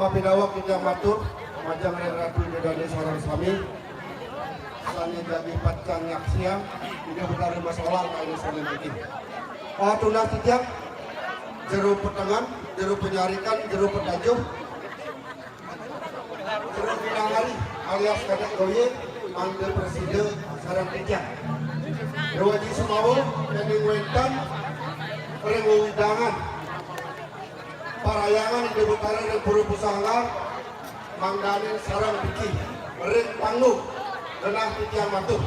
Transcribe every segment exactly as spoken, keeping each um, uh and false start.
Pidaweg titiang matur, majeng ring Ratu Ida Dane sareng sami, sane jagi pacang nyaksiang, Ida Betara Mesolah kayun sane mangkin. Oh, tunas titiang, jero petengen, jero panyarikan, jero petajuh, jero pinanggari, alias kadek goye, mangda prasida sareng titiang. Ring Aji Sumawa, yen wenten, ring wewidangan. Parahyangan Ida Betara ring Pura Pusanggar, mangdaning sareng driki ring panggung genah titiang matur.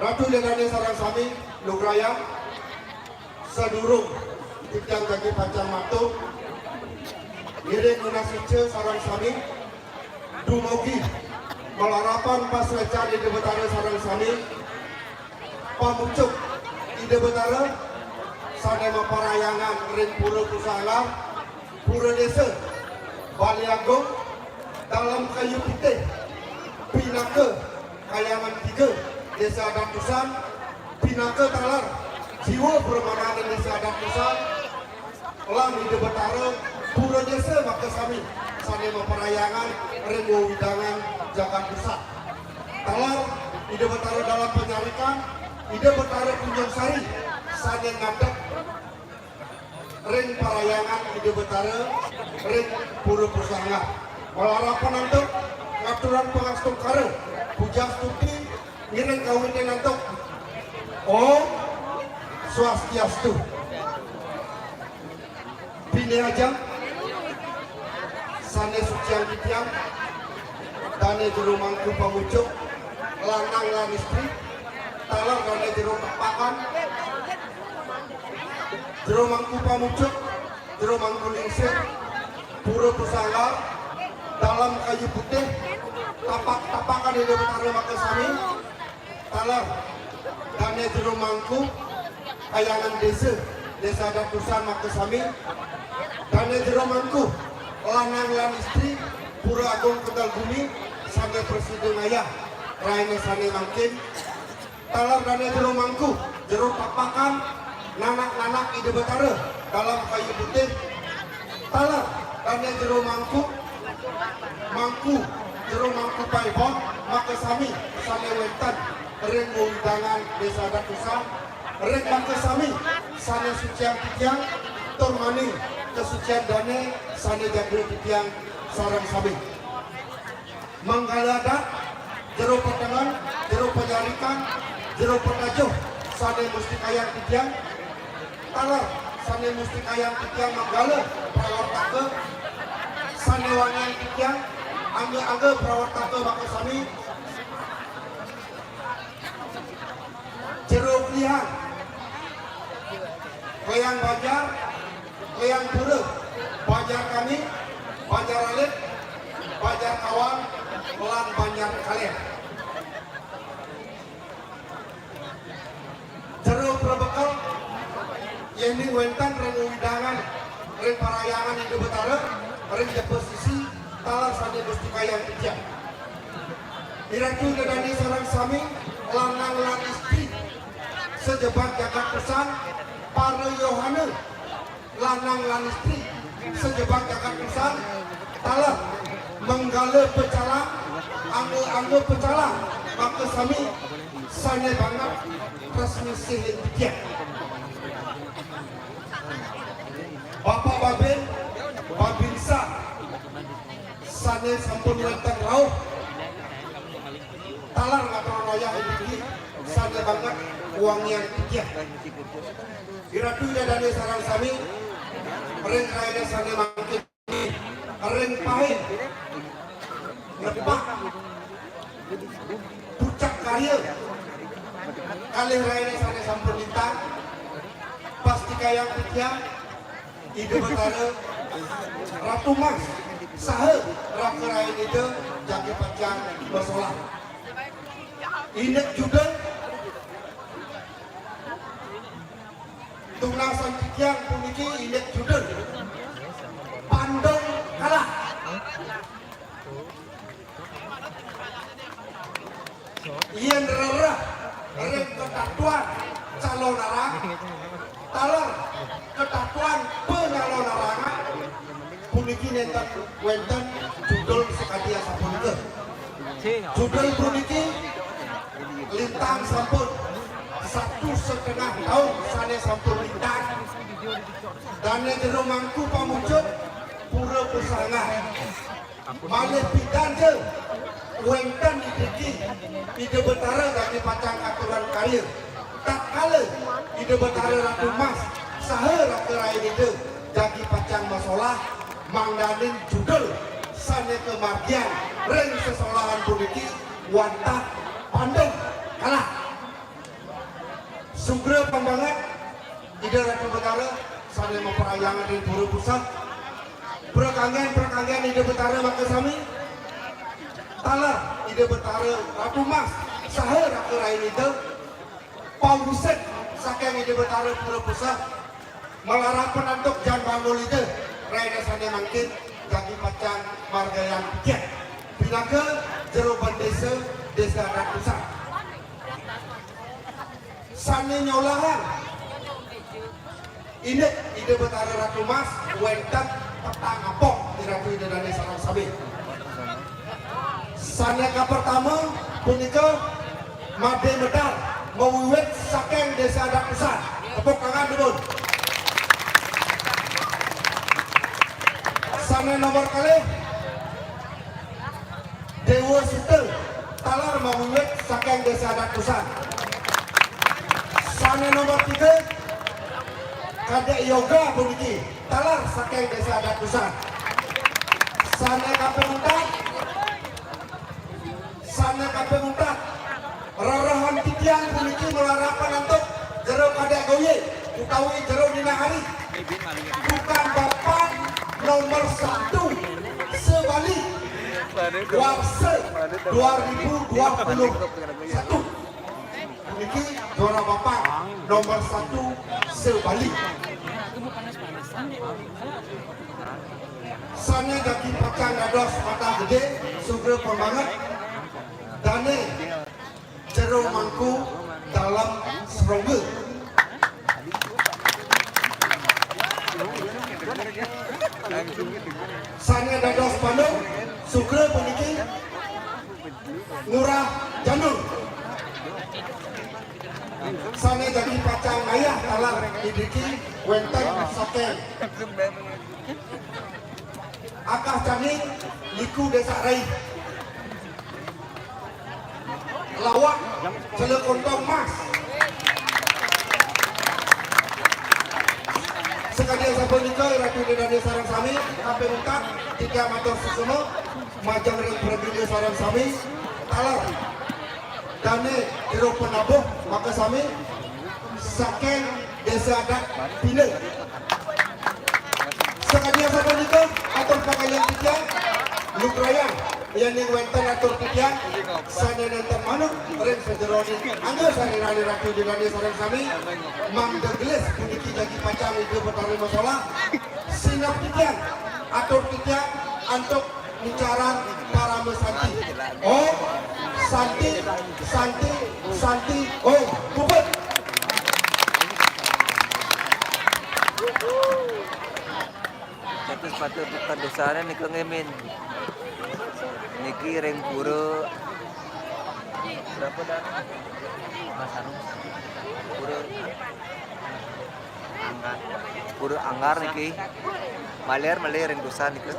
Ratu Ida Dane sareng sami lugrayang, sadurung titiang jagi pacang matur, ngiring nunas ica sareng sami, dumugi malarapan pasuecan Ida Betara sareng sami, pamucuk Ida Betara sane maparahyangan ring Pura Pusanggar, Pura Desa, Bale Agung, Dalem Kayu Putih, pinaka Kahyangan Tiga, Desa Adat Dusan, pinaka taler jiwa pramananing Desa Adat Dusan, lan Ida Betara Pura Desa makasami sane maparahyangan ring wewidangan jagat Dusan. Taler Ida Betara Dalem Panyarikan, Ida Betara Tanjung Sari sane ngadeg ring parahyangan Ida Betara ring Pura Pusanggar. Malarapan antuk ngaturang pangastungkara, puja stuti, ngiring kawitin antuk Om Swastiastu. Pinih ajeng sane suciang titiang, dane jero mangku pamucuk, lanang lan istri, taler dane jero tepakan, jero mangku pamucuk, jero mangku lingsir, Pura Pusanggar, Dalem Kayu Putih, tapak-tapakan Ida Betara makasami, taler dane jero mangku, Kahyangan Desa, Desa Adat Dusan makasami, dane jero mangku, lanang lan istri, Pura Agung Kendal Bumi, sane prasida ngayah rahina sane mangkin, taler dane jero mangku, jero tapakan, nanak-nanak Ida Betara, Dalem Kayu Putih, taler dane jero mangku, mangku, jero mangku paibon, makasami sane wenten ring wewidangan Desa Adat Dusan, ring makasami sane suciang titiang, tur maning kasucian dane sane jaga titiang sareng sami. Manggala adat, jero petengen, jero panyarikan, jero petajuh, sane mustikayang titiang, taler sane mustikayang titiang manggala prawartaka, sane wangiang titiang, angga-angga prawartaka makasami, jero klihang, klihang banjar, klihang pura, Banjar Kani, Banjar Alit, Banjar Kawang, lan Banjar Kaler. Jero prebekel, yening wenten ring wewidangan, ring parahyangan Ida Betara, ring jaba sisi, taler sane mustikayang titiang. Iratu Ida Dane sareng sami, lanang lan istri, sajebag jagat Dusan, para yohana, lanang lan istri, sajebag jagat Dusan, taler manggala pecalang, angga-angga pecalang, makasami sane banget tresna sihin titiang. Bapak Babin, Babinsa, sane sampun wenten rauh, taler ngaturang wayah inggih, sane banget wangiang titiang. Iratu Ida Dane sareng sami, ring rahina sane mangkin, ring pahing, nepak, pucak karya, kalih rahina sane sampun lintang, pastikayang titiang, Ida Betara, Ratu Mas, saha raka rain Ida jagi pacang masolah. Indik judul, tunasan titiang puniki indik judul Pandung Kalah. Yen rereh ring ketatuan calonarang, taler ketatuan panyalonarangan, pun Niki nénten wénten judul sakadi asapunika. Judul puniki lintang sampun satu setengah taun sané sampun lintang. Dané jero mangku pamujud pura pusanga. Malih pidan ja wénten iriki Ida Betara jagi pacang katurang karya. Tatkala Ida Betara Ratu Mas saha raka rain Ida jagi pacang masolah mangdaning judul sané kamargiang ring sesolahan puniki wantah panduk kalah. Sugra pambanget Ida Ratu Betara sané maparahyangan ring pura puseh. Prakanggén-prakanggén Ida Betara makasami. Taler Ida Betara Ratu Mas saha raka rain Ida. Pawusit saking Ida Betara pura puseh. Malarapan antuk jang banggul Ida, raina sané mangkin jagi pacang margiang tiket. Pinaka jero bendésa Désa Adat Tusan. Sané nyolahang indik Ida Betara Ratu Mas wénten petang apong, Ida Ratu Ida Dané sareng sami. Sané kapertama punika Madé Medal mawiwit saking Désa Adat Tusan. Tepuk tangan, dumun. Sané nomor kalih Déwa Sita taler mawiwit saking Désa Adat Tusan. Sané nomor tiga Kadék Yoga puniki taler saking Désa Adat Tusan. Sané kaping empat Sané kaping empat, rerehang titiang puniki malarapan antuk jero Kadék Goye utawi jero Nina Hari. Tukang bapang nomor satu se-Bali. Warsa dua ribu dua puluh satu. Puniki juara bapang nomor satu se-Bali. Sané jagi pacang dados patah gedé, sugra pambanget. Dané jero mangku dalem serongga. Sané dados panduk, sugra puniki Ngurah Janur. Sané jagi pacang ngayah taler iriki wénten saking Akah Canging, Liku Désak Rai. Lawak, Celekontong Mas. Sakadi asapunika, Ratu Ida Dané sareng sami, kaping empat, titiang matur suksma, majeng ring pragina sareng sami, taler Dané Jero Penabuh, makasami, saking Désa Adat Pina. Sakadi asapunika, atur pakaryan titiang, lugrayang, yéning wénten atur titiang, sané nénten manut, ring sajeroning angga sarirané Ratu Ida Dané sareng sami, mangda gelis puniki jagi pacang Ida Betara masolah, sineb titiang, atur titiang, antuk Ucaran parama santi. Om Santi, Santi, Santi, Om. Puput. Dados patih bukan dosane nika ngemin. Niki ring pura berapa dah? Mas Anu. Pura Anggar. Pura Anggar niki. Maler malih ring Tusan nika.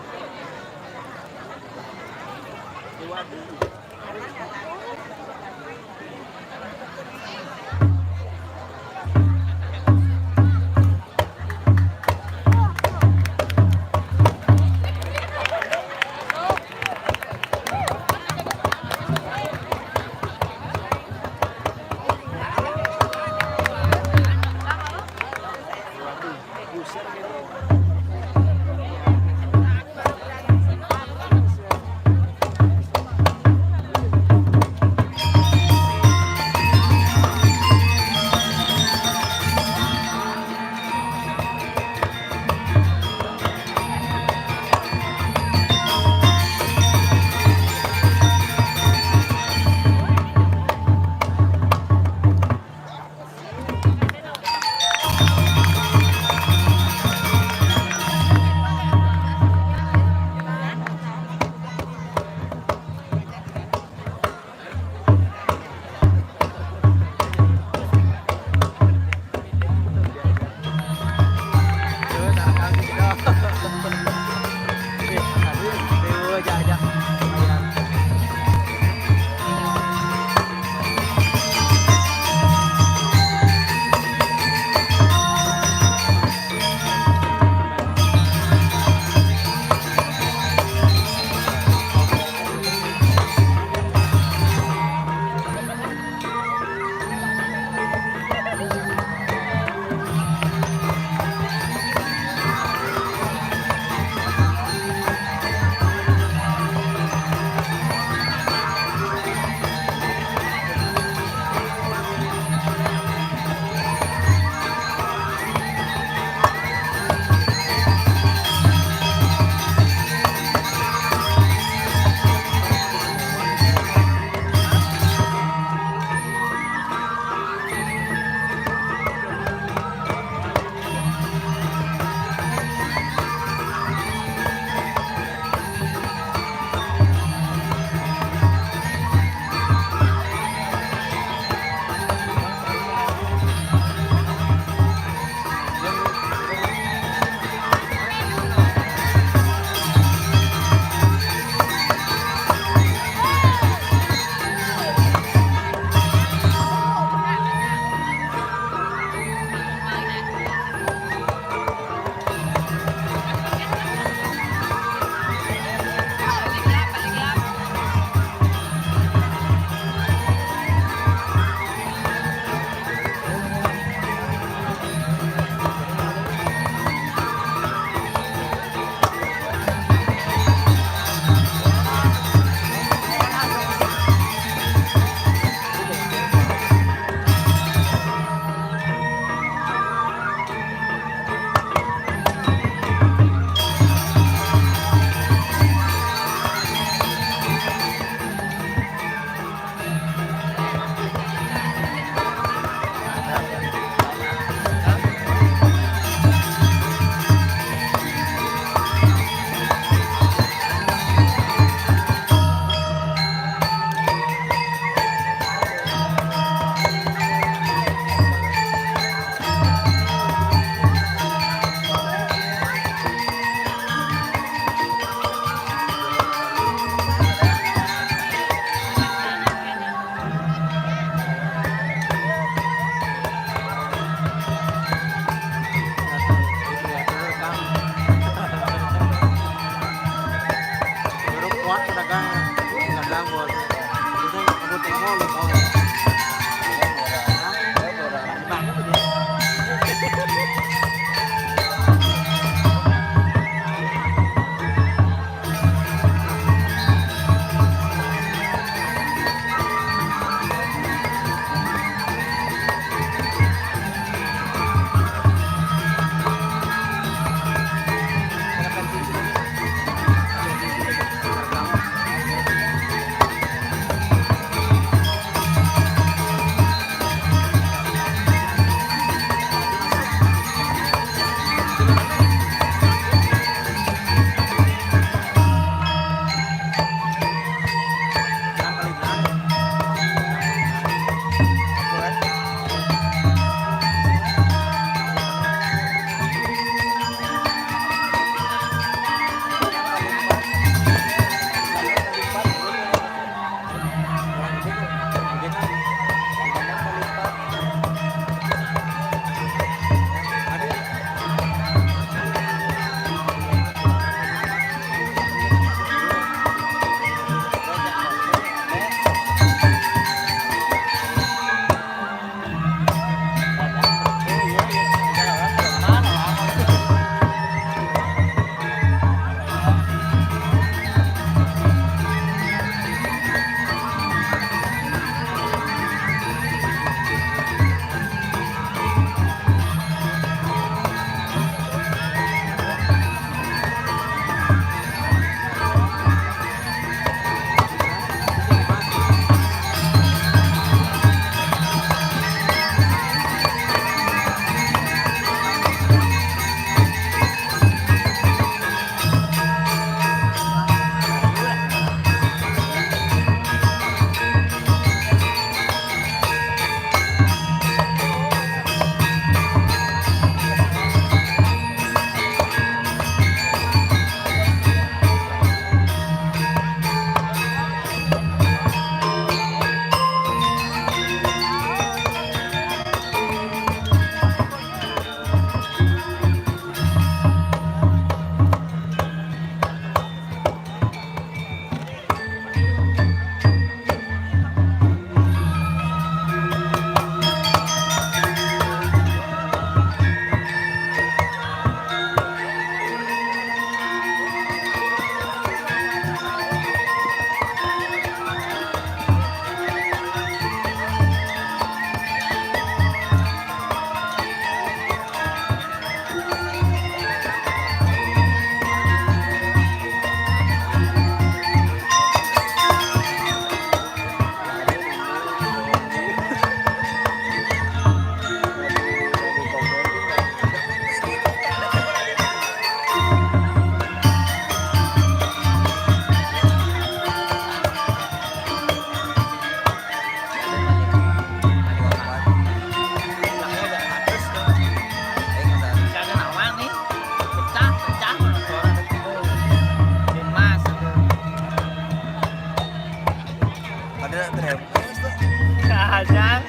Ajan.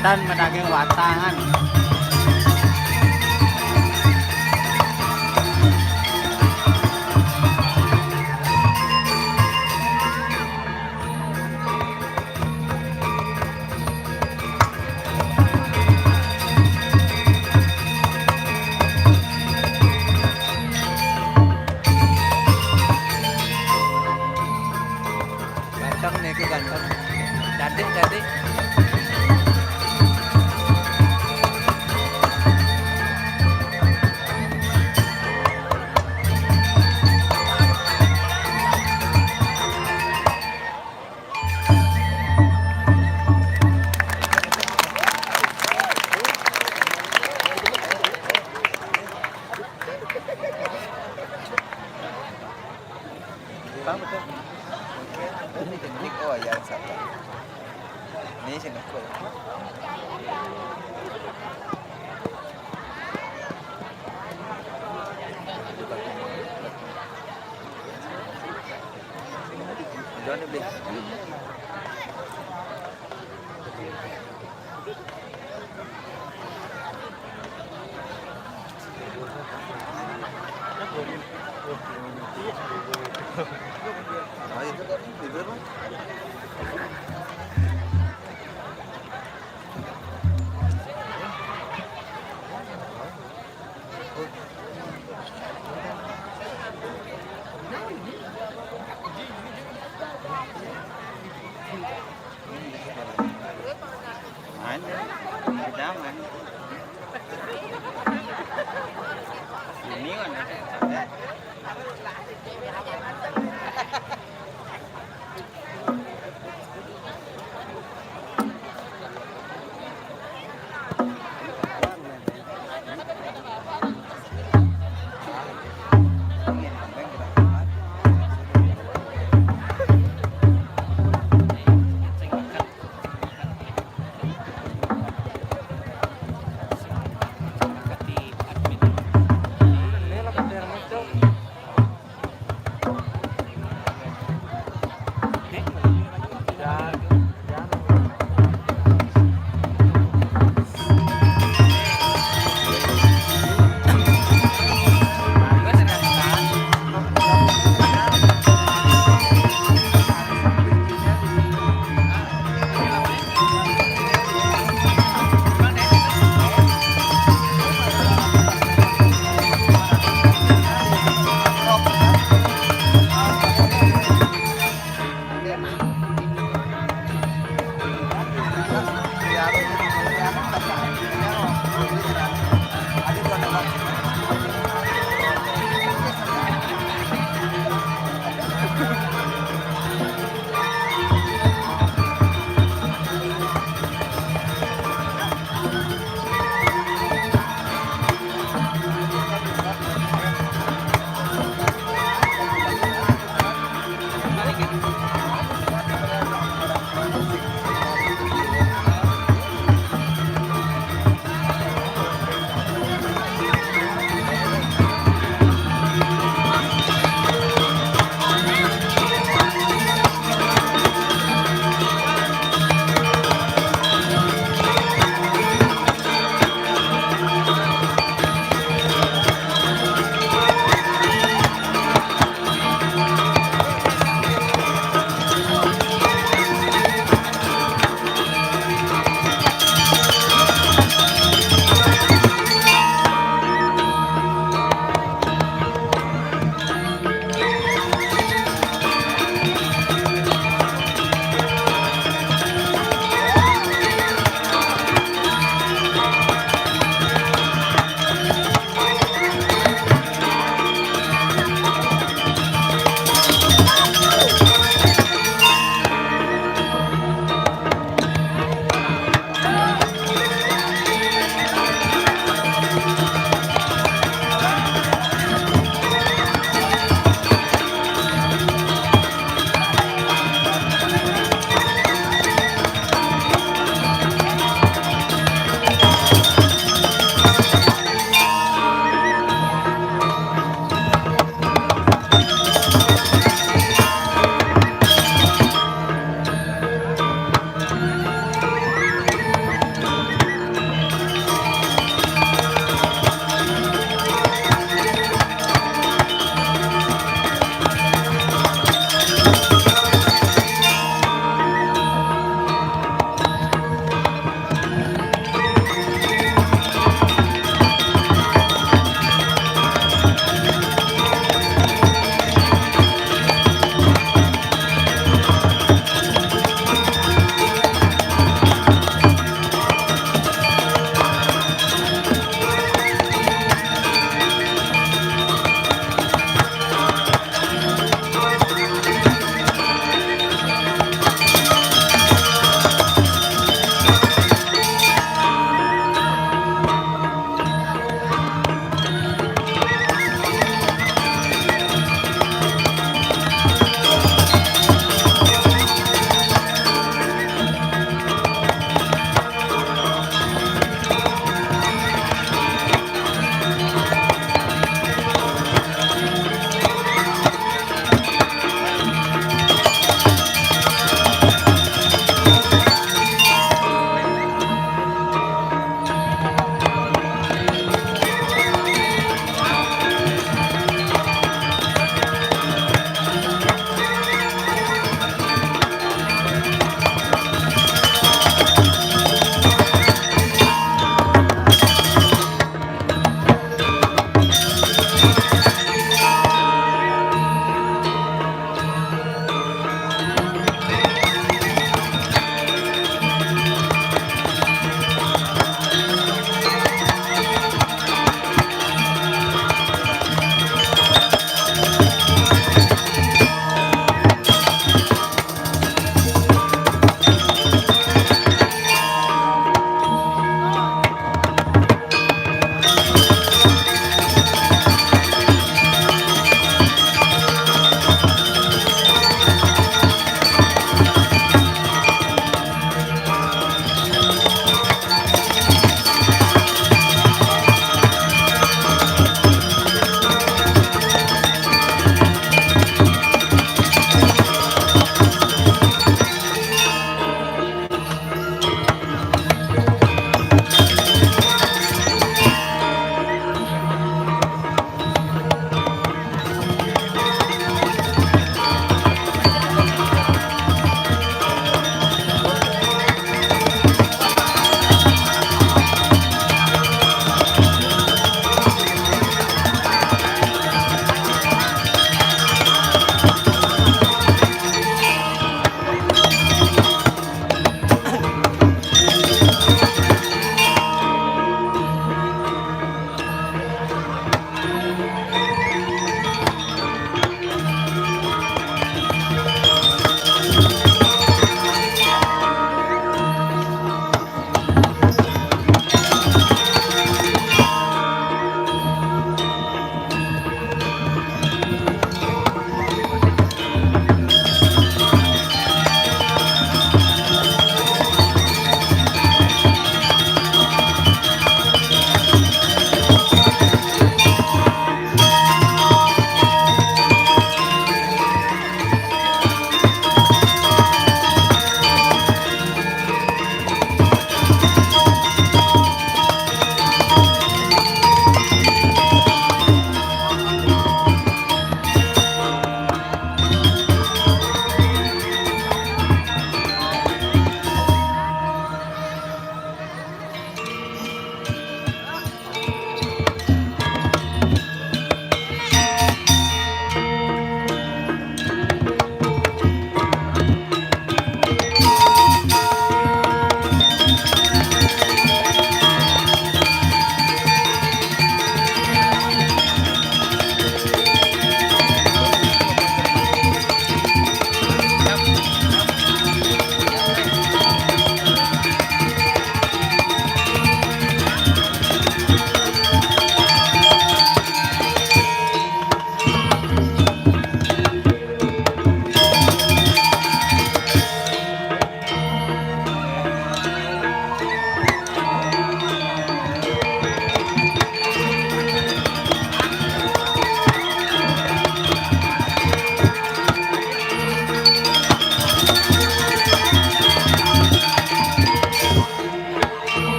Tan madaging watangan. Ganteng nih, ganteng. Cantik, cantik. Ini sini. Mana? Udah, mana? Ini mana? Ada.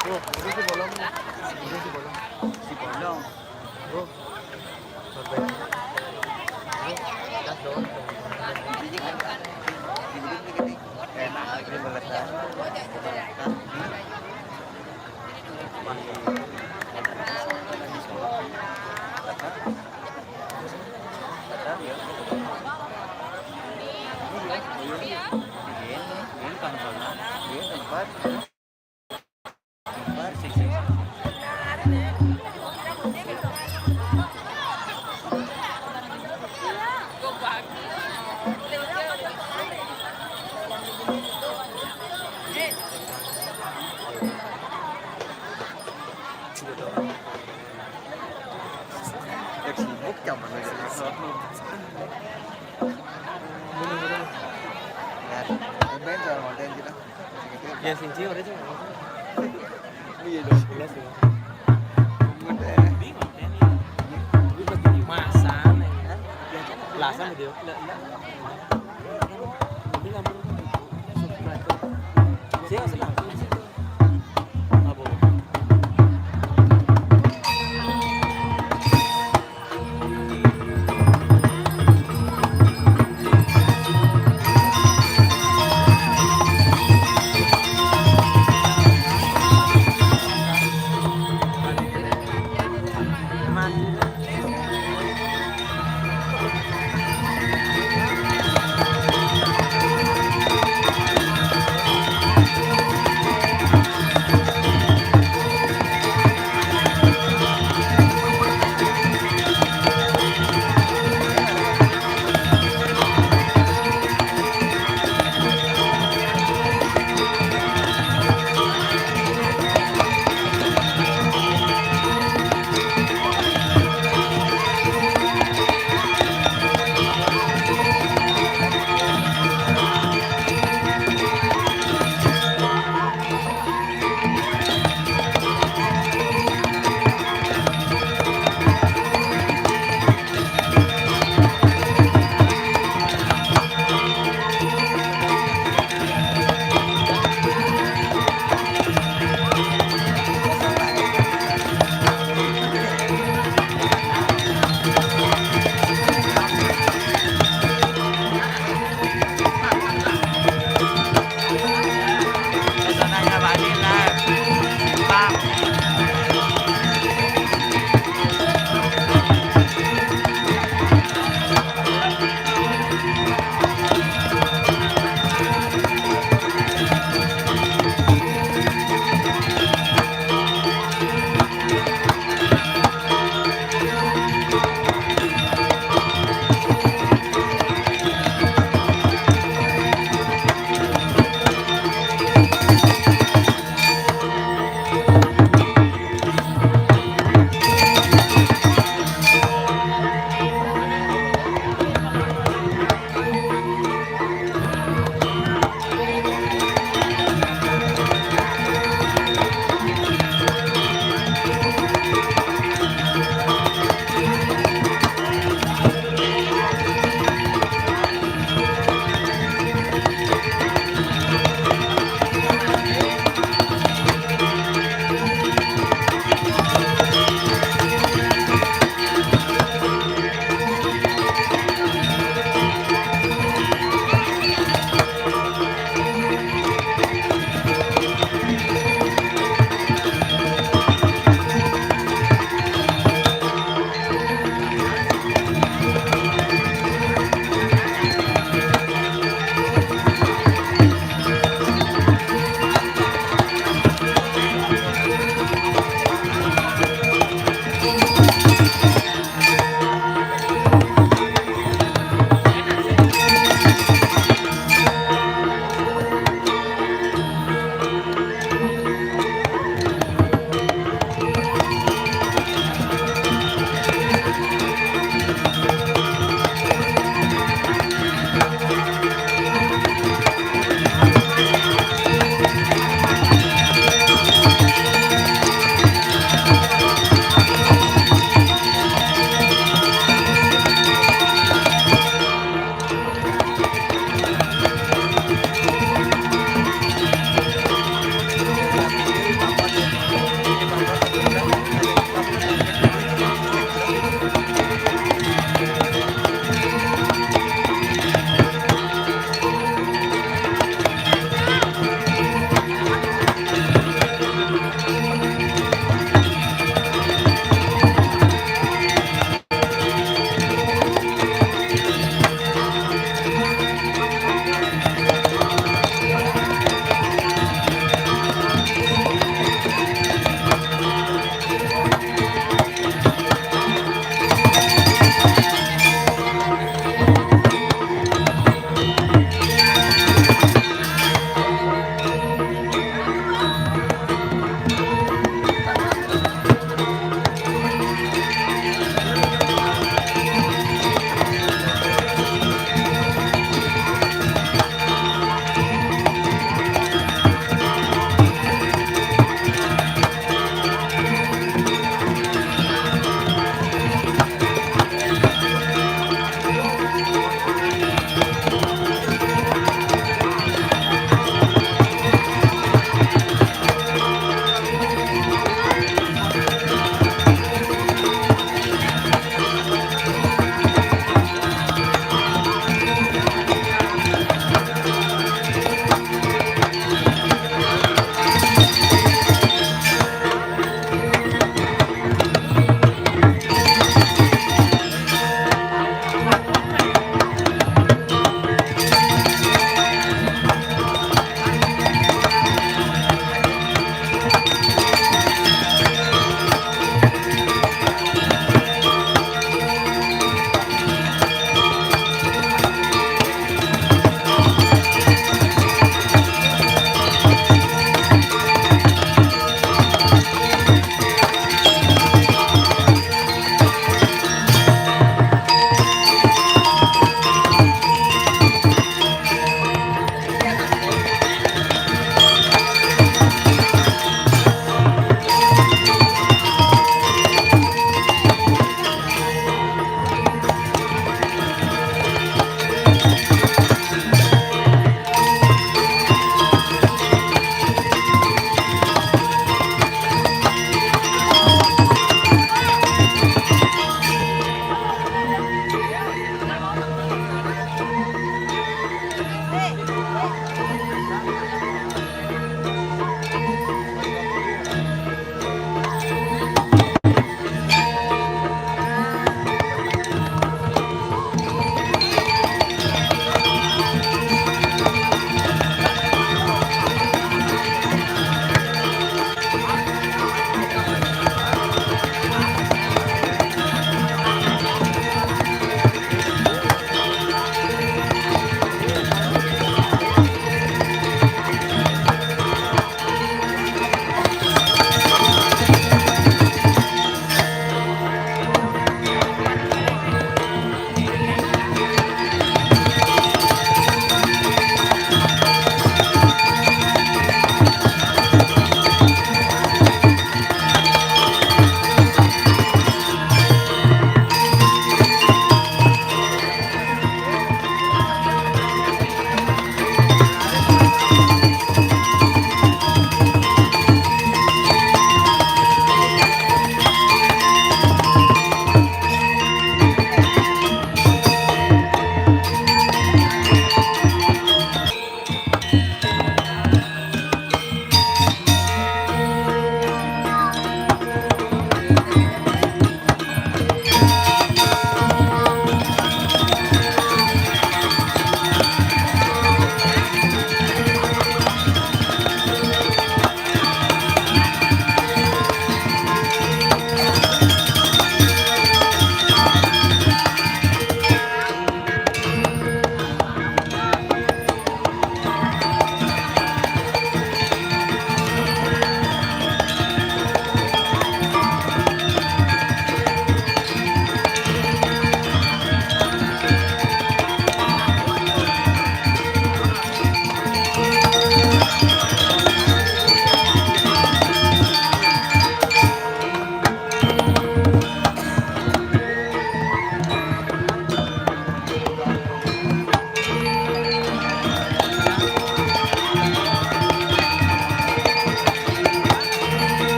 Tuh, itu si bolong. Itu si bolong. Si bolong. Tuh. Sampai. Tuh, tas doang. Enak, ini banget, kan? Hah? Ini. Pas. Sibuk, campur lagi. Ya, main soal konten kita. Ya, sing ciur aja. Iya dong. Sebelas ya. Udah. Bingung, Denny. Masa, nih. Belasan video. Enggak, enggak. Ini nggak mau. Subscribe. Saya senang.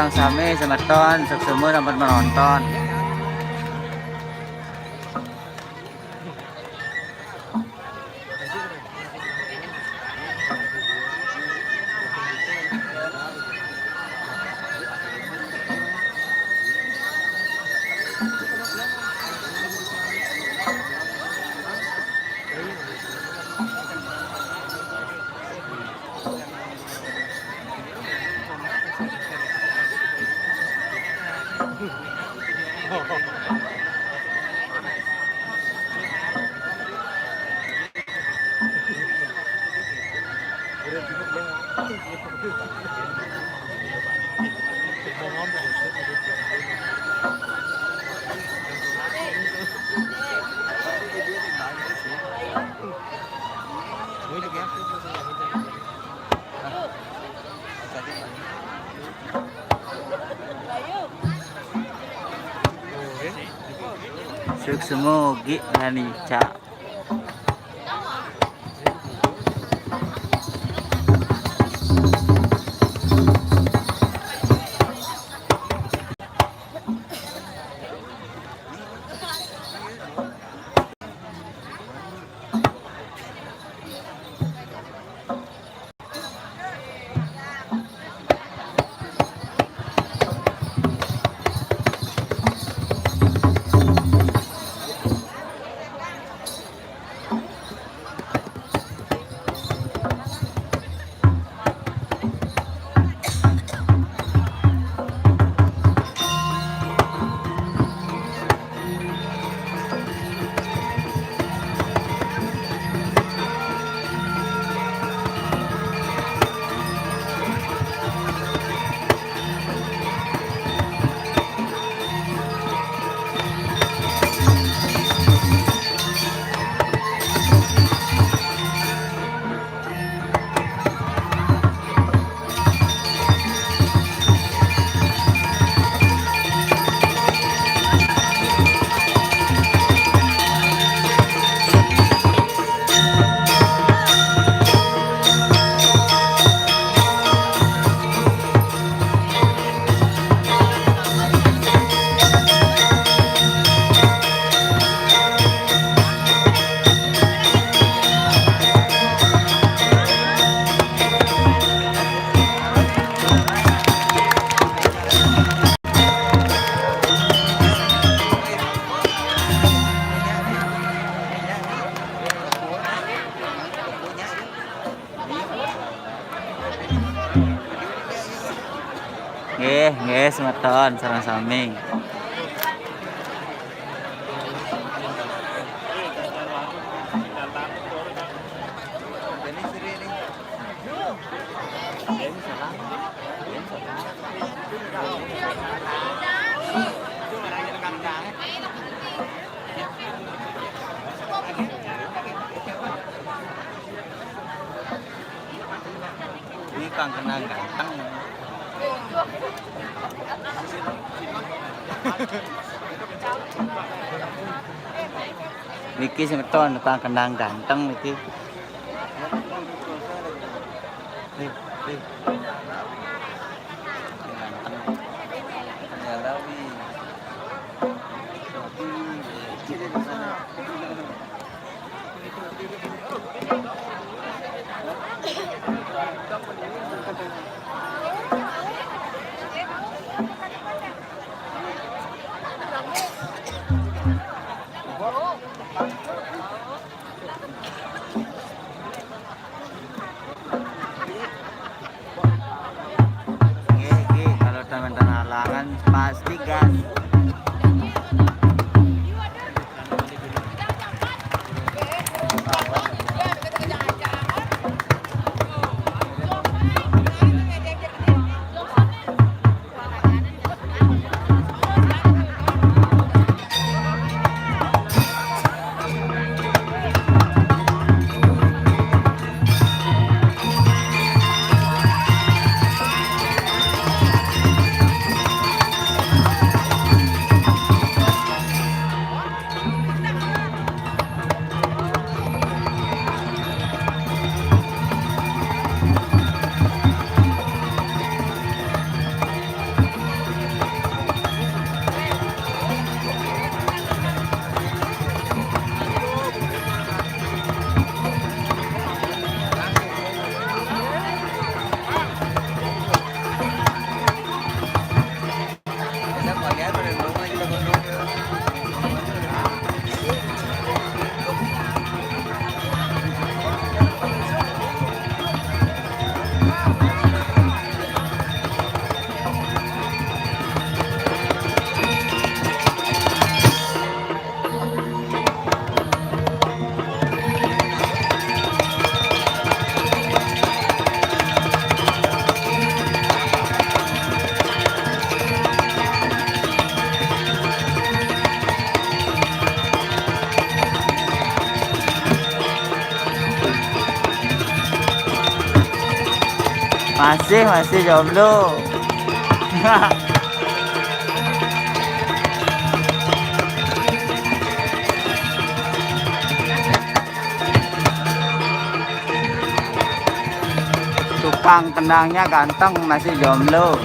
Sami semeton, suksma sampun menonton. Suksma ugi Danica. Nggih, nggih, semeton sareng sami. Ini kang kenang ganteng. Niki semeton kang kenang ganteng niki. Nih, nih. Ganteng. Nyalawi. Nggih, nggih, kalau teman-teman halangan pasti gas. Masih, masih jomblo. Tukang kendangnya ganteng, masih jomblo.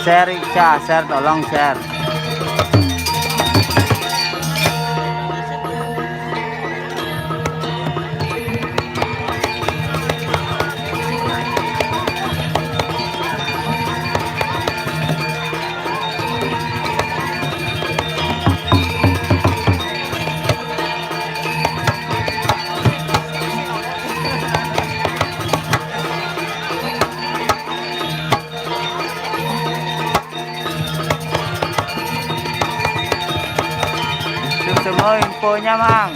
Share, Ica, share, tolong share. Itu semua infonya, Mang.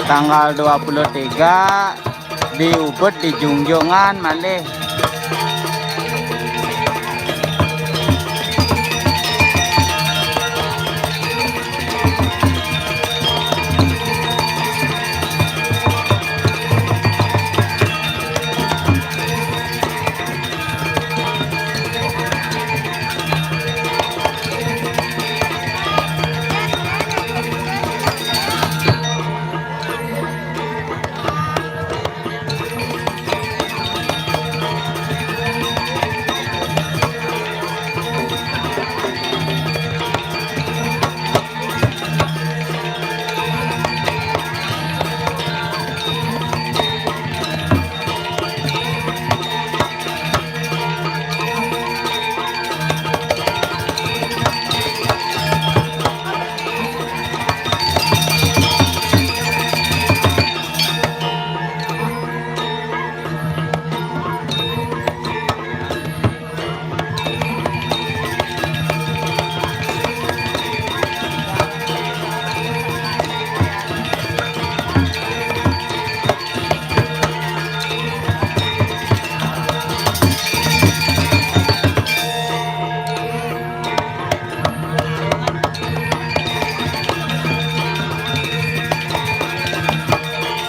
Tanggal dua puluh tiga di Ubud, di Jungjongan malih.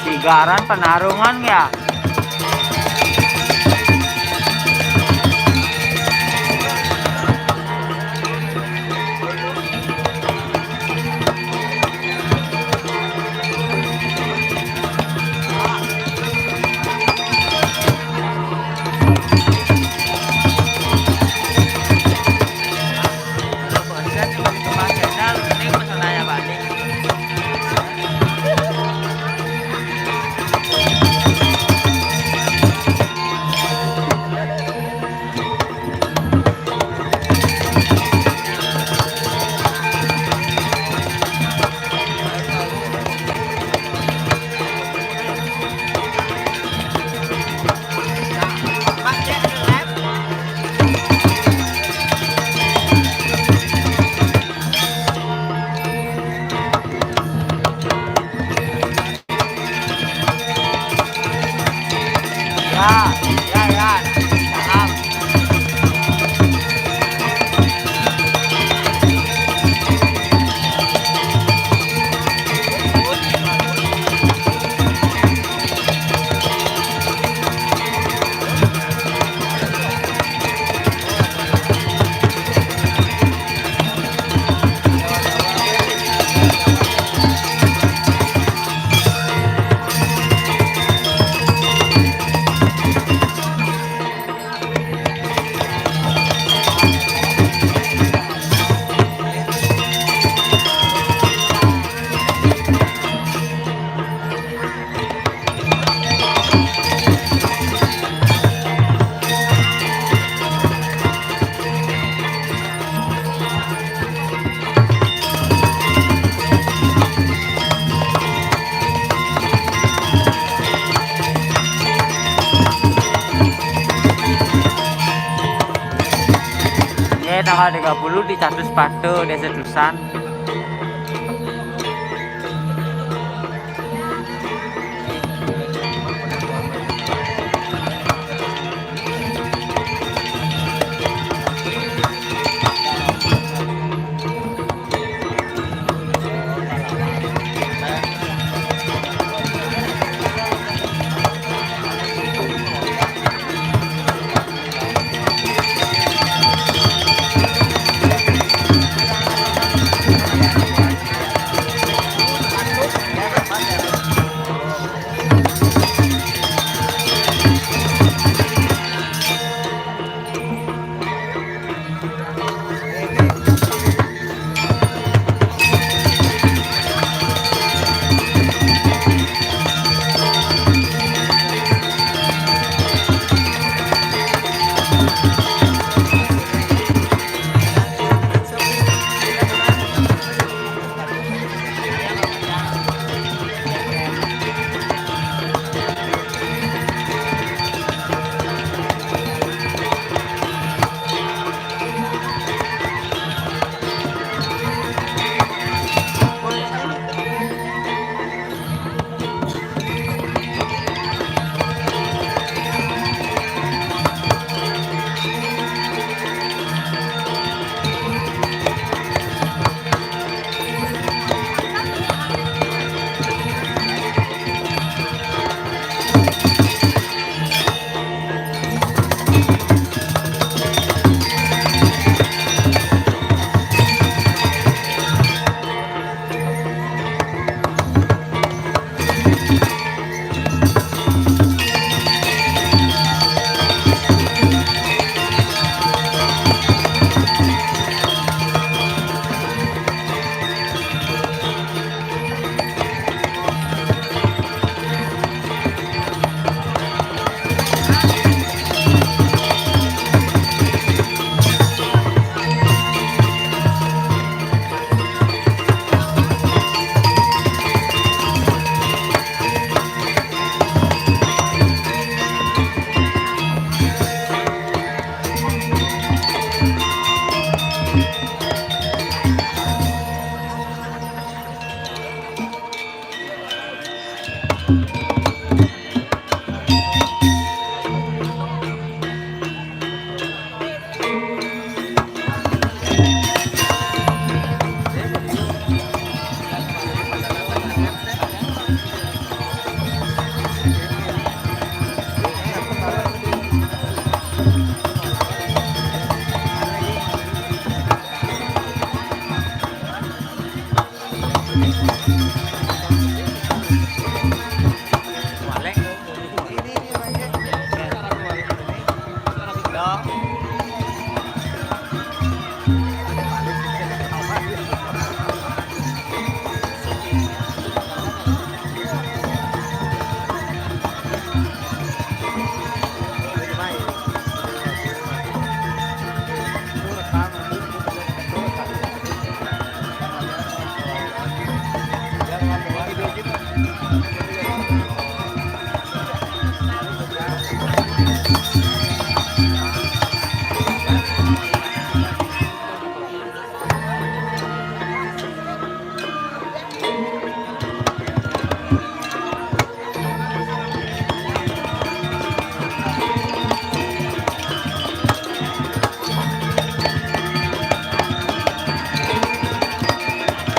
Sigaran Penarungan ya. Ya, ya, ya. Paham. Nggih, tanggal tiga puluh di Catu Sepatu, Desa Dusan.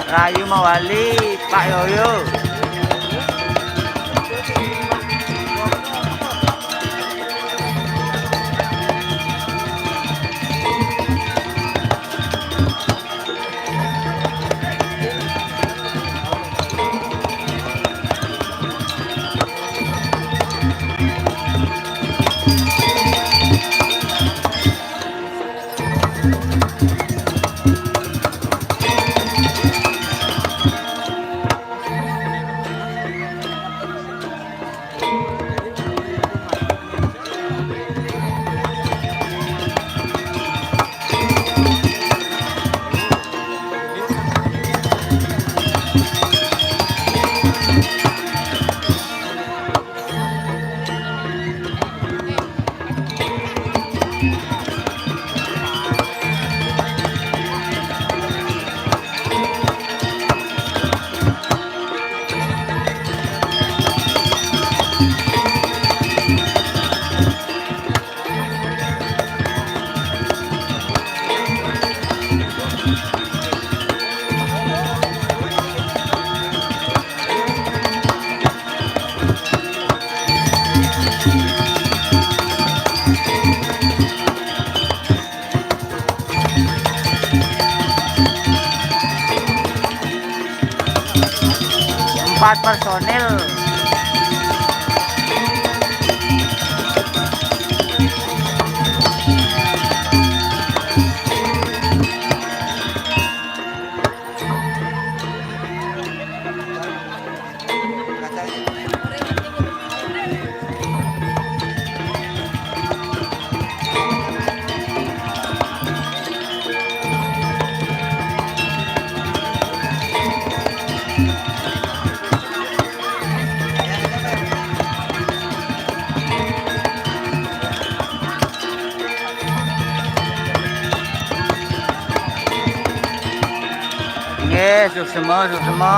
Rahayu mawali, Pak Yoyo. Empat personil. Nggih, suksema, suksema.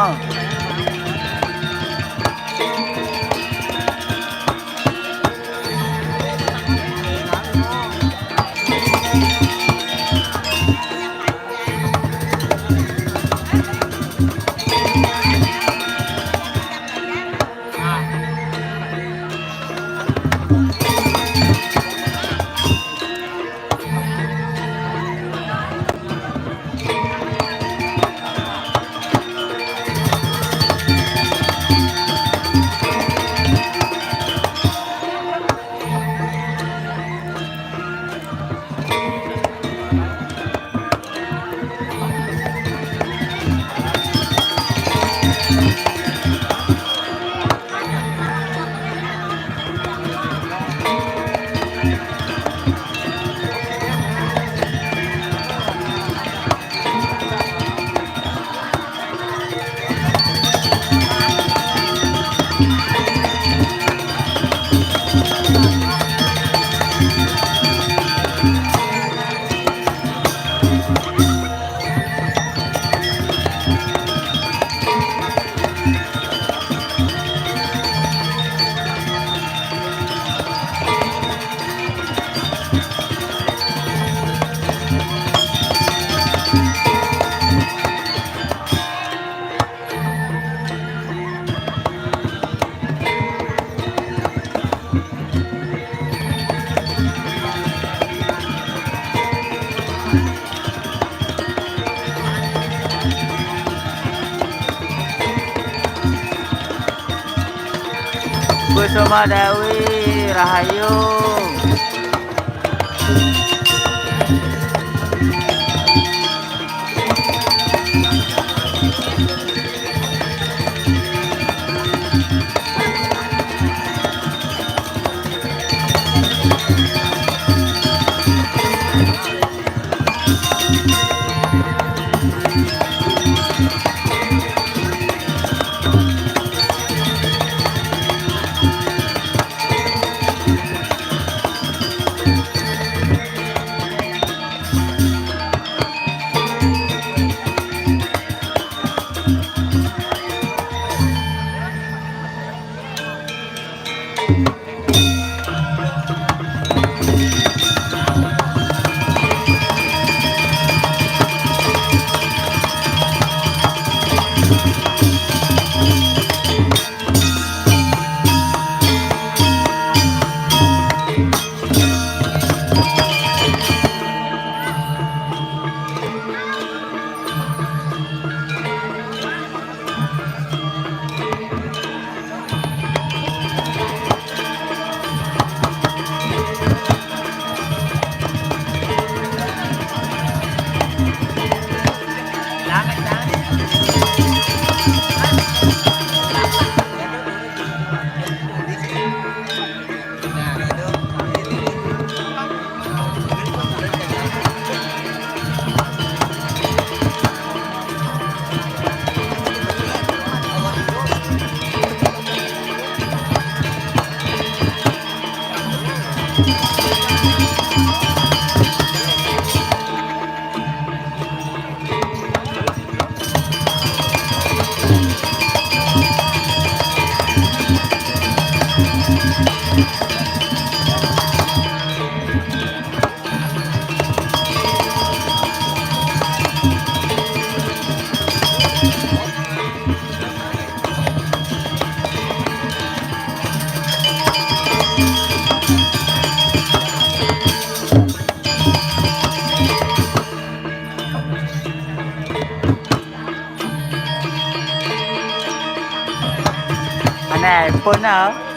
Kusuma Dewi, rahayu. Ano, iPhone na, oh.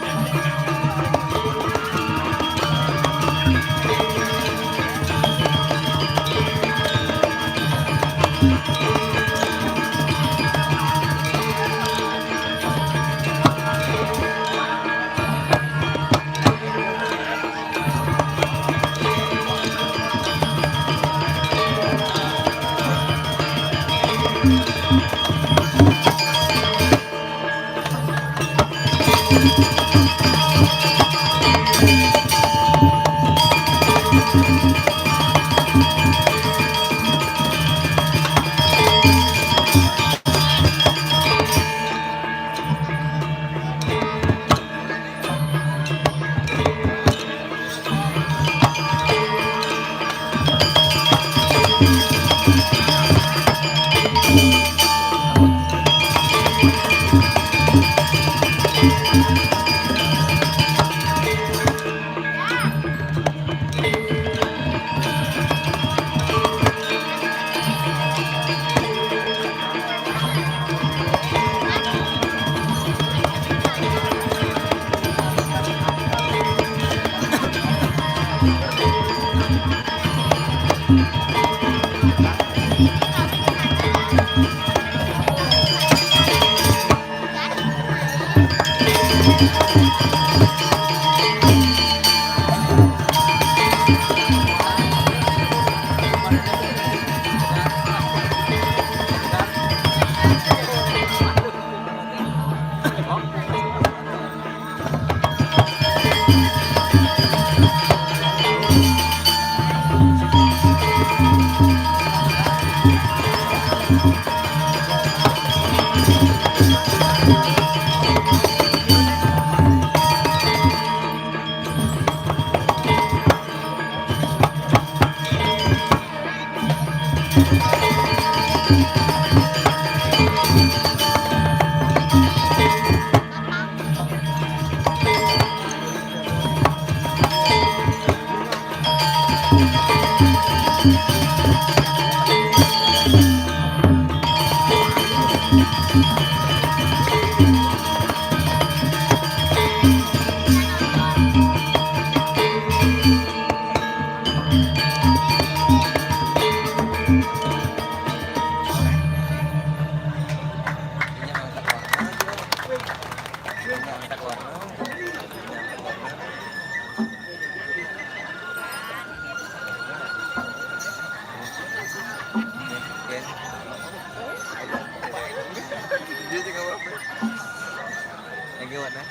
Lagi mana?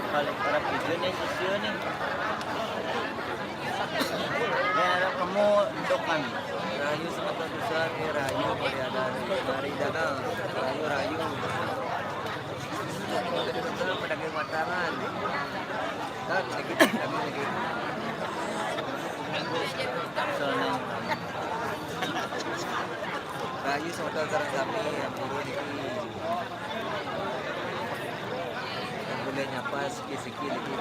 Paling parah video nih, sisio nih. Ya, ada kamu Rahayu semeton sedaya, rahayu mari ada mari dagang, rahayu, rahayu. Pedagang makanan. Kan sedikit, sedikit. Rahayu semeton sareng sami, ampura niki. Boleh nyapa siki-siki niki.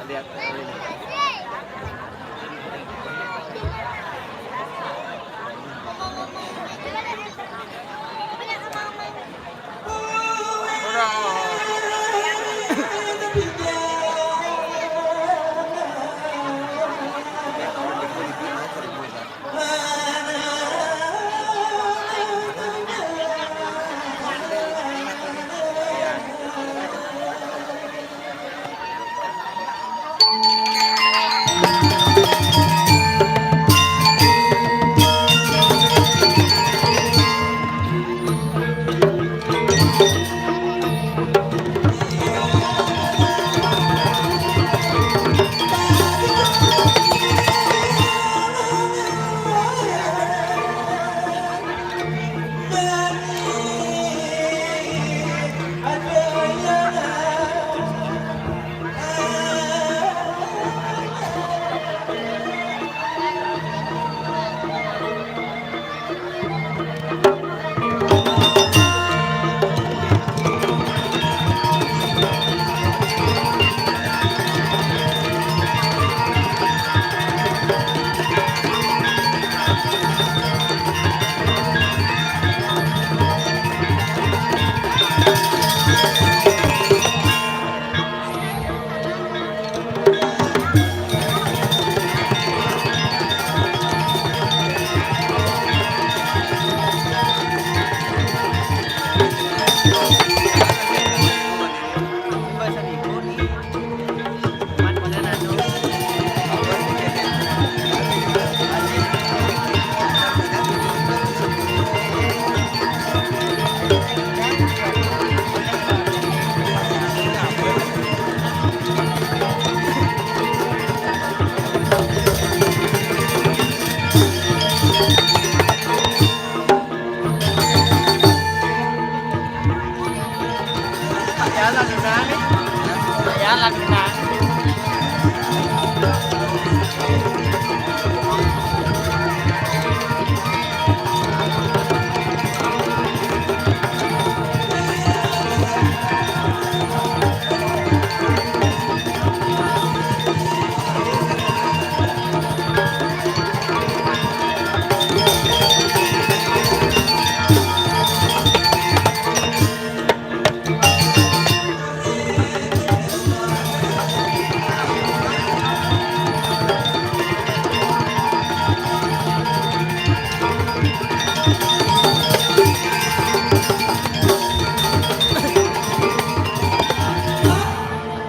Lihat, eh, ini.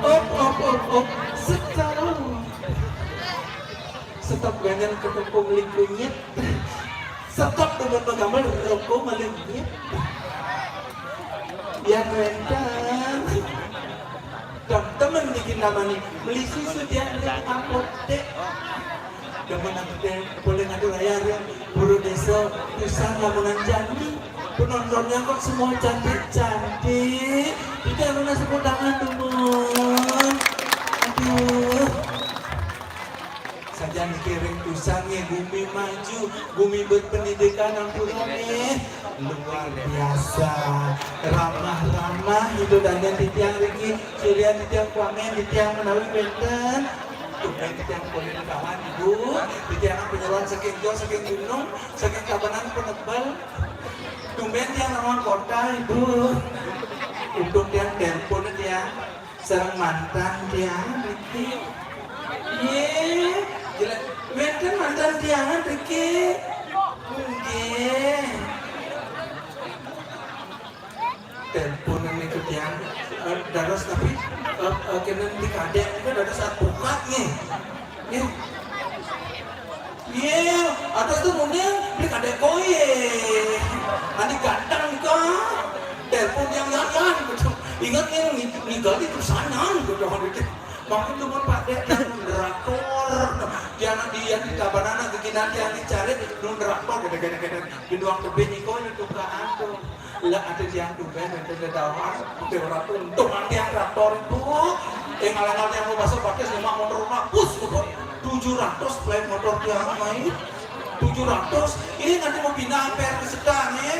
Op, op, op, op. Sekarang. Stop ganyan ke tepung likunyit. Stop demen magambar rokok maling nyit. Yang wénten. Dong temen bikin namanya beli susu dia beli apotek. Demen aku deh, boleh ngatur ayah ya. Buru desa, pisan lamunan jani. Penontonnya kok semua cantik-cantik. Kita lunas tepuk tangan, temen. Aduh. Sajan dikiring pisan ya, gumi maju, gumi berpendidikan, ampun nih. Luar biasa. Ramah-ramah itu dandan titiang riki. Surian titiang kuamen, titiang menawi wénten. Tumben titiang kuamen kawan, Ibu. Titiang penyeroan saking jauh, saking gunung, saking Tabanan Penebel. Tumben tiang nawang kota, Ibu. Untung tiang telepon tiang. Sareng mantan tiang niki. Yé, jelas. Wénten mantan tiang niki. Nggih. Telepon niku tiang, eh, dados tapi, eh, eh, kenen di kadek niku dados advokat nggih. Nggih. Iya, atas tuh mungkin beli kadek koye. Nanti ganteng kok. Telepon yang nyanyan gitu. Ingat nih, nih, nih, gali tuh sanyan gitu. Makin tuh pun pada yang drakor. Dia anak dia di Tabanan, nanti nanti yang dicari, nu drakor gitu, gitu, gitu. Di doang tebing iko itu bukaan tuh. Lah ada tiang tumben, ada dadawan, ada orang untung tiang traktor itu. Eh, ngalang-ngalang yang mau masuk pakai semua motor mapus, gitu. Tujuh ratus plate motor tiang main. Tujuh ratus, ini nanti mau pindah ampere ke sedang, ya.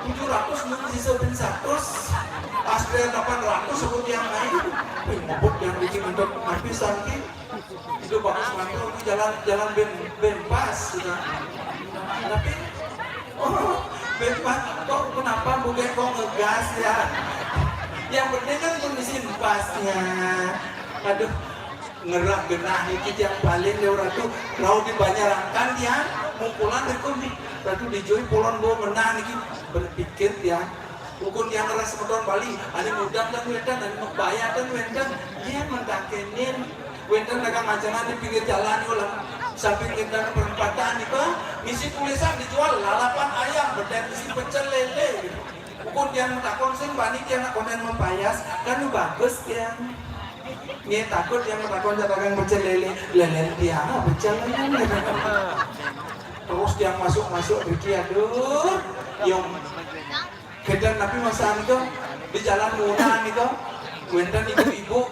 tujuh ratus, mun sisa bin satus, Astrea delapan ratus, sebut yang lain. Wih, ngebut yang bikin untuk habis, Santi. Itu bagus banget, itu jalan, jalan bem-, bempas, gitu. Tapi, oh, bempas, kok kenapa bukan kok ngegas, ya? Yang penting kan kondisi empasnya. Aduh, ngerah genah niki tiang paling deh, Ratu. Rau dibanyarankan tiang, mungkulan riko nih. Ratu dijoi pulon bawa menah niki. Berpikir tiang. Ukun tiang ngerah semeton Bali, ane mudang dan wénten, ane mabaya dan wénten. Iya, mentakenin. Wénten dagang ajengan di pinggir jalan, ulah samping wénten perempatan nika, ngisi tulisan dijual lalapan ayam, beten isi pecel lele. Ukun tiang matakon sing bani tiang nak konden mapayas, kan nu bagus tiang. Nggih, takut tiang matakon dagang pecel lele, lelen tiang, ah, pecel lele. Terus tiang masuk-masuk riki, aduh, yang Kénten napi masa nika, di jalan Muna nika, wénten ibu-ibu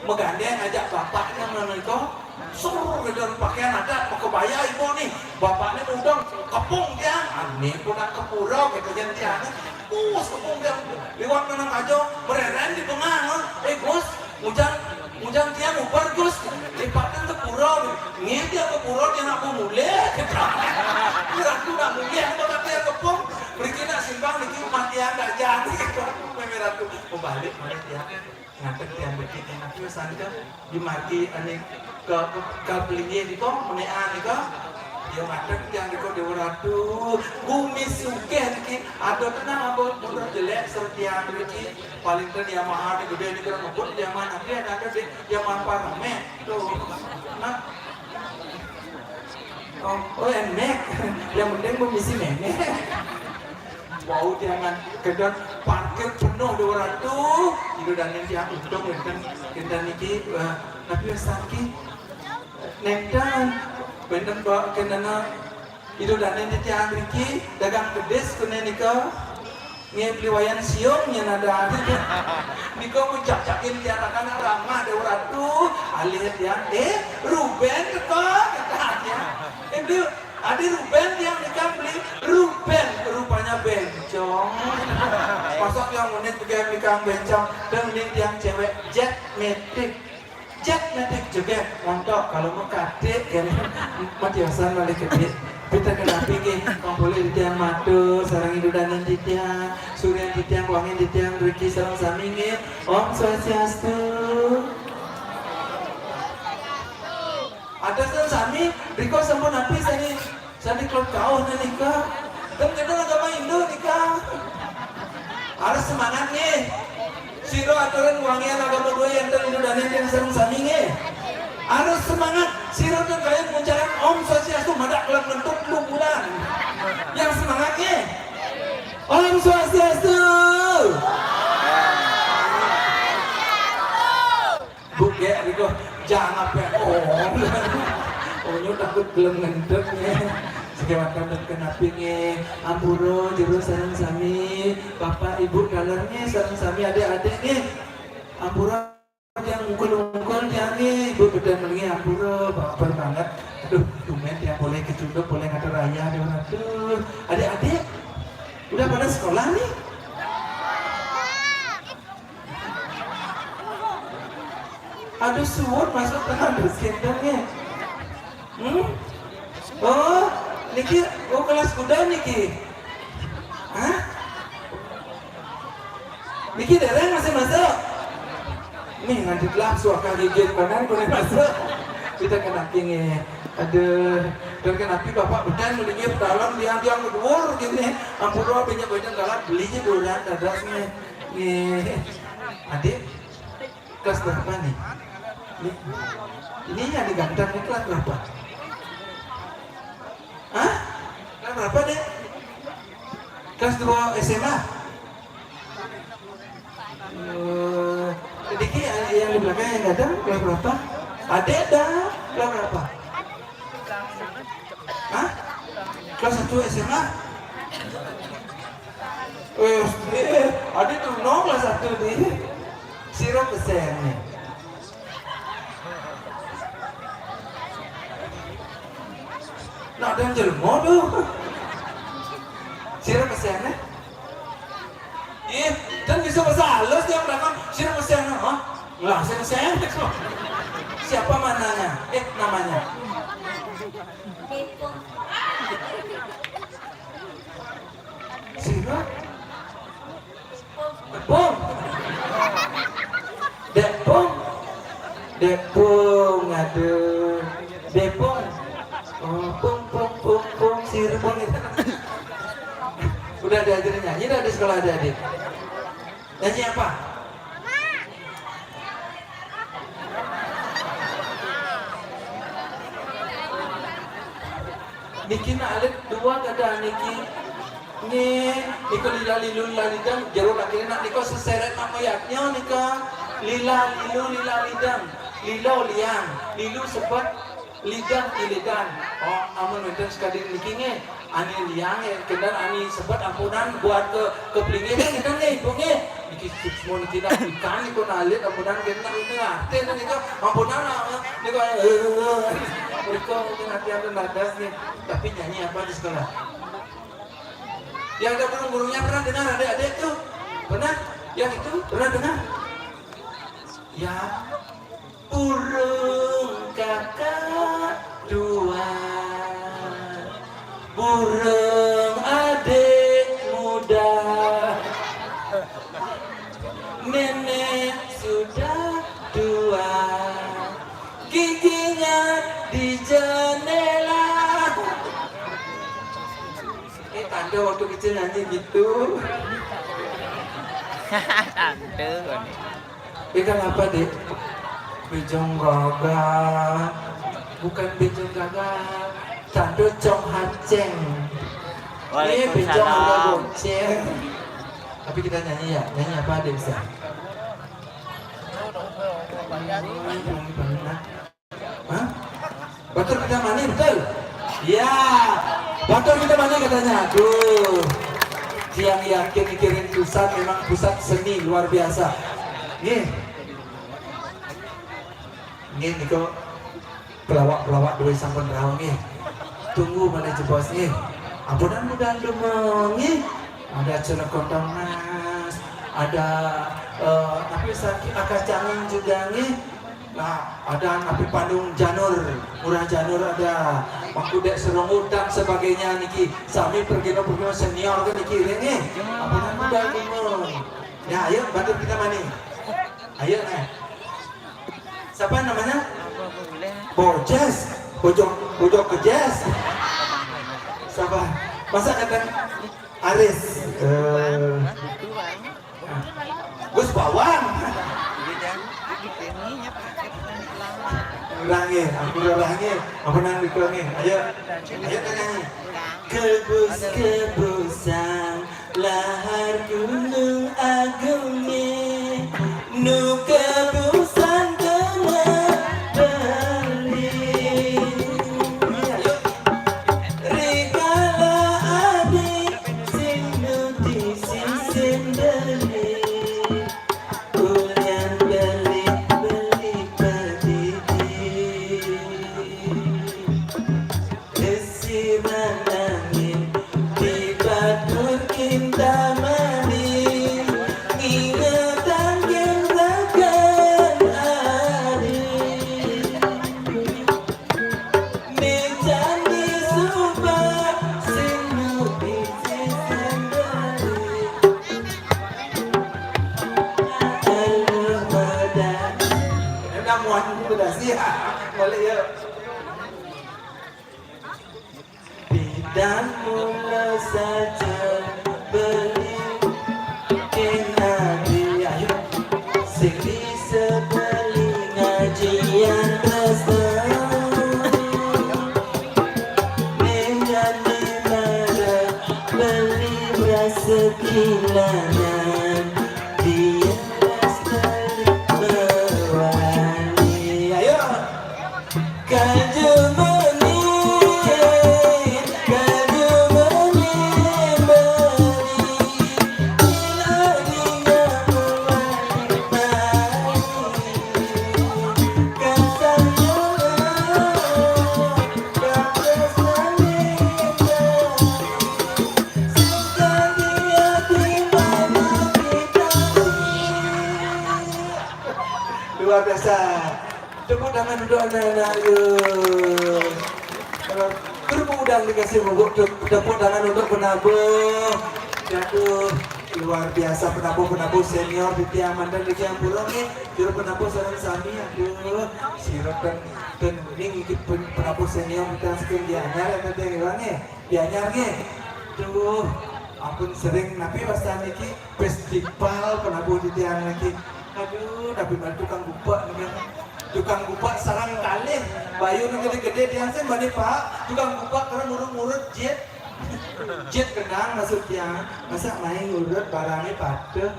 magandéng ajak bapakné menika, sur, kénten pakaian adat, makebaya ibu nih, bapakné mudeng, kepung tiang, ané pun nak ke pura, kéto jén tiang, bus kepung tiang, liwat meneng aja, mereren di bengah, eh Gus, Mujang, mujang tiang ubar, Gus. Lipaten ke pura. Nggih, tiang ke pura, tiang nak mulih. Ratu nak mulih, apa kata tiang kepung? Mriki nak simpang niki mati tiang dak jani. Mémé Ratu. Oh, balik malih tiang. Ngadeg tiang mriki, tiang nak pesan ke di margi ané ke, ke, ke Pelinggih nika, menékan nika. Dia ngadeg tiang nika, Déwa Ratu. Bumi sugih niki, ada tenang apa, mundur jelek, sertiang mriki. Paling ten Yamaha ni gedé ni kena ngebut Yamaha nanti ada ada deh Yamaha Paramed tuh. Nah. Oh, oh, Nmax. Yang penting mengisi nenek. Wau tiangan kedon parkir penuh dua ratus. Itu dan yang tiang untung wénten kita niki, eh, tapi saki nenten wénten bawa kendana Idup dané titiang mriki dagang kedis kéné nika. Nggih, beli wayan siung nyén ada. Nika ngucap-capin tiang anak-anak ramah Déwa Ratu, alih tiang, "Eh, Ruben teka," kata tiang. "Eh, beli, adi Ruben tiang nika beli." "Ruben, rupanya bencong." Masa tiang menit juga nika bencong, dan mending tiang cewek jet metik. Jet metik jegég, montok kalau mekatik kan. Matiosan malih gedé. Kita kenapi nggih, mangpulih titiang matur, sareng idudaning titiang, suryan titiang, wangin titiang, mriki sareng sami nggih. Om Swastiastu. Atur sareng sami, rika sampun napi sami? Sandi klub kauh nika. Kan kita agama Hindu nika. Harus semangat nih. Sira aturan wangian agama dua yang terlalu dan yang sareng sami nih. Harus semangat. Sira tuh kalian muncaran Om Swastiastu madak kelam ngentut lu bulan. Yang semangat nih. Om Swastiastu. Buk ya, gitu. Jangan pe-, oh. Oh, nyu takut gelem ngendek, ya. Segawat takut kenapi, nge. Ampura, jero sareng sami. Bapak, Ibu, dalernya sareng sami, adik-adik, nge. Ampura, yang ungkul-ungkul, ya, nge. Ibu, bedan, nge. Ampura, baper banget. Aduh, tumben, ya, boleh kecunduk, boleh ngatur raya, aduh, aduh. Adik-adik, udah pada sekolah, nih? Aduh, suwun masuk tengah dosen dong ya. Hmm? Oh, niki, oh, kelas kuda niki. Hah? Niki dereng masih masuk. Nih, nanti telah suaka gigit konan boleh masuk. Kita kena king ya. Aduh, dan kenapi bapak bedan mendingnya pedalam tiang-tiang berdua gini. Ampura, banyak-banyak galak belinya durian dadas nih. Nih. Adik, kelas berapa nih? Ini, ini yang diganteng ini kelas berapa? Hah? Kelas berapa, Dek? Kelas dua S M A? Eh, Diki, yang di belakang yang ganteng kelas berapa? Adik dah, kelas berapa? Hah? Kelas satu S M A? Wes, eh, adi tuh no kelas satu di Siro pesen nih. Nah, dan jelmo tuh. Siro pesen nih. Coba salah tiap belakang, sira mesti anu, ha? Lah, sing sing. Siapa mananya? Eh, namanya? Sira? Pung. Dek Pung. Dek Pung, aduh. Dek Pung. Oh, Pung, Pung, Pung, Pung, sira Pung. Udah diajarin nyanyi dah di sekolah adik-adik? Nyanyi apa? Niki nak alit dua kada niki. Nggih, nika lila lilu lila lidang, jero lagi nak nika seseret nama yatnya nika. Lila lilu lila lidang, lilo liang, lilu sebet, lidang ilidan. Oh, amun wénten sekadi niki nggih, ani liang nggih, kendan ani sebet ampunan buat ke, ke pelinggih nggih, kendan nggih, Ibu nggih. Niki suksma niki nak ikan niku nalit ampunan nggih, nak ngerti nika ampunan lah, nika, eh, mereka mungkin hati ada nadas nggih. Tapi nyanyi apa di sekolah? Yang ada burung-burungnya pernah dengar adik-adik tuh? Pernah? Yang itu pernah dengar? Ya, burung kakak dua, burung adik muda, nenek sudah tua, giginya di jendela. Eh, tanda waktu kecil nyanyi gitu. Tanda. Ikan apa, Dek? Bejong gaga. Bukan bejong gaga. Tanda cong haceng. Ini bejong gaga goceng. Tapi kita nyanyi ya. Nyanyi apa, Dek, bisa? Hah? Batur kita mani, betul? Ya, batur kita mani katanya. Aduh, yang yakin mikirin pusat, memang pusat seni luar biasa. Nih, nih, niko pelawak-pelawak dua sampun rauh nih. Tunggu mana jebos nih. Ampunan mudah demeng nih. Ada celekotong mas, ada eh, tapi sakit akacangan juga nih. Nah, ada napi Pandung Janur, Murah Janur ada, Mangkudek Seronggut dan sebagainya niki. Sami pergino-pergino senior kan niki, ini. Apa namanya? Ya, ayo, bantu kita mani. Ayo, nah. Siapa namanya? Bojes. Bojok, Bojok ke Jes. Siapa? Masa kata Aris. Eh, Gus Bawang. Kurang ya, aku kurang ya. Apa nang dikurangi? Ayo, ayo tanya nih. Kebus-kebusang lahar Gunung Agungnya, nu kebusan kena beli. Rikala adik sing nu di sisin beli. Ulian beli-beli padidi. Desiran angin di batur kintamani. Ingetan ken rakan ari. Mejan di suba sing nu di sisin beli. Udah muat itu udah siap. Balik ya. Bidan mula saja beli kena di ayo. Sing di sebeli ngajian rasa. Menyani marah beli rasa kilangan. Dia rasa beli mewani. Ayo. Kaju meni, kaju meni, meni. Ila dia mewani. Luar biasa. Tepuk tangan untuk anak-anak. Ayo. Kalau kerupuk udang dikasih bubuk, te-, tepuk tangan untuk penabuh. Aduh, luar biasa penabuh-penabuh senior di tiang mantan di tiang purong nih. Juru penabuh sareng sami, aduh, sirep dan, dan ini ngikut pen-, penabuh senior di tiang sekian di anyar ya tadi ya, Bang, ya. Di anyar nih. Duh, ampun sering napi wastan niki festival penabuh di tiang niki. Aduh, tapi malah tukang gupek nih. Tukang gupek sareng kalih. Bayu nu gede-gede tiang sing bani, Pak. Tukang gupek karena ngurut-ngurut jit. Jit kenang maksud tiang. Masa main ngurut barangnya pada.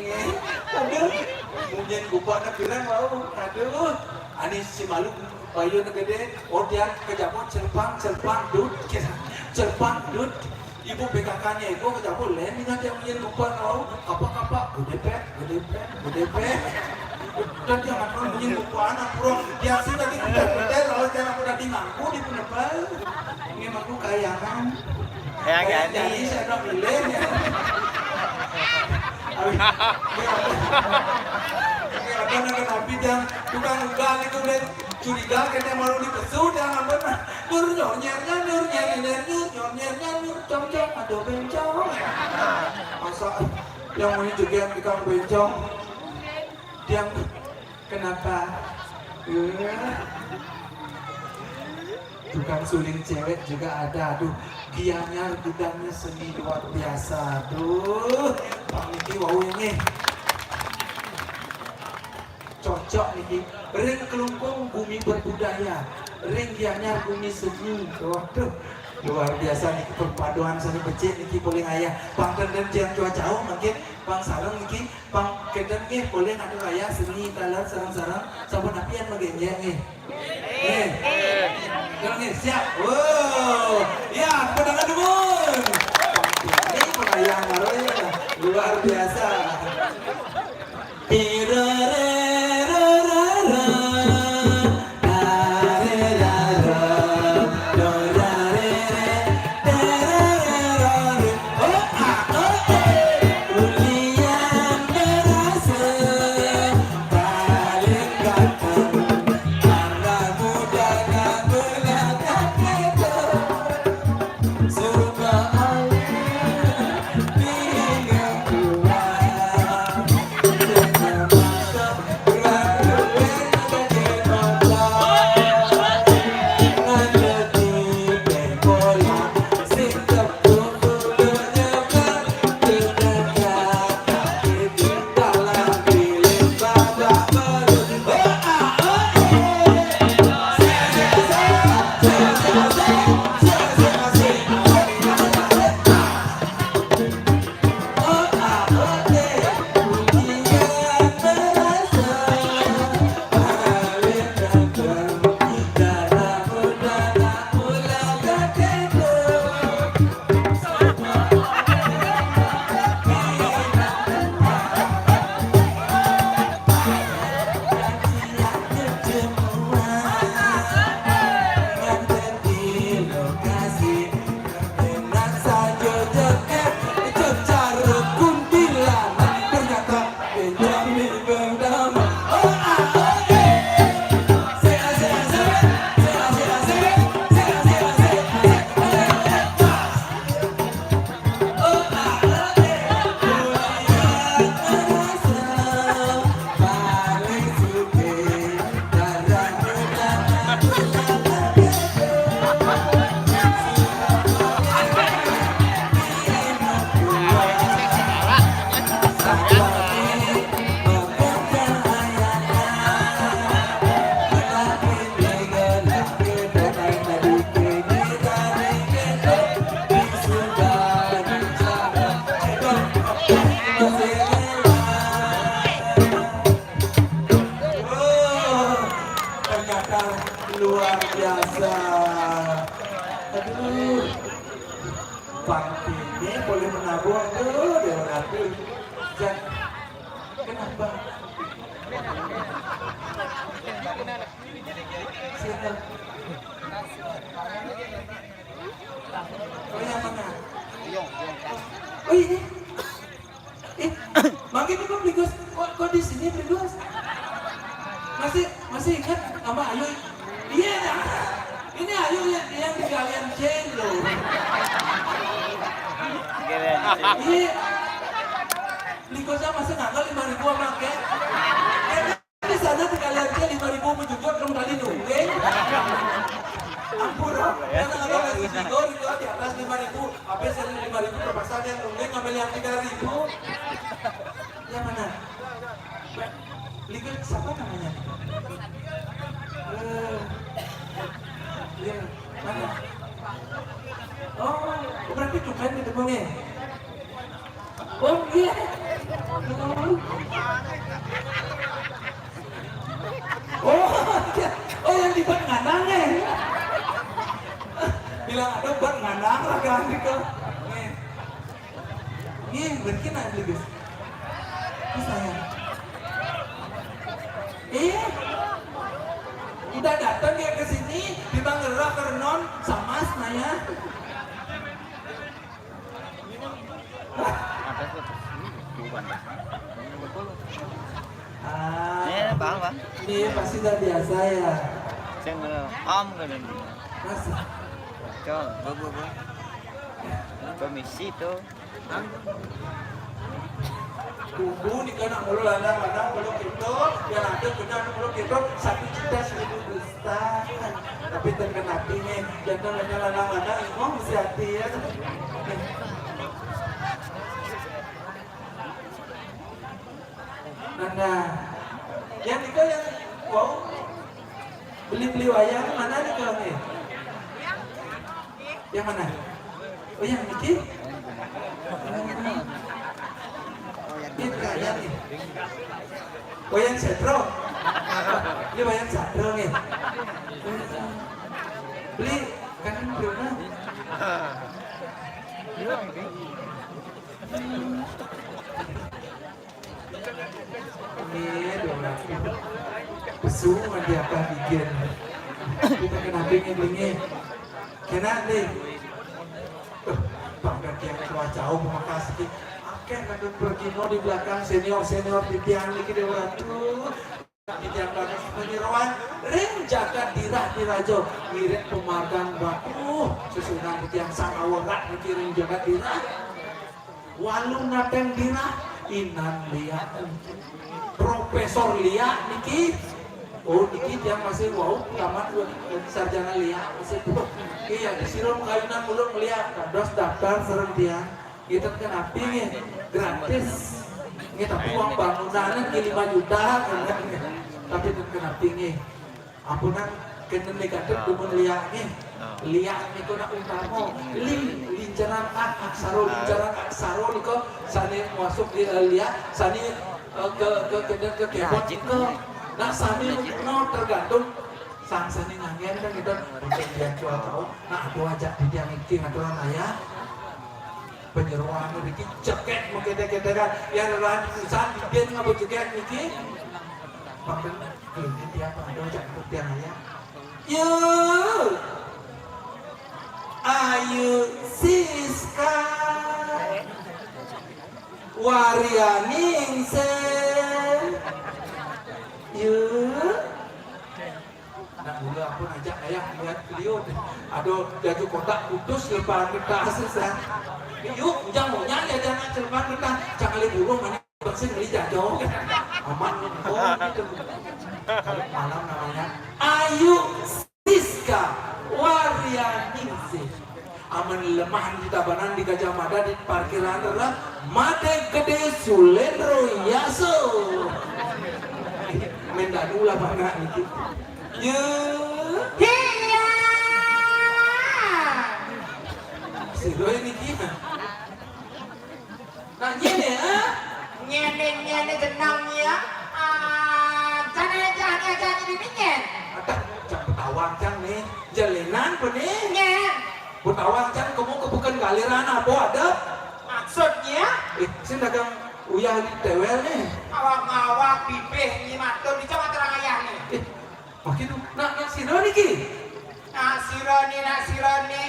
Eh, aduh. Mungkin gupek nak bilang mau. Aduh. Ani si malu bayu nu gede. Oh, tiang kejaput celpang, celpang dut. Celpang dut. Ibu B K K-nya itu kejaput lain dengan tiang mungkin gupek tahu. Apa-apa? Gede pet, gede pet, gede pet. Dan tiang akan mungkin gupek anak purong. Tiang sih tadi kuda-kuda, lalu tiang aku tadi mangku di penebal. Ini mangku kayangan. Kayak jadi saya udah milih ya. Abis, ini apa? Ini apa namanya, tapi tiang tukang ugal itu udah curiga, kayaknya malu dipesu, tiang ampun. Nur nyor nyer nyer, nur nyer nyer nyer, nur nyor nyer nyer, nur cong cong, aduh bencong. Masa yang mau juga tukang bencong. Tiang kenapa? Eh. Tukang suling cewek juga ada. Aduh, Gianyar gudangnya seni luar biasa. Aduh, Pak Niki wau ini. Cocok niki. Ring Kelungkung bumi berbudaya. Ring Gianyar bumi seni. Waduh, luar biasa niki perpaduan seni becik niki paling ayah. Pang tenden tiang cuacau mungkin Pang sareng niki, pang kenten nggih, polih anu raya seni taler sareng-sareng, sampun apian magenjek nggih. Nggih. Terus nggih, siap. Wow. Ya, tepuk tangan dulu. Ini perayaan baru ya. Luar biasa. Tirarararara. Ternyata luar biasa. Aduh. Bang ini boleh menabung tuh, dia menabung. Kenapa? Siapa? Oh, yang mana? Oh, ini. Eh, makin ini kok, kok di sini, Bego? Masih ingat sama Ayu? Iya, nah. Ini Ayu yang, yang di Galian C loh. Galian C. Iya. Liko saya masih ngangkat lima ribu sama ke. Di sana di Galian C lima ribu menjujur dong tadi nunggeng. Ampun, karena kalau nasi tiga itu di atas lima ribu, habis dari lima ribu terpaksa dia nunggeng ngambil yang tiga ribu. Yang mana? Legal siapa namanya? Eh, ya, mana? Oh, berarti tumben ketemu nih. Oh iya. Oh iya. Oh, yang di Bang Nganang ya. Bilang ada Bang Nganang lah kan gitu. Nih. Nih, berarti nanti guys. Ini saya. Eh, udah datang ya ke sini, di Banggerah Kernon sama Senayan. Ada tuh bukan dah. Ah, Ini bang bang. Ini pasti udah biasa ya. Saya nggak paham kan ini. Masa? Col, bu bu bu. Permisi tuh. Kubu di kena mulu lanang-lanang mulu gitu, yang ada kena mulu gitu, satu juta seribu dusta. Tapi terkena ini, jangan hanya lanang-lanang, mau mesti hati ya. Nah, yang itu yang mau beli-beli wayang mana nih kalau nih? Yang mana? Oh, yang ini? Ini kaya nih. Oh, yang setro. Ini wayang setro nih. Beli kan berapa? Ini dua ratus. Pesu dia akan bikin. Kita kena pengen dingin. Kena nih. Tuh, bangga dia ketua jauh makasih. Oke, kadang pergi mau di belakang senior-senior di tiang ini dua ratus. Di tiang bagus penyeroan. Ring jagat dirah dirajo. Ngirit pemargan baku. Susunan di tiang sama werak di ring jagat dirah. Walu nateng dirah, inan liak. Profesor liak niki. Oh, niki tiang masih wau tamat sarjana liak masih. Iya, di sira kayunan ulun liak. Dados daftar sareng tiang. Kita kenapi nih, gratis. Ini tapi uang bangunan ini lima juta. Tapi kenapi nih. Ampunan kena negatif demen liak nih. Liak niku nak umpama li lincaran ak aksara lincaran aksara niku sane masuk di eh, liak sane eh, ke ke ke ke keyboard niku. Nah sane no tergantung sang sane ngangen kan gitu. Untuk dia jual tahu. Nah aku ajak di tiang iki ngaturan ayah. Penyeroan niki cekek mengkete-ketekan. Ya lahan pisan di dia ngapa cekek niki. Makin belum dia apa ada ajak ke tiang ayah. Yu. Ayu Siska. Warianingsih. Yu. Nak mula aku ngajak ayah lihat video. Aduh, jaju kotak putus lepas kertas sah. Yuk, jangan mau nyari aja nak lepas kertas. Jangan lihat burung mana. Bersih beli jajo. Aman. Oh, gitu. Kalau malam namanya Ayu Siska Warianingsih. Aman lemah di Tabanan di Gajah Mada di parkiran adalah Made Gede Sulendro Yaso. Main dadu lah bangga gitu. Ya. Hilang. Si Roy ini gimana? Nah, nyene, ah? Nyene, nyene jenengnya. Ah, jane jane jane di minyen. Ada, cang petawang cang nih. Jalinan apa nih? Nyen. Petawang cang kamu kebukan galiran apa ada? Maksudnya? Eh, sing dagang uyah di tewel nih. Awak-awak bibih nyi matur di cang terang ayah nih. Eh, makin nak nak sira niki. Nak sira ni, nak sira ni.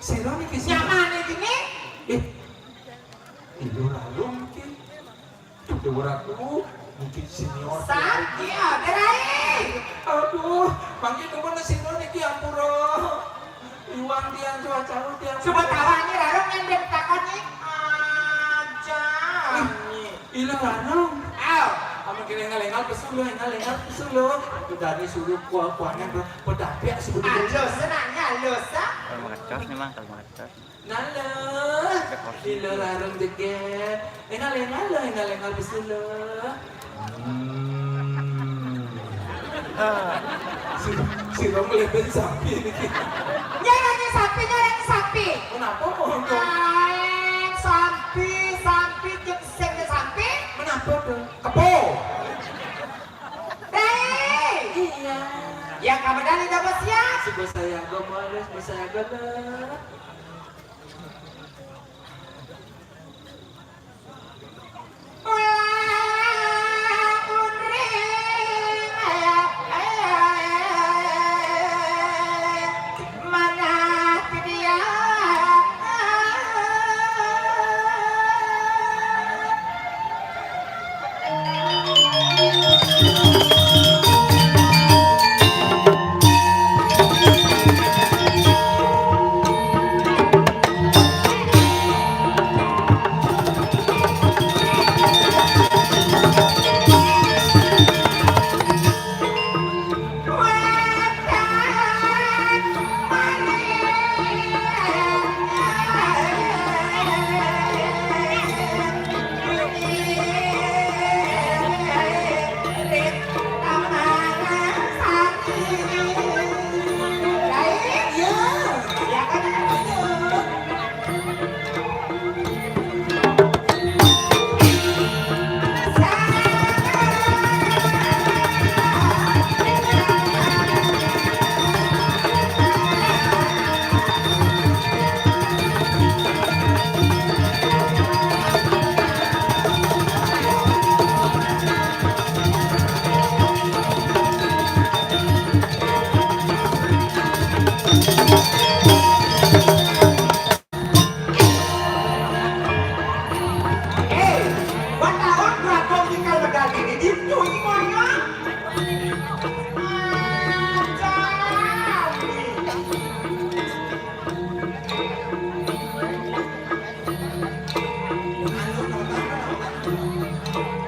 Sira niki sira. Nyamane dini? Eh, Ibu Ralung ki. Tuh, Dewa Ratu. Senior. Sakit, gerai. Aduh, mangkin nuhun senior niki ampura. Iwang tiang cuaca tiang. Coba tawani rarung ngan dia takon nih. Aja. Ih, ilah rarung. Aw. Amun kira engal-engal pesu lo, engal-engal pesu lo. Aku tadi suruh kuah-kuahnya berdapiak sebetulnya. Aja, senangnya lo sa. Kalau mau ngecos nih, Mang, kalau mau ngecos. Nala, lila larang jeget. Engal-engal lo, engal-engal bisu lo. Hmm. Si, si Rom ngeliatin sapi ini. Nyarani sapi, nyarani sapi. Kenapa mau untung? Lain sapi, sapi, cek sing sapi. Kenapa tuh? Kepo. Dai. Iya. Yang kamu dari dapat siap. Suka saya agama, suka saya agama.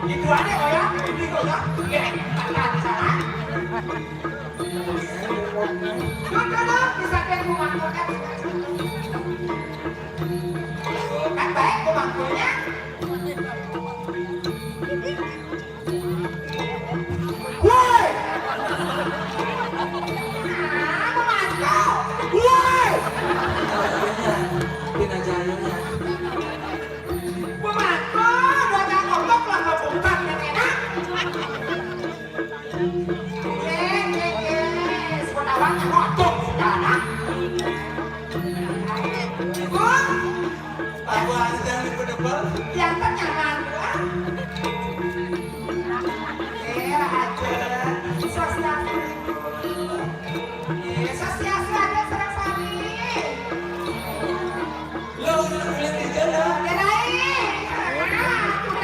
Itu ada kok ya, ini kok ya. Oke, tak ada di sana. Duduk, duduk, bisa ke rumah kok ya. Kan baik rumah koknya. Woi! Ah, pemangku! Woi! Pina jayanya. Pemangku, udah tak ngomong lah, nggak bukan, kan enak. Ye, ye, ye. Sebut awalnya ngocok sekarang. Ibu. Aku aja yang dipedepan. Yang ternyaman, Bu. Eh, Raja. Swastiastu, Ibu. Eh, swastiastu, Raden Sarangsari. Lo udah kulit di jalan. Gerai.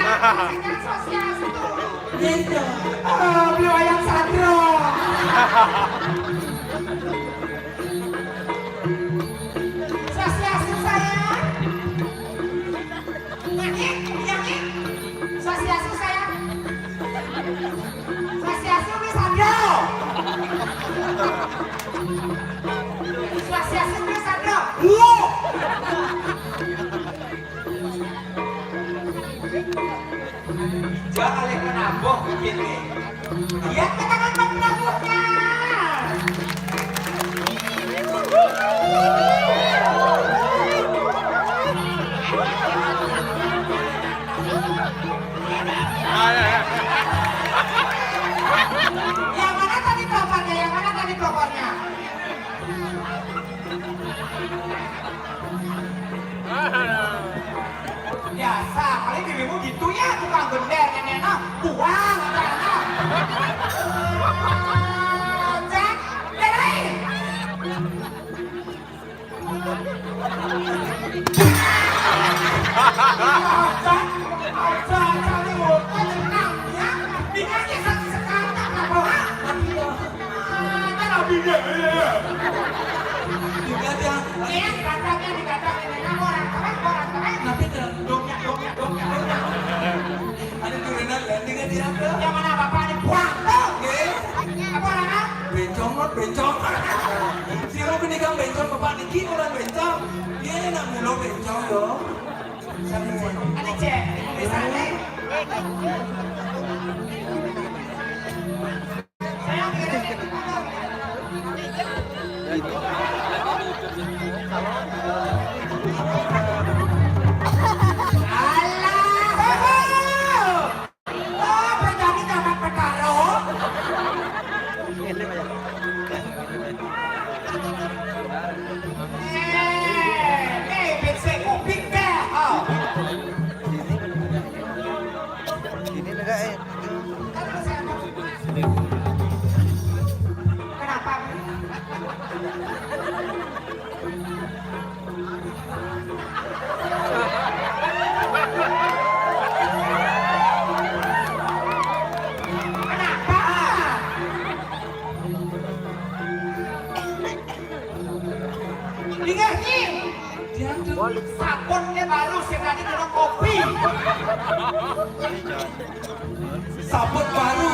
Ah, udah, swastiastu. Gitu. Oh, beli wayang sadro. Swastiastu, sayang. Nyanyi, nyanyi. Swastiastu, sayang. Swastiastu, Wi Sandro. Swastiastu, Wi Sandro. Wuh. Jangan lihat kenapa begini. Lihat ke tangan Pak Prabowo. Yang mana tadi propernya? Yang mana tadi propernya? Biasa, paling dirimu gitu ya, tukang gender, neneknya buang, celana. Cek, berai. Tapi turunan landing dia tuh. Yang mana bapak ini buang tuh? Nggih. Apa orang? Bencong, non, bencong. Sira punika bencong, bapak niki orang bencong. Dia nak mulu bencong, yo. Ada cek, ada cek. Ini misalnya. Alah, oh, berani Camat Betaro. Eh, eh, bensek kuping deh, oh. Ini negak, eh. Kenapa? Kenapa? Dengar nih. Sabunnya baru, sing tadi minum kopi. Sabun baru.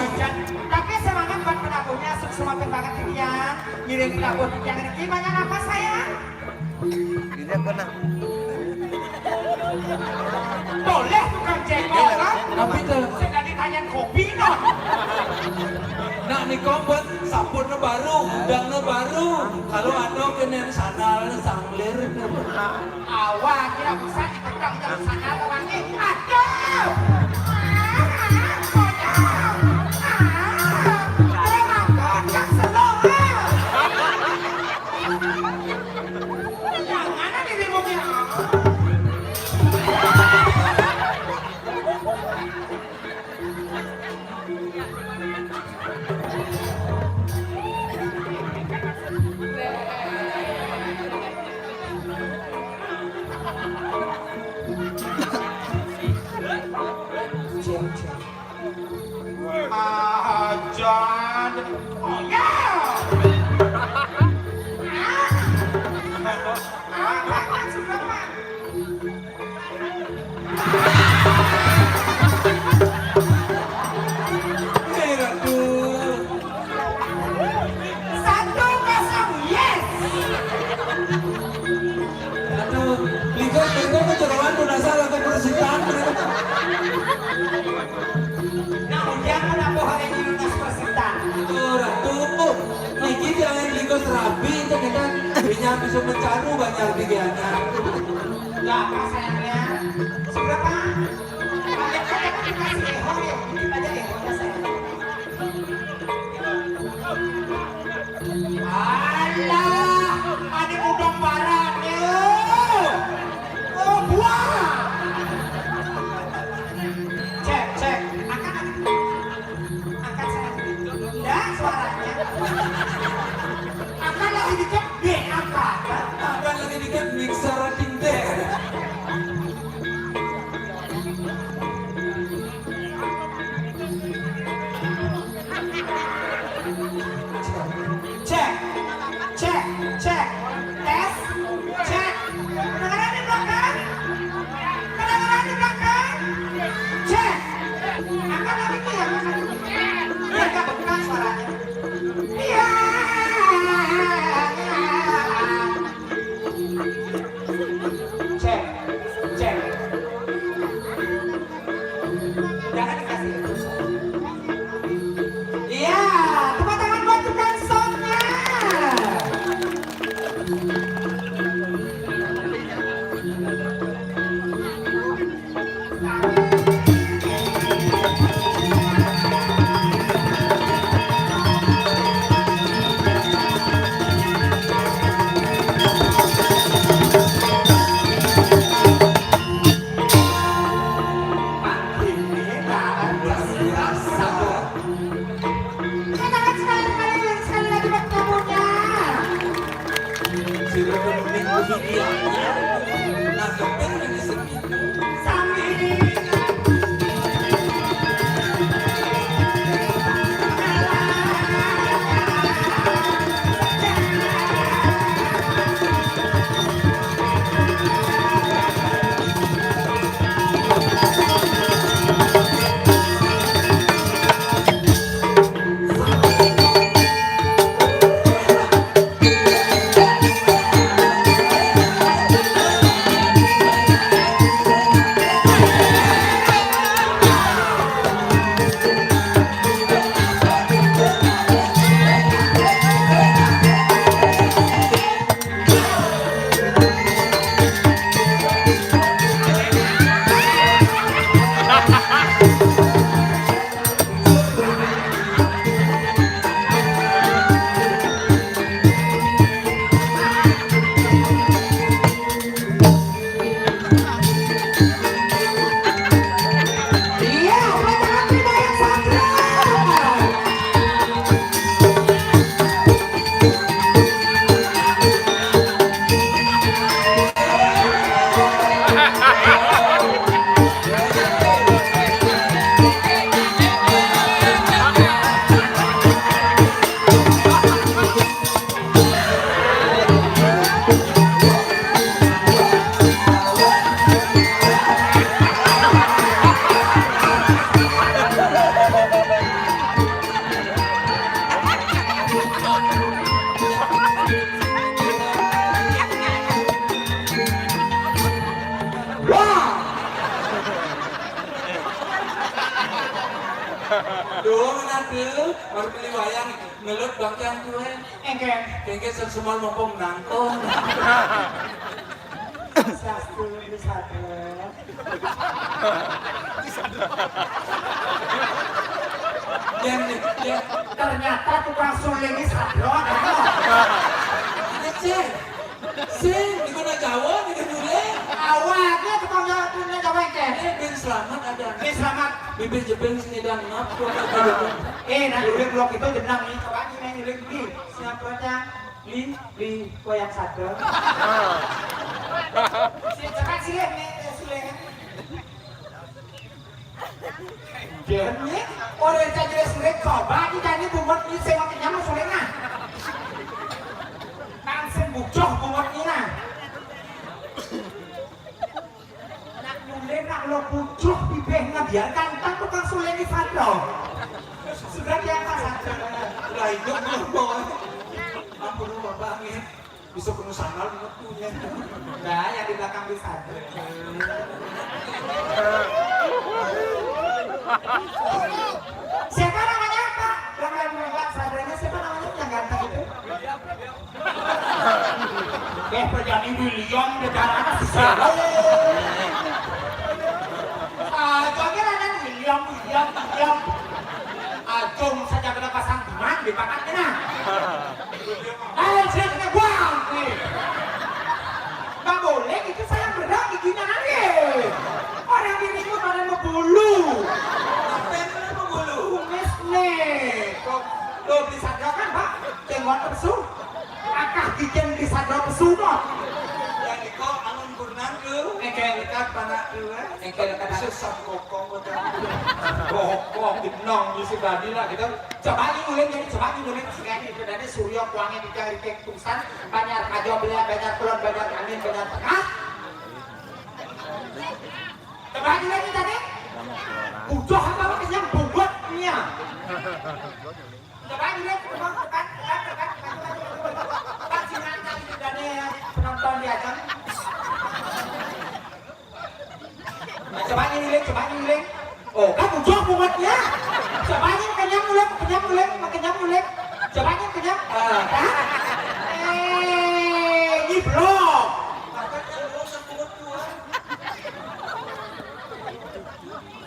Tapi semangat buat penabuhnya, semakin banget ya. Ngiring penabuh yang ini gimana apa sayang? Ini apa, nah? Boleh tukang cekol, kan? Tapi tuh. Sing tadi tanya kopi, non. Nah, nih, kok buat sabunnya baru, udangnya baru. Kalau anu kena sandal, sanglir. Awak, kira bisa dipegang jam sana, orangnya. Aduh! Ah, ah, konyol! Ah, ah, ah, ah, ah, ah. Yang mana nih ributnya? Ajan. Oh ya. Apa maksud Bapak? Eh, aduh. Satu kosong, yes. Aduh, liga, liga kejeroan udah salah ke persitan. Nah, ujian kenapa hari ini lunas persitan? Aduh, ratu. Niki jangan liga rabi itu kita bisa mencari banyak pikirannya. Ya, apa sayangnya? Seberapa? Banyak kan aku dikasih ehor ya, dikit aja ehornya saya. Alah, ada udang barat nih. Oh, buah. Cek, cek. Angkat, angkat. Angkat saya. Enggak suaranya. Angkat lagi dikit, deh, angkat. Angkat lagi dikit, mixer ding deh. Cek, cek, cek, tes, cek. Kedengeran di belakang? Kedengeran di belakang? Cek. Angkat lagi tuh ya, angkat lagi. Biar gak bengkak suaranya. Iya. Cek, cek. Jangan dikasih. Iya, tepuk tangan buat tukang soundnya. Ini banget, biasa. Saya tangan sekali, sekali, sekali lagi buat kamunya. Sambil ini. Duh, mana tuh? Baru beli wayang, ngelut bangkiang tuh, eh. Engke. Engke semua mumpung nangtung. Sastu, Beli Sadro. Yang, yang, ternyata tukang suling ini Sadro, kan? Ini, Cek. Sing, di mana Jawa, di mana Jawa? Awalnya tukang Jawa, tukang Jawa, Cek. Eh, Ben Selamat ada. Ben Selamat. Bibir jebeng sini dan ngap. Eh, nah, udah blok itu jenang nih. Coba nih, nih, nih, nih. Siapa, Cak? Li, li, wayang Sadro. Sini, cepat sih, nih, nih, suling. Dene ora cah jelas urip coba iki jane bungut iki sing kenyang suling nah. Nang sing bujuh bungut iki nah. Nak nyuling nak lo bujuh bibih ngebiarkan tak tukang suling iki Sadro. Sudah dia apa Sadro? Lah itu belum bawa. Ampun Bapak nggih. Bisa penuh sandal metunya. Nah, yang di belakang bisa. Siapa namanya, Pak? Yang lagi lewat sadanya siapa namanya yang ganteng itu? Eh, perjani William di darah sih. Ah, jangan ada William, William, William. Acung saja kena pasang teman di pakat kena. Eh, saya kena buang nih. Bang Boleh itu saya berat giginya nangis. Orang dirimu pada ngebulu. Apa yang kena ngebulu? Kumis nih. Kok lo bisa kan, Pak? Cenggot tersu. Akah gigian bisa drop pesu, Pak. Yang iko angon kurnan tu. Engke. Dekat panak tu, eh. Engke dekat. Susah kokong betul. Kokong, benong, bisa tadi lah kita. Coba ni ulin jadi, coba ni ulin sekali itu dari Suryo Kuangnya tiga hari tulisan, Banjar Kajo Belia, Banjar Kulon, Banjar Angin, Banjar Tengah. Coba ni lagi tadi. Butuh apa kenyang bobot nia. Coba ni lagi, teman, tekan, tekan, tekan, tekan, tekan, tekan, tekan, sini ada di dane penonton di ajang. Coba ngiling, coba ngiling. Oh, kan bujur bungatnya. Coba ngiling kenyang uling, kenyang uling, kenyang uling. Coba ngiling kenyang. Eh, kan? Eh, ini belum.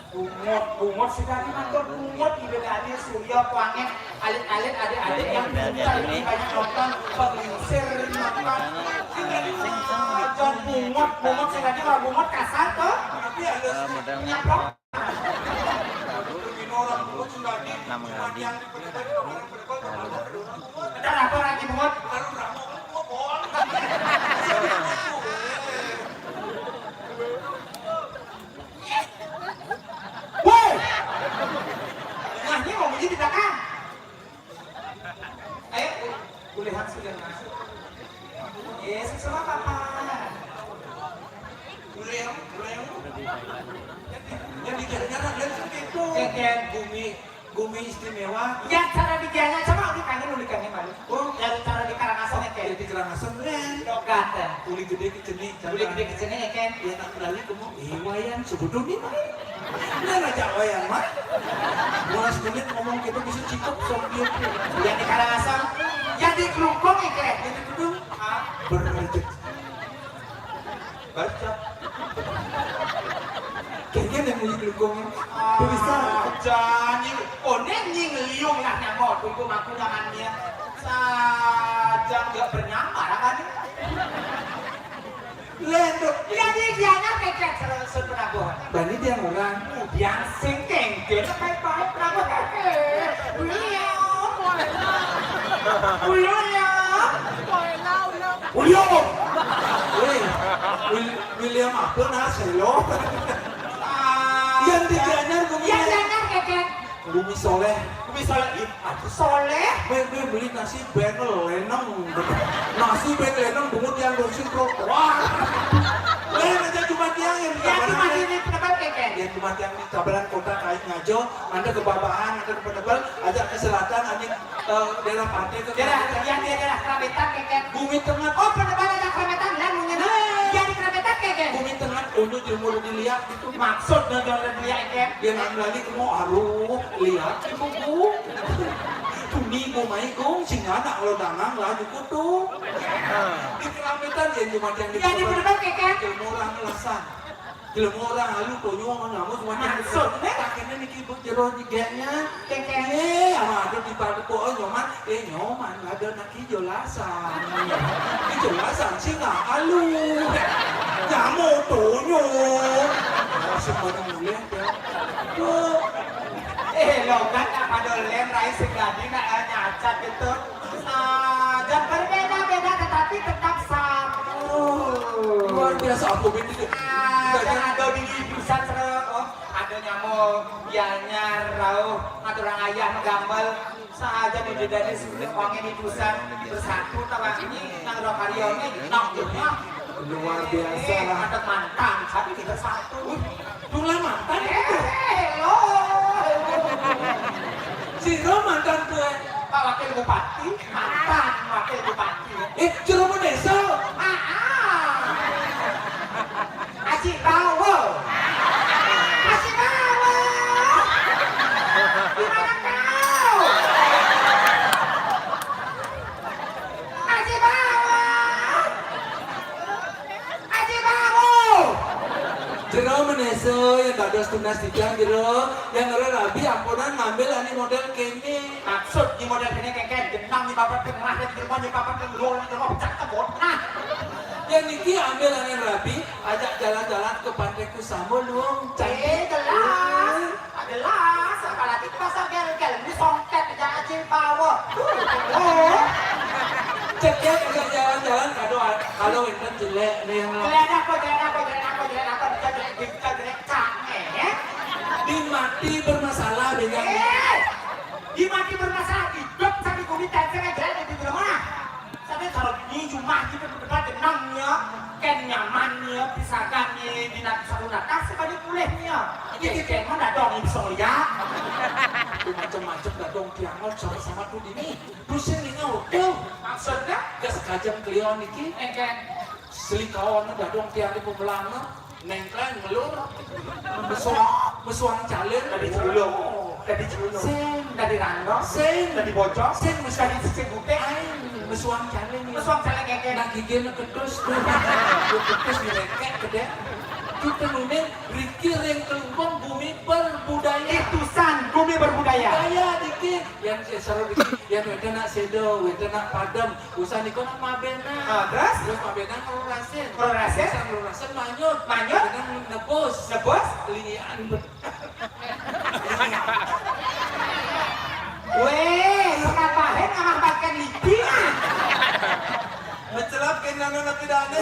Bungut, bungut sekali matur bungut, ide dane Surya Kuangen, alit-alit, adik-adik yang pintar, lebih banyak nonton penglingsir, nonton. Jangan bungut, bungut sekali, kalau bungut kasar tuh. Tapi halus. Nyaplok. Nama ngerti? Ntar apa lagi bungut? Woi! Nah, ini mau bunyi di belakang. Ayo, boleh langsung ya, Mas. Yes, sama Papa. Boleh, boleh. Yang di Gianyar ada seperti itu. Keken bumi, bumi istimewa. Ya, cara di Gianyar, coba udah kangen, udah kangen balik. Oh, ya, cara di Karangasem ya, Ken? Ya, di Karangasem, Ken. Logat, ya. Uli gede keceni. Uli gede keceni ya, Ken? Ya, tak berani kamu. Ih, wayan, sebetulnya. Ini ngajak wayan, Mak. Lima belas menit ngomong gitu bisa cicok, sok dia. Ya, di Karangasem. Ya, di Klungkung ya, Ken? Ya, di Klungkung. Ah. Berrejek. Baca. Kayaknya yang mau Klungkung. Bisa. Jangan, oh, ini nying liung lah nyamot. Tunggu maku nyamannya. Saja nggak bernyamar, apa nih? Lendo. Jadi dianya kecek sel-, sel penabuhan. Bani dia ngurang. Yang sing kengkir, baik-baik, penabuhan. William. William. William. Wih, Wil-, William apa, nah, selo? Ah, yang di Gianyar, yang Gianyar, kecek. Bumi Soleh. Bumi Soleh. Ih, aduh. Soleh. Meh, meh, beli nasi beng lenong. Nasi beng lenong bungut yang dosin trotoar. Meh, aja cuma tiang yang ya, cuma ini tempat keken. Ya, cuma tiang di Tabanan Kota, kain ngajo, anda ke Babahan, anda ke Penebel, ajak ke selatan, anda, eh, daerah pantai, ke daerah, yang dia daerah Kerametan keken. Bumi Tengah. Oh, Penebel ada Kerametan, lah, mungkin. Nah. Jadi Kerametan keken. Bumi Tengah. Unu jemur dilihat gitu. Maksudnya jangan dilihat, kan? Dia nang lali kamu aruh lihat ibu bu. Tuni bu mai gong sing anak lo dangang lah juku tu. Di keramitan ya cuma yang di. Jadi bener, kan? Jemur orang ngelasan. Jelema orang halu tonyong nang nyamu cuma. Maksudnya? Pakainya niki bu jero diganya. Keke. Eh, ama ada di pada po nyoman. Eh, nyoman ada nak hijau lasan. Hijau lasan sih nggak halu. Nyamu tonyong. Oh, semua mulai ya. Tuh. Eh, lo kan apa dolen rai sing tadi nak, eh, nyacat itu. Sajan berbeda-beda tetapi tetap satu. Luar biasa apa ini? Sajan ada di jurusan sere-, oh, ada nyamuk, gianyar, rauh, ngaturang ayah, megamel. Sajan di bedanya sebenarnya orangnya di jurusan bersatu, tahu ini, nang roh karya ini, nang rumah. Luar biasa. Eh, ada mantan, tapi kita satu. Dula mantan itu. Eh, lo. Sira mantan kowe? Pak Wakil Bupati, mantan Wakil Bupati. Eh, Jero Menesa. Ah, ah. Aji Bawo. Aji Bawo. Di mana kau? Aji Bawo. Aji Bawo. Jero Menesa yang dados tunas titiang jero, yang ngera rabi ampunan ngambil ani model kene. Maksud di model kene kengken, jenang di bapak tengah dan di rumah di bapak tengah, di rumah pecah tebot. Nah. Yang niki ambil ani rabi, ajak jalan-jalan ke Pantai Kusama, luang. Eh, jelas. Jelas, apalagi pasar gel-gel, ini songket aja Aji Bawo. Oh. Cek ya, bisa jalan-jalan, kalau, kalau wénten jelek nih yang jelek apa, jelek apa, jelek apa, jelek apa, bisa jelek, bisa jelek, cangé, ya. Di mati bermasalah dengan. Eh, di mati bermasalah, hidup sampai kulit dan jelek di rumah. Sampai kalau ini cuma kita berdebat jenangnya, kan nyamannya, pisahkannya, di nak satu natas sekali pulihnya. Ini kita mana dong bisa ngeliat. Macam-macam dah dong tiangan sama-sama tuh dini. Pusing ini udah. Maksudnya? Gas kajam kelion niki. Eh, kan. Selikawan dah dong tiang di pemelana. Nengklan melur. Mesuang, mesuang calin. Tadi celulung. Tadi celulung. Sing. Tadi randong. Sing. Tadi bocor. Sing, mesuang. Tadi sing putih. Aing, mesuang calin. Mesuang calin keke. Nak gigi nak kedus tuh. Gue kedus nyerekek gede. Kita nuning riki ring kelumpung bumi berbudaya. Itusan bumi berbudaya. Budaya dikit. Yang seru dikit. Yang wénten nak sedo, wénten nak padem. Usah niku nak mabena. Ah, terus? Terus mabena ngerorasin. Ngerorasin? Usah ngerorasin manyut. Manyut? Mabena nebus. Nebus? Lian. Wéh, kenapa hé ngamah pakai lidi, ah? Mencelap kena nona tidak ada.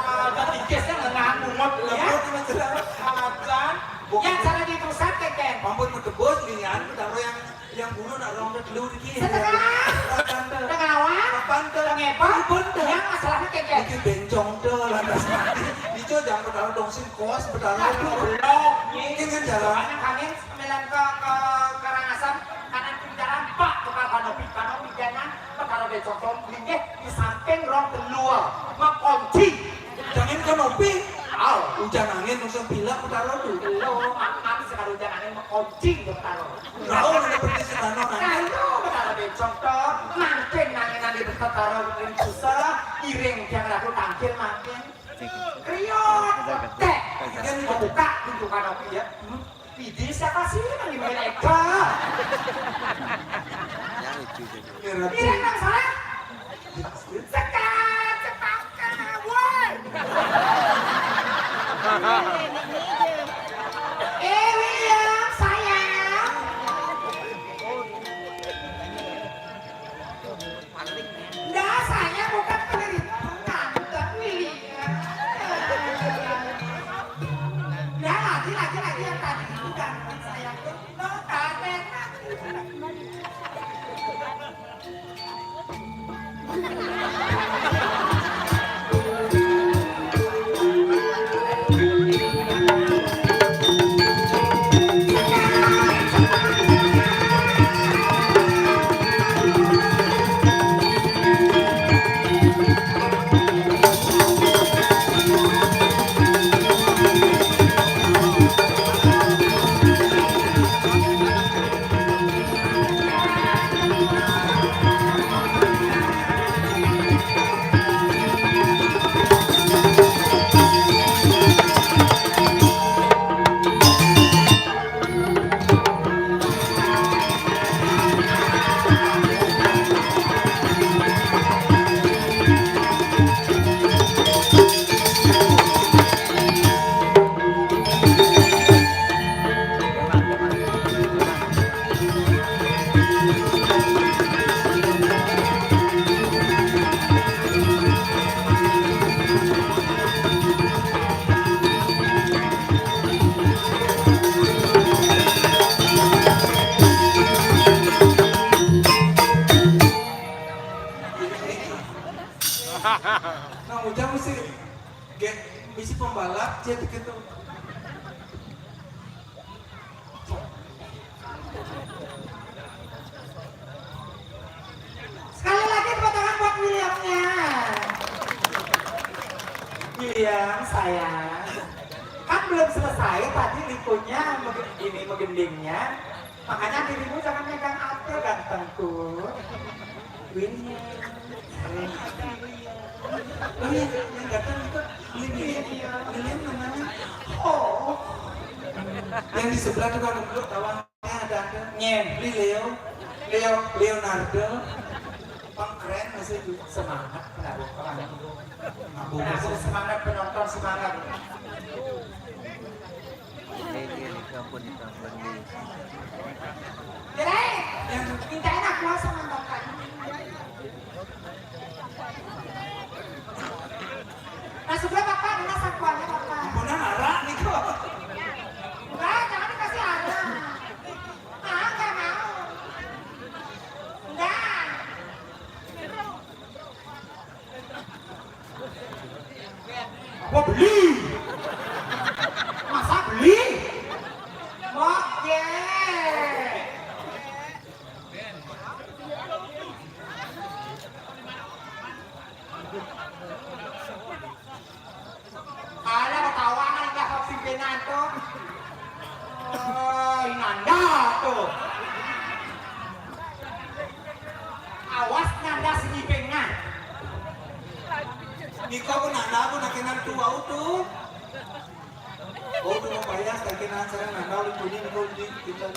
Ah, tapi gesnya nggak bungut, ya? Lembut mencelap. Ajan. Yang cara di pusat, Keken. Ampun, menebus, lian, benar yang Yang bulu nak rong dulu dikit. Setengah. Papan tuh. Tengah awak. Papan tuh. Tengah apa? Papan tuh. Yang masalahnya kengkeng. Iki bencong tuh lantas mati. Ijo jangan ketawa dong sing kos, ketawa. Aduh, belum. Ini kan jalan. Soalnya kami sembilan ke, ke Karangasem, kanan kiri jalan, Pak, ke Kanopi. Kanopi jalan, perkara bencong tuh, linggih, di samping rong telur. Makonci. Jangan kanopi. Au. Hujan angin langsung pilek ketawa tuh. Lo, makan sekali hujan angin, makonci, ketawa. Tahu udah pergi sedano nanya. Kayu betara bencong to, mangkin nangin nang di betara ring susah, iring tiang ratu tangkil mangkin. Kriot, tek. Kan membuka tunjukkan aku ya. Pidi siapa sih nang di main Eka? Iring nang salah. Sekat, sekat, woi. Eh, William, sayang. Enggak, saya bukan penderita kanker, William. Enggak, lagi, lagi, lagi yang tadi itu ganteng saya tuh. No, kaget. Galak, cit gitu. Sekali lagi tepuk tangan buat Williamnya. William, sayang. Kan belum selesai tadi likunya mege-, ini menggendingnya. Makanya dirimu jangan megang ape, gantengku. William. Oh iya, yang ganteng itu William. William namanya. Oh. Yang di sebelah tuh kalau duduk tawa ada, ada. Nye. Beli Leo. Leo. Leonardo. Pang keren masih itu. Semangat penabuh orang. Penabuh semangat, penonton semangat. Ini dia nih, ampun, nih, ampun, nih. Jadi, yang mintain aku sama Bapak. Nah, sudah Bapak, ini sakuannya Bapak. Ampun, arak nih kok. Enggak, jangan dikasih arak. Ah, enggak mau. Enggak. Apa beli? Masa beli? Oke. Ada ketawa kan, udah kau pimpinan tuh. Oh, Nanda tuh. Awas Nanda sini bengah. Niko pun Nanda pun nakenan tua tuh. Oh, tuh mau payah, nakenan sareng Nanda lu punya niko di kita.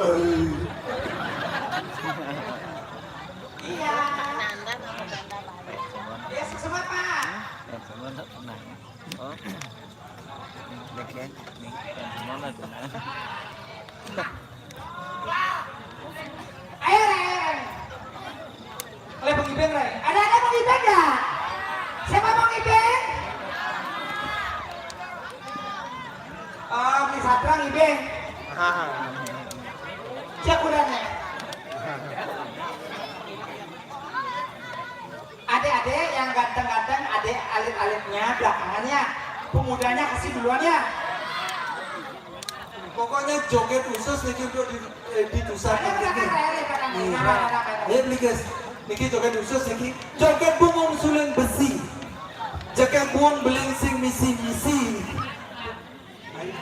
Eh. Iya. Ya, semua, Pak. Yang semua nggak pernah. Oh. Dek, dek. Nih, yang semua nggak pernah. Ayo, Ren. Oleh Bang Iben, Ren. Ada, ada Bang Iben nggak? Siapa Bang Iben? Oh, Beli Satra Iben. Ah. Siap udah nih. Adik-adik yang ganteng-ganteng, adik alit-alitnya belakangan ya. Pemudanya kasih duluan ya. Pokoknya joget khusus niki untuk di, eh, di Tusa. Ayo, belakang, ayo, belakang. Iya. Ayo, beli, guys. Niki joget khusus niki. Joget bungung suling besi. Joget buang beling sing misi-misi. Ayo.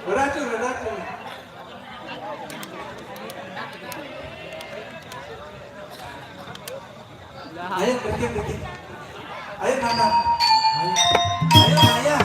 Beracun, beracun. Ayo, pergi, pergi. Ayo, mana? Ayo. Ayo, ayo.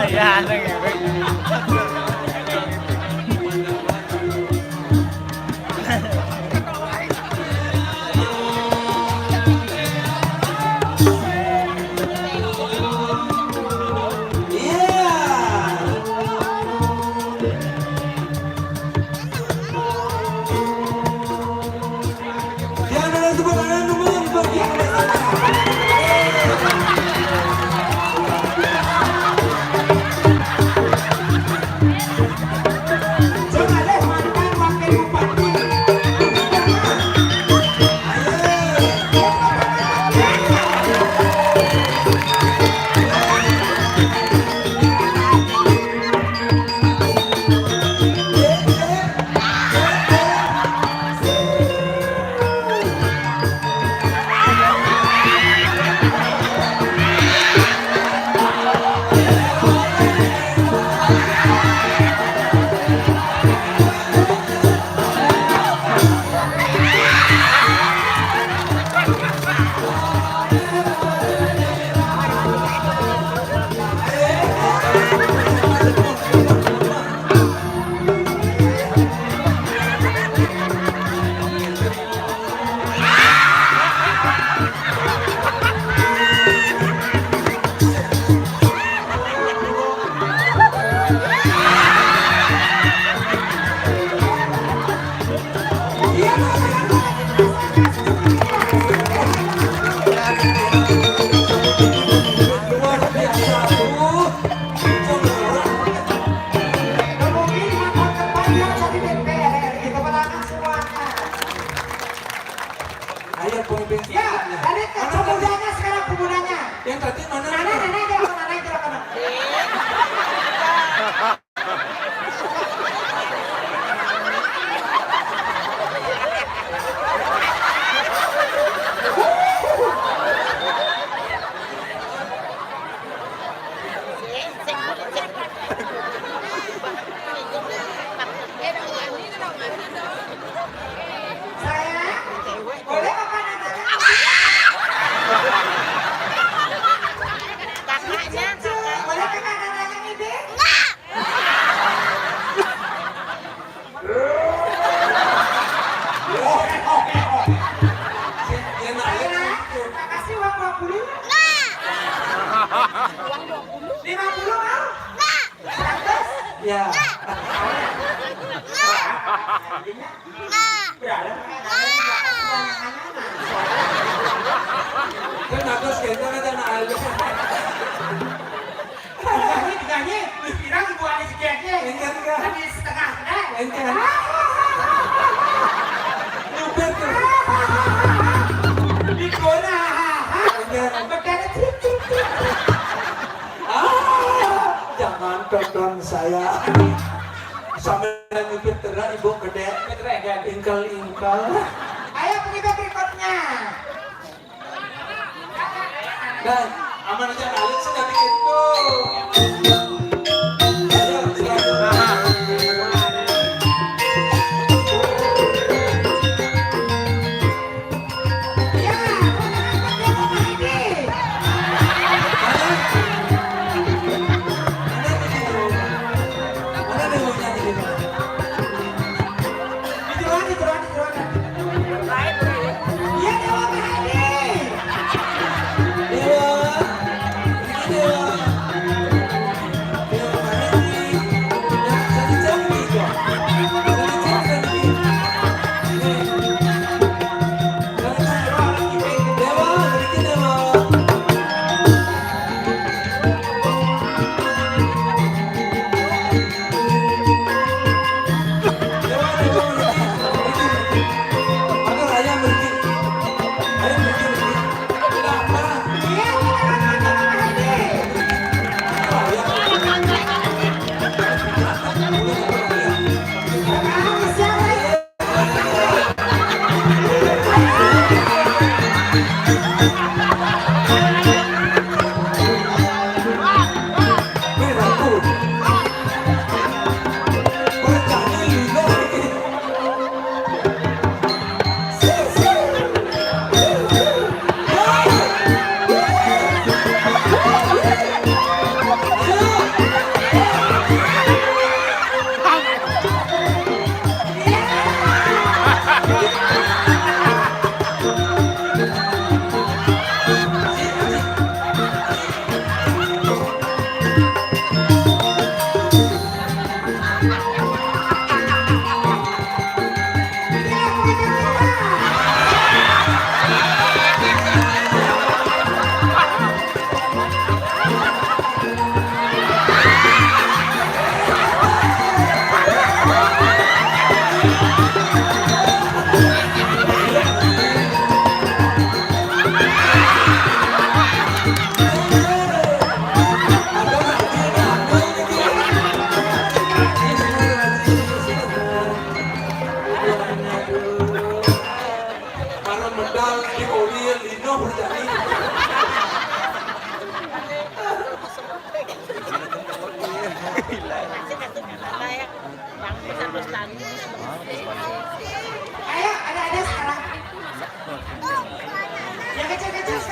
Ya, nang ya. Ayo, pemimpin. Ya, dari pemudanya sekarang, pemudanya. Yang tadi mana? Nana, Nana, aja, Nana, aja, Nana. Saya, boleh kakak nanya? Kakaknya, kakak. Boleh kakak nanya, Ibu? Enggak. Saya, kakak kasih uang dua puluh? Enggak. Uang dua puluh? Lima puluh mau? Enggak. Seratus? Ya. Enggak. Enggak. Berapa? Kan bagus, gendong aja, nak, halus. Diganye, diganye. Wis pirang ibu ane diganye? Enggak, enggak. Wis setengah, enggak? Enggak. Nyupir tuh. Digona, ha, ha, ha. Enggak. Bedane cip, cip, cip, cip. Ah, jangan tonton saya. Sampai nyupir terak, ibu gede. Ingkel-ingkel. Ayo, pengibar berikutnya. Dan aman aja, balik sudah bikin tuh. Ayo, silakan. Ya, mana? Mana nih, mana nih? Itu lagi, itu lagi, itu lagi. Iya, Dewa Mahadi. Dewa. Ini Dewa.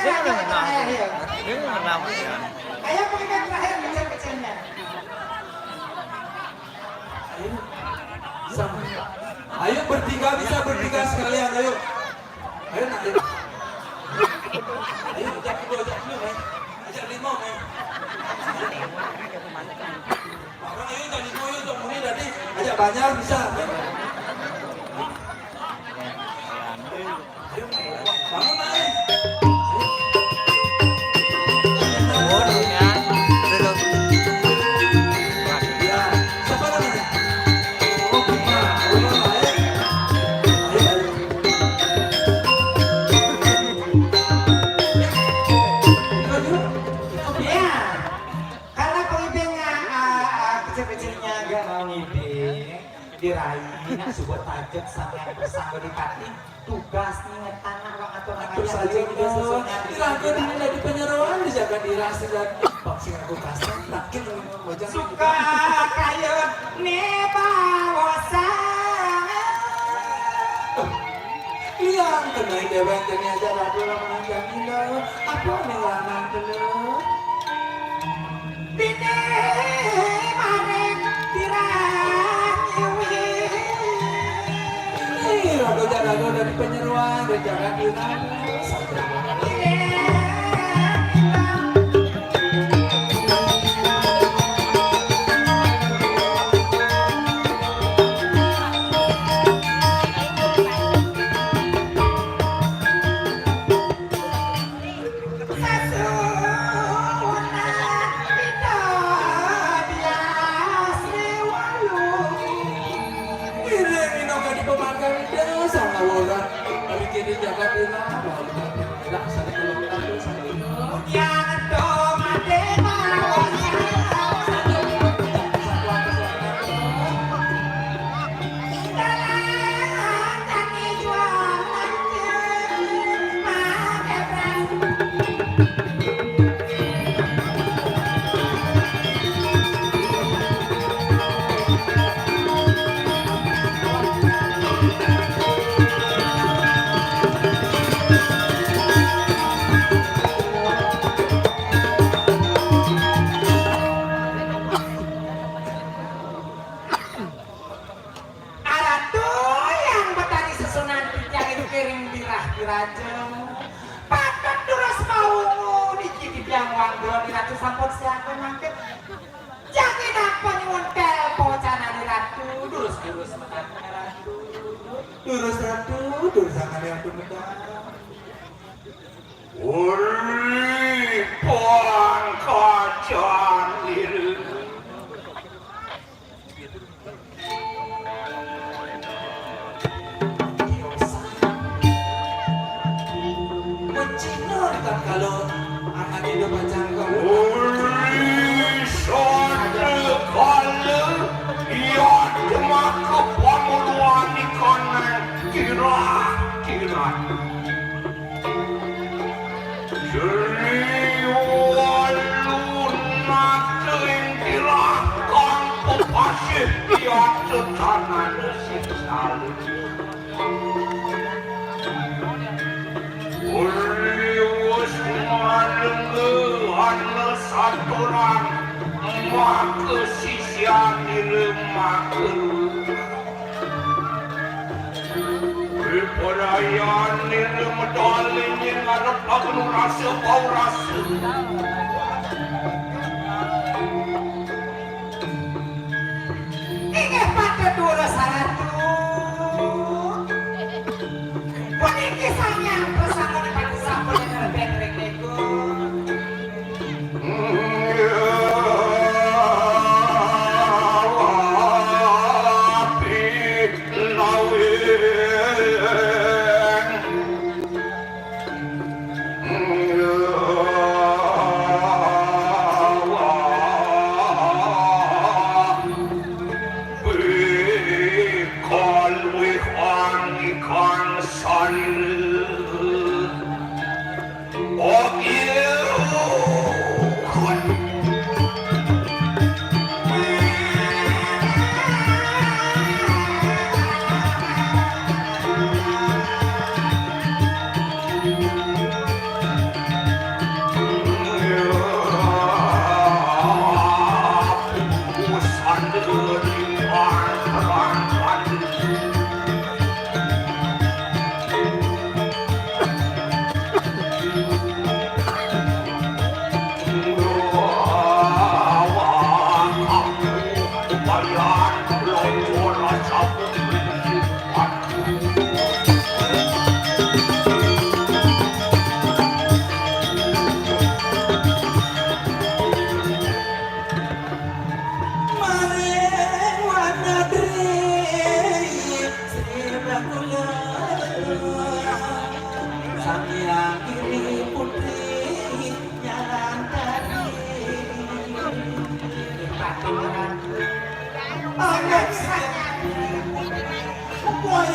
Ayo, ayo, ayo. Ayo, pengiring terakhir, kecil-kecilnya. Ayo. Sama. Ayo, bertiga, bisa bertiga sekalian, ayo. Ayo, nak, ayo. Ayo, ajak dulu, ajak dulu, Mai. Ajak lima, Mai. Abang, ayo, ajak lima, ayo, ajak muni tadi. Ajak banyak, bisa. Ayo, bangun, Mai. Ayo. Oh, iya. Duduk. Ya, siapa namanya? Oh, Bima. Oh, Bima, ayo. Ayo, ayo. Ya. Karena pengibingnya, ah, ah, kecil-kecilnya gak mau ngibing, diraih, nak subur tajuk sama yang bersanggo di pati, tugas ngingetan nak wong atur. Atur saja, Bos. Ira aku dini dadi penyeroan di jagat ira sing dadi. Pak sing aku kasar, makin wajah. Suka kaya ne bawa sangat. Liang kenai dewek kene aja ratu lanang Jamila. Apa nih lanang kene? Bine maring tirang iwi. Ini ratu jaraga dari penyeruan, dari jaga tirang. Aratu yang betari sesunan titiang itu kiring birah diraja. Patut durus maungu niki titiang wanggon Ratu sampun siaga mangke. Jagi napa nyuwun tel pocanane Ratu, durus-durus menawi Ratu. Durus Ratu, durus angane Ratu menawi. Uri pangkacan diri. Mencina di tatkala anake do pacang kawula. Uri sandekala iya demaka pamuluan ikanang kirah-kirah. Sri walu nate ing tilakan pepasih piatu tanana sing salu. Uli wus malengge ana saturan maka sisian nira maka luwih. Wipodayan nira medal ing ngarep agnu rasa paurasa. Inggih patut durus Ratu. Puniki Sang Hyang Prasangga dipati sampun nerbeng ring nika.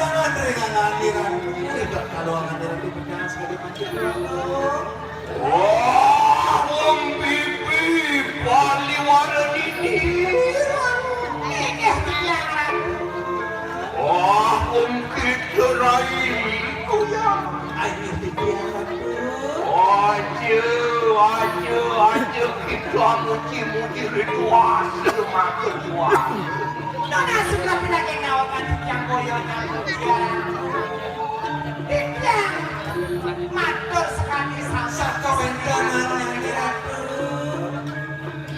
Jangan ringangan Ratu. Tidak kalau angan Ratu benar sekali macam Ratu. Wah, Om Bibi, paliwara nini. Inggih, Bibi Ratu. Wah, Om Kito Rai, kuyang. Ayo, Bibi Ratu. Aja, aja, aja kita muji-muji ritual semaka tuan. Nona sudah pindah ke nawakan yang boyo nyambut siaran. Bibi Ratu. Matur sekali sami. Sakawentenan Ratu.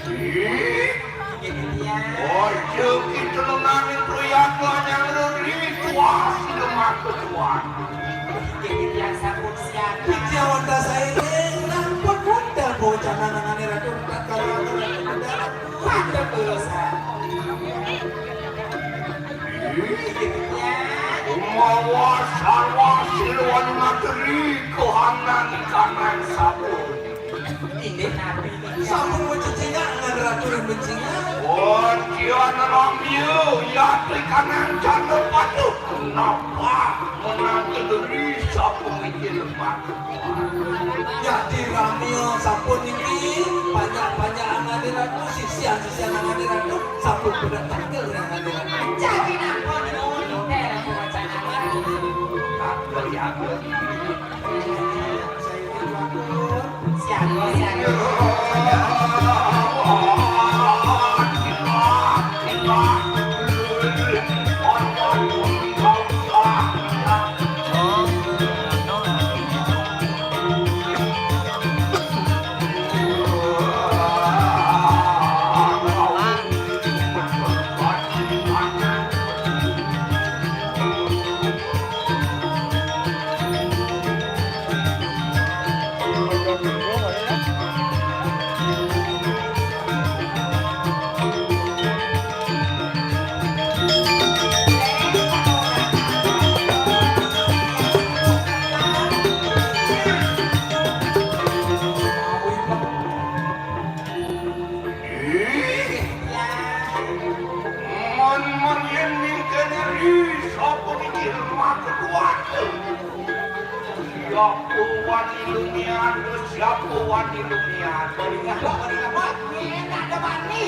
Ih, Inggih, Bibi Ratu. Ojo kita ngenani proyek yang ritual semaka tuan. Inggih, Bibi Ratu, sampun siap. Bibi Ratu, wanda saya ini, nampun wanda bocah nanangane Ratu, tak kalau Ratu, Ratu, Ratu. Wanda belosa. Inggih, Bibi Ratu. Mawa sarwa silwan materi kohanan kanang sabun. Inggih napi niki? Sampun mencicingak ngan Ratu ring bencingak. Wadian ramya yatri kanang jana patuh. Napa menang kederi sampun inggih lepat. Yatri ramya sampun niki, banyak-banyak angane Ratu, sisian-sisian angane Ratu, sampun pada tangkil angane Ratu. Jadi napa nuwun, Ratu Wacana? Kagel ya, kagel. Ih, mon-mon yen ning kediri, sapa iki lemah kekuatan? Siapa wani lumian, siapa wani lumian? Paling apa, paling apa? Yen ada mani.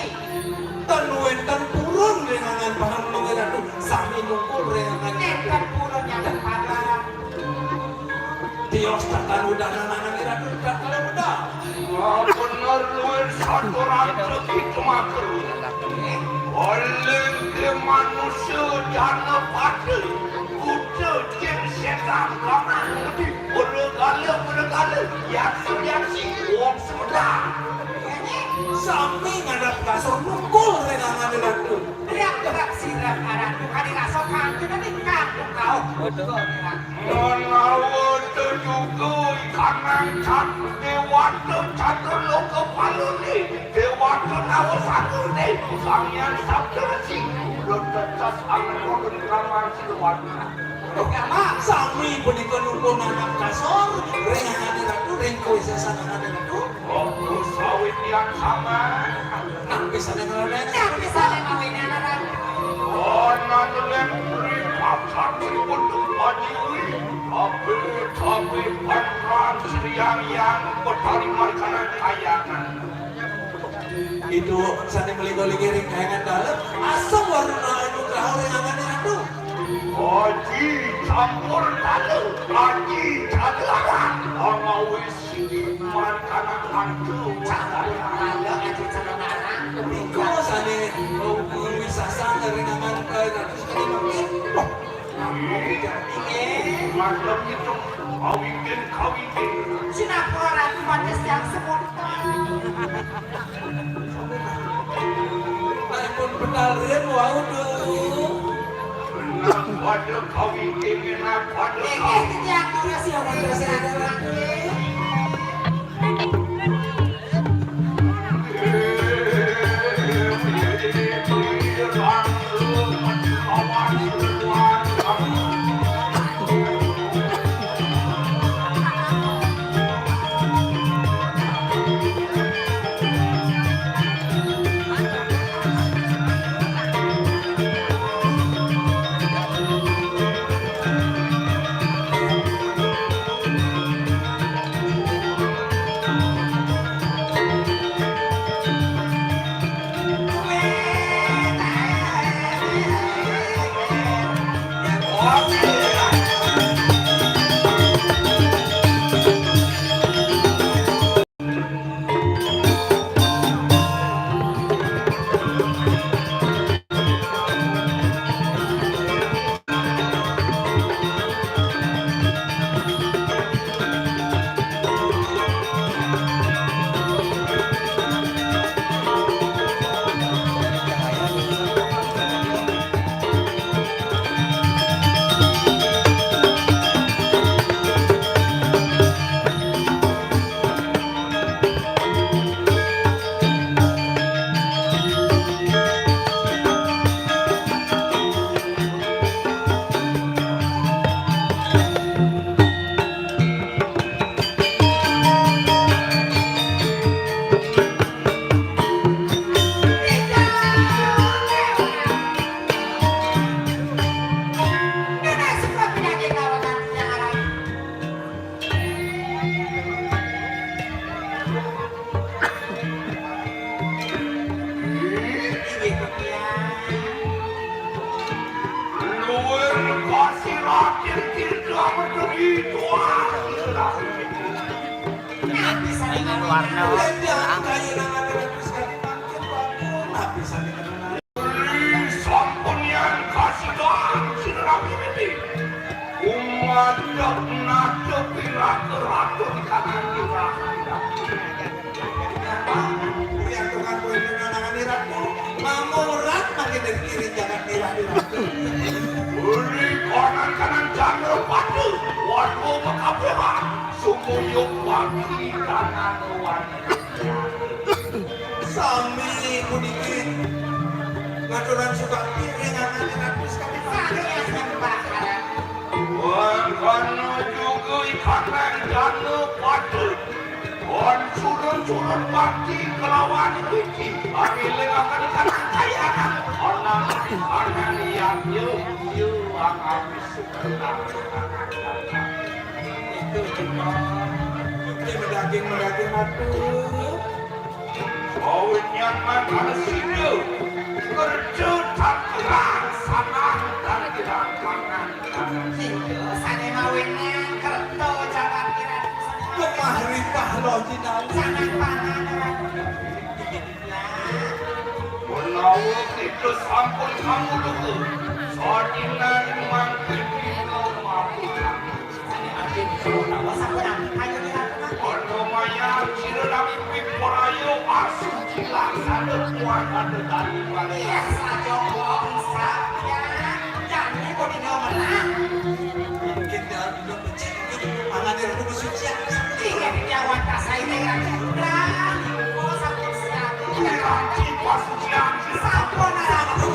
Ten wenten purun ring angan paham nunggil Ratu, sami nungkul ring angan. Enten purun nyaten padang. Tios tatan udanan angan Ratu, udah kalau udah. Wah, bener luwih satu ratus pitu maker. Oleh ke manusia jana pada. Buta jin setan kamar lebih. Bergala, bergala. Yaksi, yaksi. Wong semedang. Sami ngadap kasur nungkul ring angan Ratu. Riak gerak sirah arah tukadi rasa kangen ning kampung kauh. Betul. Menawa tejuga kanang cat dewata catur loka palune, dewata nawa sagune, Sang Hyang Sabda Resi, udah tetes angen ulun kamar siluan. Duh, Rama, sami punika nungkul ngadap kasur, ring angan Ratu, ring kawisesan angan Ratu. Monggo sawit tiang sambat. Napi sane nglawan? Napi sane mawinan, Ratu? Ana ndeleng mripatsanipun Ajiwi. Tapi, tapi, panran Sri Hyang Hyang Betari Markana Kayangan. Itu sane mlingga-lingga ring kayangan dalem. Asem warna anu grahur ring angane Ratu. Aji campur talu, aji calu arang. Amawis Siki markana antu cakar ada aji calon anak. Mingko sane, oh, guru wisasa ngerenangan, eh, Ratu sekali mangkin. Wah, inggih. Mantap itu. Kawingkin, kawingkin. Sinapura Ratu Patis yang semonto. Ampun benar rin wau, Dul. Benar pada kawingkin, benar pada. Inggih, titiang durus ya, Ratu. Sira kir-kir amarga itu. Dengan warna. Sampun yang kasih doang, sira mimiti. Umadep nadep pira keraton kanan dirah. Uli atungan kowe nangani ratu, mamurat makin dari kiri jangan dirah-dirah. Uli kanan-kanan jangan padu, warga mekabehan, sumuyuk wangi kanan wangi. Sami puniki ngaturan suka piring anane ratu sekali. Sami ya sembah. Wah, kono juga ikan nang jana padu. Kon surun-surun bakti kelawan wiki. Pamiling akan ikan nang kayangan. Onang akan lihat yu, yu akan suka. Itu cuma. Itu daging-daging ratu. Awit nyaman sida kerja tak terang sanang dan tidak pangan. Sida sane mawinan kerta jagat kirang. Kemah ripah lo jinau. Sanang pangan. Menawa kita sampun kamu luka, sadinan mangkin kita mampu. Ana mayang sira nami piparaya asuci laksana kuat ada tadi pada. Iya, saja wong saja. Jani kok dina menang. Mungkin dalam hidup becik gitu. Mangane aku kesucian. Iya, dia watas saya dengan. Lah, kok sampun siap. Iya, kita sucian. Sampun, sampun.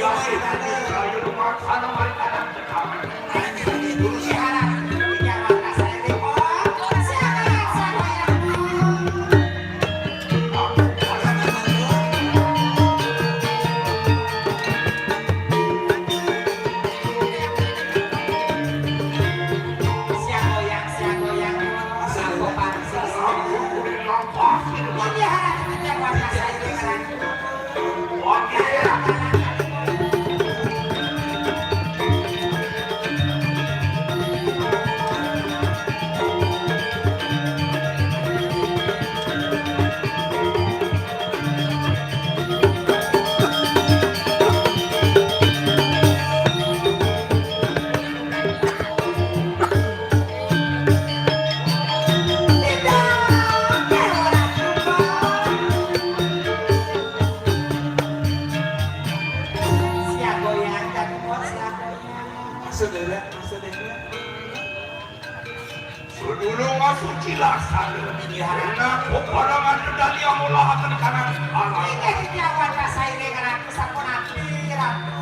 Ayo, maksana mari kita Sedulur, sedulur. Sedulur masuci laksana. Karena peperangan kendali yang mula akan kanan. Ini setiap warga saya dengan aku sampun api, Ratu.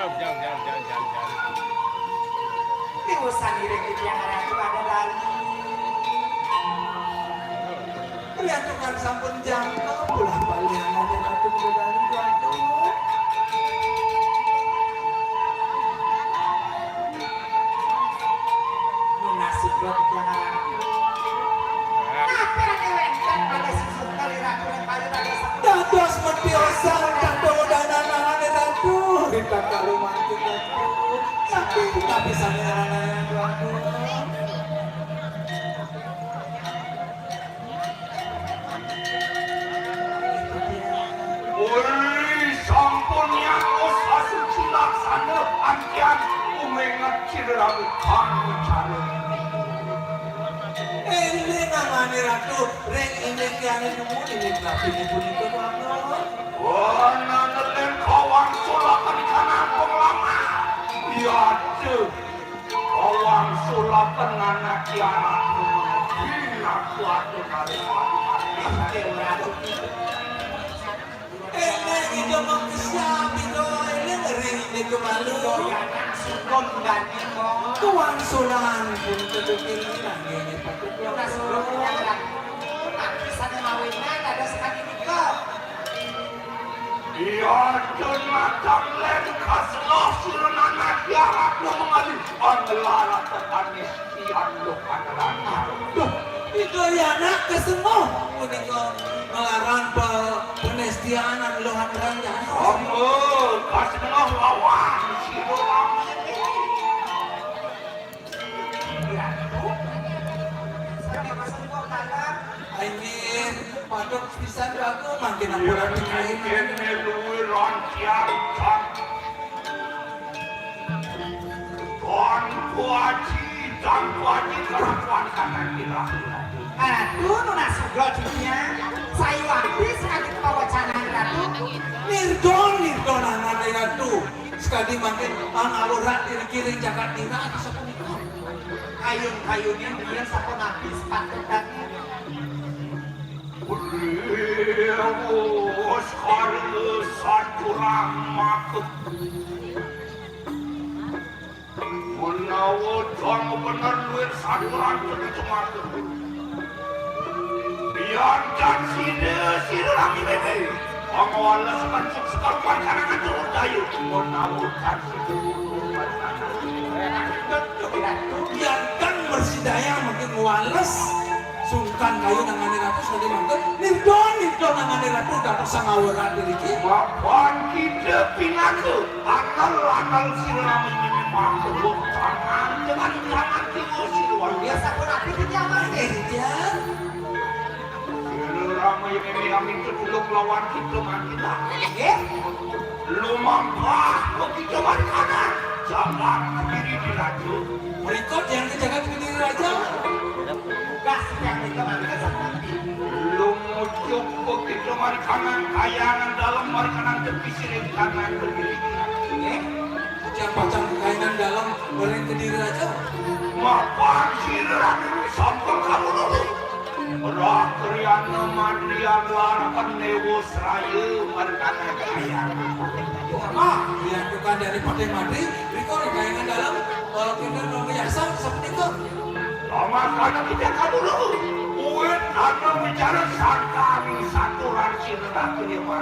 Jang, jang, jang, jang, jang. Tiusan iring titiang Ratu ada lali. Lihat tukang sampun jangkep, ulah palihanan Ratu ada lali, aduh. Munasib buat titiang Ratu. Nah, pirang wénten pada sisuk kali Ratu. Dados metiosan, dados dana nangane Ratu. Kita kalu mati Ratu. Tapi kita bisa ngeranaya Ratu. Uli sampun nyaos asuci laksana antian umenget cira rambut kang cara. Eling nangane Ratu, ring indik tiane dumun indik rapine punika mawon. Wananelen kawang sulakan kanang penglama. Yade, kawang sulakan anak kianak. Pinaku atuh kali. Eling ida makesah, ida eling ring ida kemalu. Kawangsulan pun kedukin nanging patut. Tapi sane mawinan ada sekali nikah. Iya, Jun Matang Len Kasloh Sirnana Tiarat Mengalih Anggelara Tetanis. Duh, Ida Yana kesenguh punika nglarang pe-, penestian anu luhan ranjang. Monggo, kasenguh lawan sira lami. Inggih, patut pisan aku mangkin ampura. Yen luwih rancang. Tuanku Aji, Tuanku Aji, kelakuan kanan kita. Ratu nunas sugra dunia, sayuwakti sakadi pawacanan Ratu. Nirdon, nirdon anane Ratu. Sakadi mangkin pangawrat diri kiring jagat dina sapunika. Kayun-kayune biyen sapunapi sepatut dadi. Beliau sekarang satu ramak. Menawa dong bener duit saturan ketujuh mata. Biarkan sida, sida lagi bebe. Pangwala sepancing sekal pancanangan turun dayu. Menawa kan sida. Biarkan bersidaya makin wales. Sungkan kayu nangane Ratu sakadi mangke. Nirda, nirda nangane Ratu dados sangawara diriki. Mapan kita pinaka. Anal-anal sira rame ini makhluk tangan dengan tangan tiwa sira. Biasa pun aku dijaman. Iya. Sira rame ini kami ketulung lawan kita mati dah. Eh? Lumampah kita mari kanan. Jalan kediri di raja. Berikut yang ke jagat kediri raja. Gas yang kita mari kanan. Lumucuk kita mari kanan, kayangan dalam mari kanan tepi siring kanan kediri. Eh? Pacang-pacang kayangan dalam mari kediri raja. Mapan sira sampun kamu dulu. Rakriana Madrian larakan newo seraya mari kanan kayangan. Apa? Yang tukang dari Patih Madri, riko di kayangan dalam, kalau kita nunggu yasa seperti itu. Lama karena kita kabur. Uwit anu bicara sangkani saturan sira Ratu Dewa.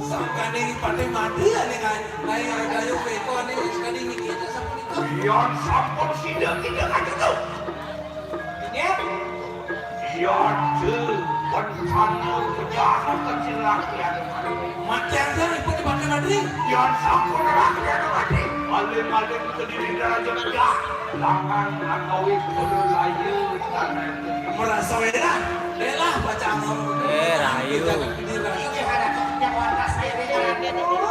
Sangkani Patih Madri ane ngai ngai kayu peko ane sekali niki sapunika. Yang sampun sida kita kajuto. Inggih. Iya, Cil. Rencana penjahat kecil laki anu mati. Mati aja, ibu dipakai mati. Iya, sampun laki anu mati. Maling-maling kediri daraja pecah. Tangan atawi kudu layu tanah. Merasa weda. Delah baca mau. Eh, rayu. Jaga kediri. Ini ada yang watas saya dengan itu.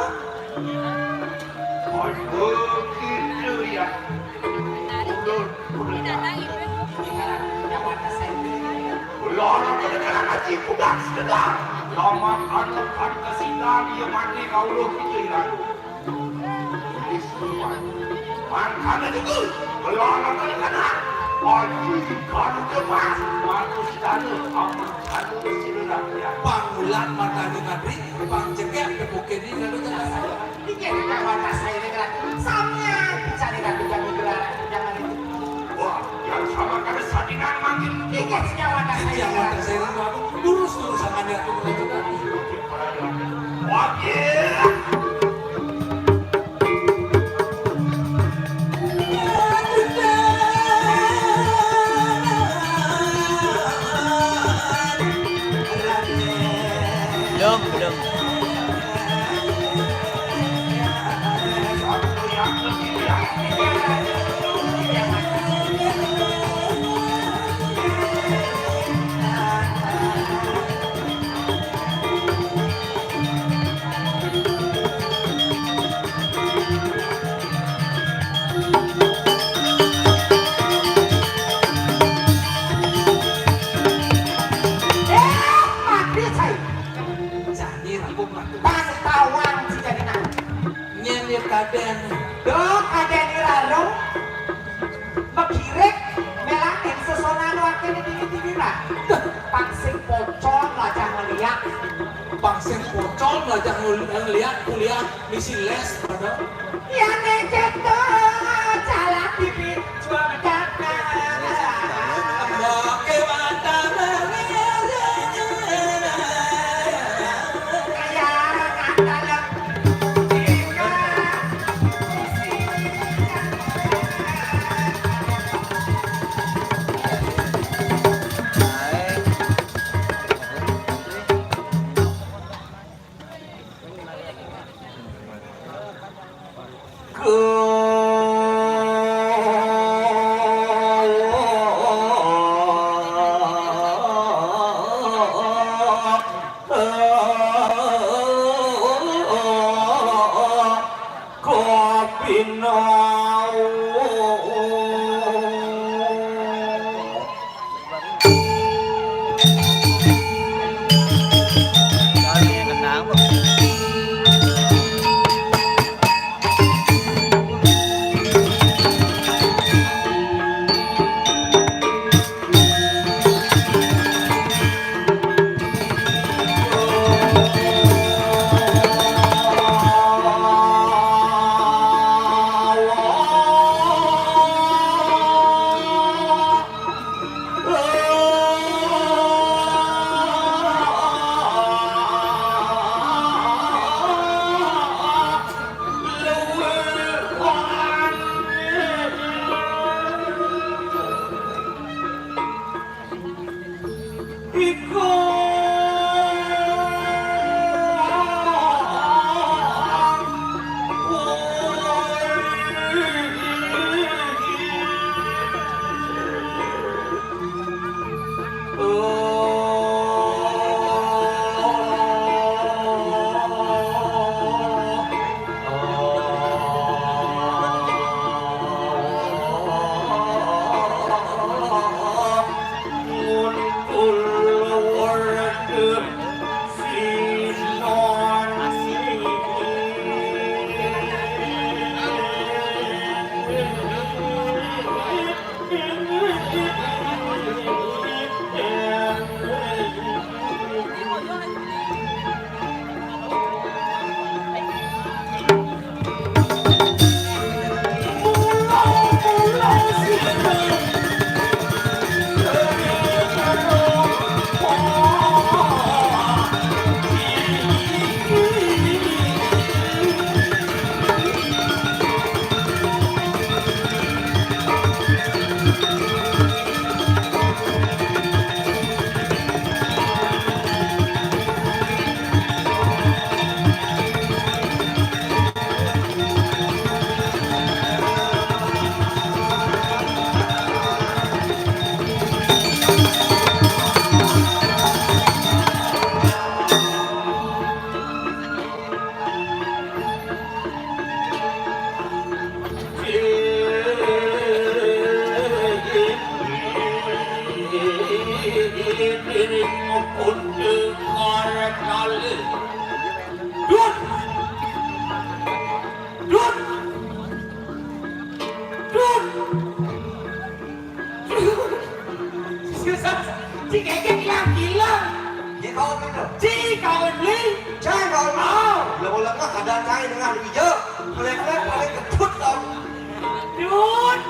Aduh, gitu ya. Udah, udah. Lara pada kena ngaji kudas sedang. Laman anu kan kesidan ia mati kauluh kita ilang. Mangkana juga lara pada kena. Aji kanu kemas, manus dana, amun kanu sira rakyat. Pangulat matane kadri, pang cekek tepuke di kanu kemas. Iki tidak wadah saya ini kan. Sampeyan dicari ratu kami gelar, jangan itu. Wah, yang sama kami sandingan mangkin. Iki tidak wadah saya ini kan. Lurus, lurus, sangat aku. Wah, iya. Belum, belum. Eh, mati saya. Jadi rambut mati. Pas tawang si jadi nang. Nyen ya kaden. Duh, kaden iraro. Megirik, melanin sesonan wakil di tinggi-tinggi lah. Pang sing pocol lajah ngeliat. Pang sing pocol lajah ngul-, ngeliat kuliah misi les pada. Ya, nek ceto, jalan pipi, jual dagang. Mbok ke mata. Kaya kata yang Datang dengan hijau, mereka paling ketut tau. Dut,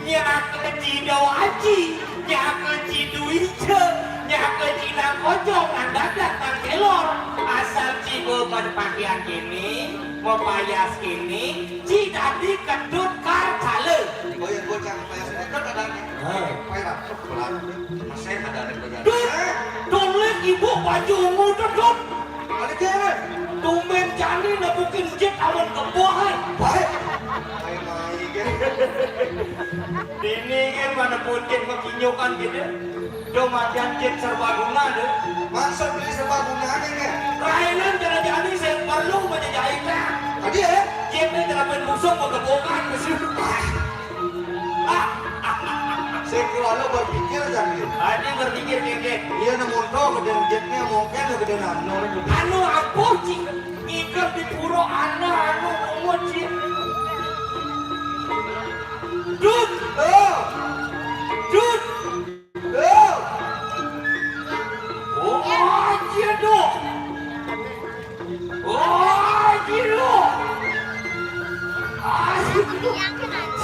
nyak kecido aji, nyak kecido ijo, nyak kecina kocong, nang dadak, nang kelor. Asal ci beban pakaian kene, mepayas kene, ci dadi ketut kar cale. Oh, yang bocah mepayas ketut ada nih. Hah. Payah, pelan. Masih ada nih bocah. Dut, tulis ibu baju ungu tuh, Dut. Ada cewek. Tumben jani nepukin jit amun kebo, hai. Baik. Main-main, kan. Dini kan mana pun jit makinyokan gitu. Do matian jit serbaguna do. Maksud beli serbaguna nih, kan? Rainan cara jani saya perlu menjajah ikan. Tadi ya? Jit ini terapin musuh mau kebokan, musuh. Sing kira lo berpikir, Jang. Ane berpikir, Keke. Iya, nang monto gedé jitné, mungkin gedé nano. Anu apa, Ci? Ngikem di pura ana anu bungut, Ci. Dut! Oh! Dut! Oh! Oh, anjir, Dut! Wah, gila. Ah,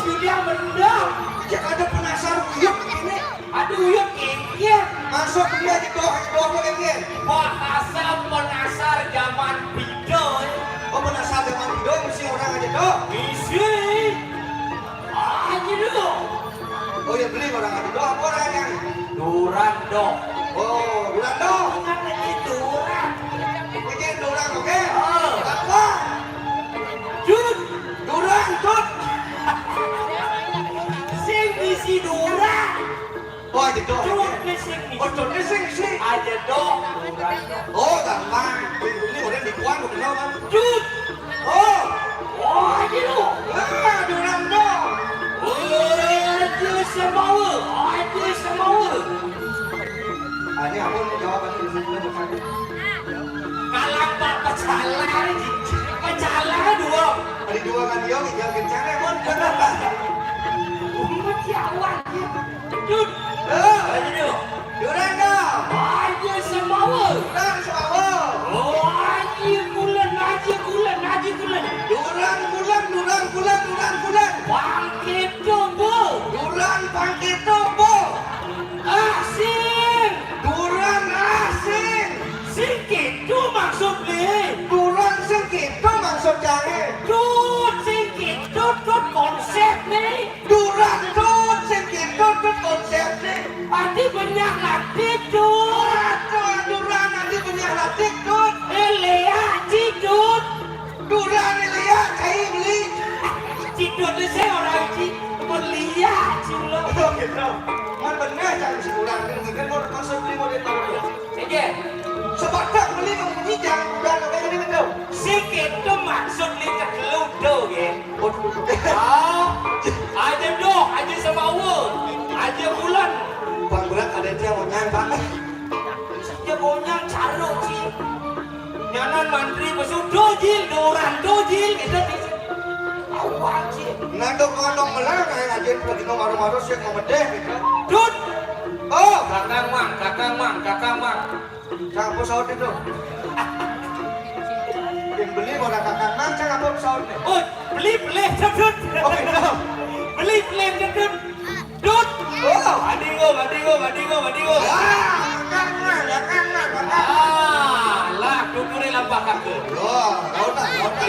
sudah mendem. Ya, ada penasar uyut ini. Aduh, uyut kengkir. Masuk dia di bawah, di bawah kengkir. Bahasa penasar zaman bido, eh. Oh, penasar zaman bido, misi orang aja, Dok. Misi. Ah, gila. Oh, ya, beli orang aja, Dok. Apa orang yang? Duran, Dok. Oh, Duran, Dok. Bukan lagi Duran. Bikin Duran, oke? Oh. Apa? Jut. Duran, Jut. Sing bisi Duran. Oh, aja, Dok. Jut, sing bisi. Oh, Jut, sing bisi. Aja, Dok. Duran, Dok. Oh, gampang. Ini orang di Puan, udah kenal, kan? Jut. Oh. Oh, aja lu. Ah, Duran, Dok. Oh, aja semawa. Aja semawa. Ah, ini apa nih jawaban ini? Kalang, Pak, pecalang. Pecalang dua. Ada dua kan, yo, tinggal kencang, ya, Mon. Umat ya, awak, ya. Dut. Eh. Ayo, Dut. Duran, Dok. Aja semawa. Duran semawa. Oh, aja bulan, aja bulan, aja bulan. Duran bulan, Duran bulan, Duran bulan. Pangkito, Bu. Duran pangkito, Bu. Asing. Duran asing. Sing kito maksud ni. Duran sing kito maksud cari. Dut, sing kito, Dut, konsep ni. Duran, Dut, sing kito, Dut, konsepné. Ati banyak latih, Dut. Duran, Duran, ati banyak latih, Dut. Elia, Ci, Dut. Duran, Elia, cai beli. Ci Dut ni saya orang Ci. Elia, Ci lo. Oh, gitu. Man bener, cai si Duran. Kan mau masuk beli model baru. Oke. Sebatak beli membunyi jangan Duran, oke, ini betul. Sing kito maksud ni keteludo, ya. Oh, aja doh, aja semawa, aja bulan. Bang Bulan ada dia mau nyang, Bang. Dia mau nyang caruk, Ci. Nyanan mantri besudo, Jil, doran do, Jil, gitu, Ci. Awal, Ci. Nah, dok, ngomong melarang, kayak aja lagi nong maru-maru, siap mau medeh, gitu. Dut. Oh. Kakang, Mang, kakang, Mang, kakang, Mang. Cang, apa saut itu? Yang beli mau kakak nang, cang, apa saut nih? Oh, beli, beli, Dut. Oh, gitu. Beli, beli, Dut. Dut. Oh. Adingo, adingo, adingo, adingo. Ah, kakak nang, kakak nang, kakak nang. Ah, lah, kukurin apa kakak? Loh, kau tak, kau tak.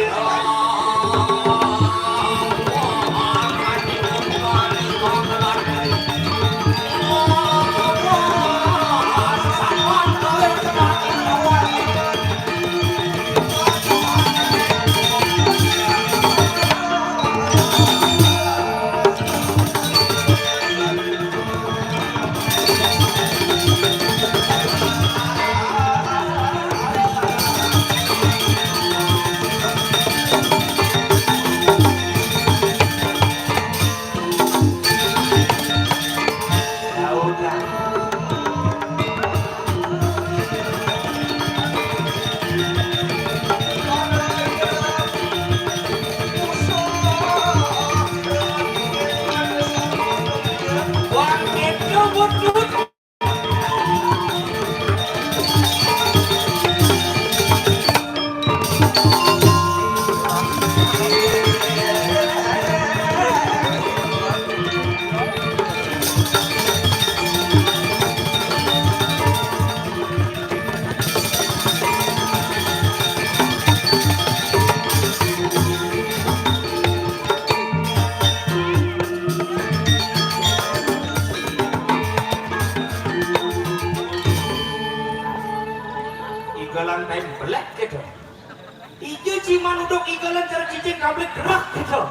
Iman uduk igelan cara cicing kablik gerak gitu.